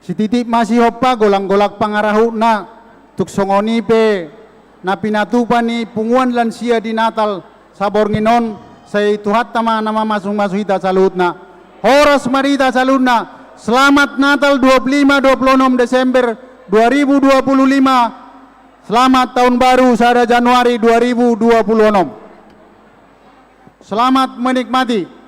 Sititi ma sihompa, golang-golang pangarahutna, tung songon i pe na pinatupa ni punguan lansia di Natal saborngin on, sai Tuhanta ma na mamasu-masu hita saluhutna. Horas ma di hita saluhutna. Selamat Natal dua puluh lima, dua puluh enam Desember dua ribu dua puluh lima. Selamat Tahun Baru sada Januari dua ribu dua puluh enam. Selamat menikmati.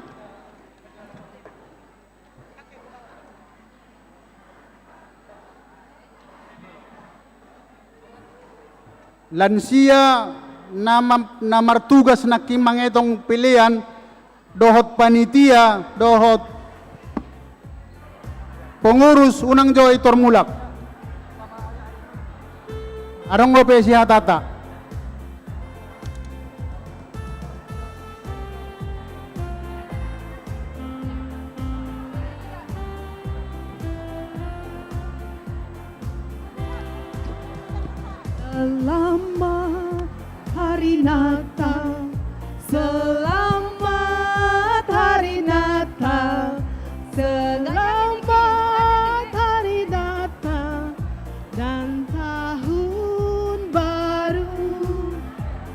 Lansia na ma-, na martugas nangkin mangetong pelean, dohot panitia, dohot pengurus, unang jo i tor mulak. Adong dope sihatanta. Selamat Hari Natal.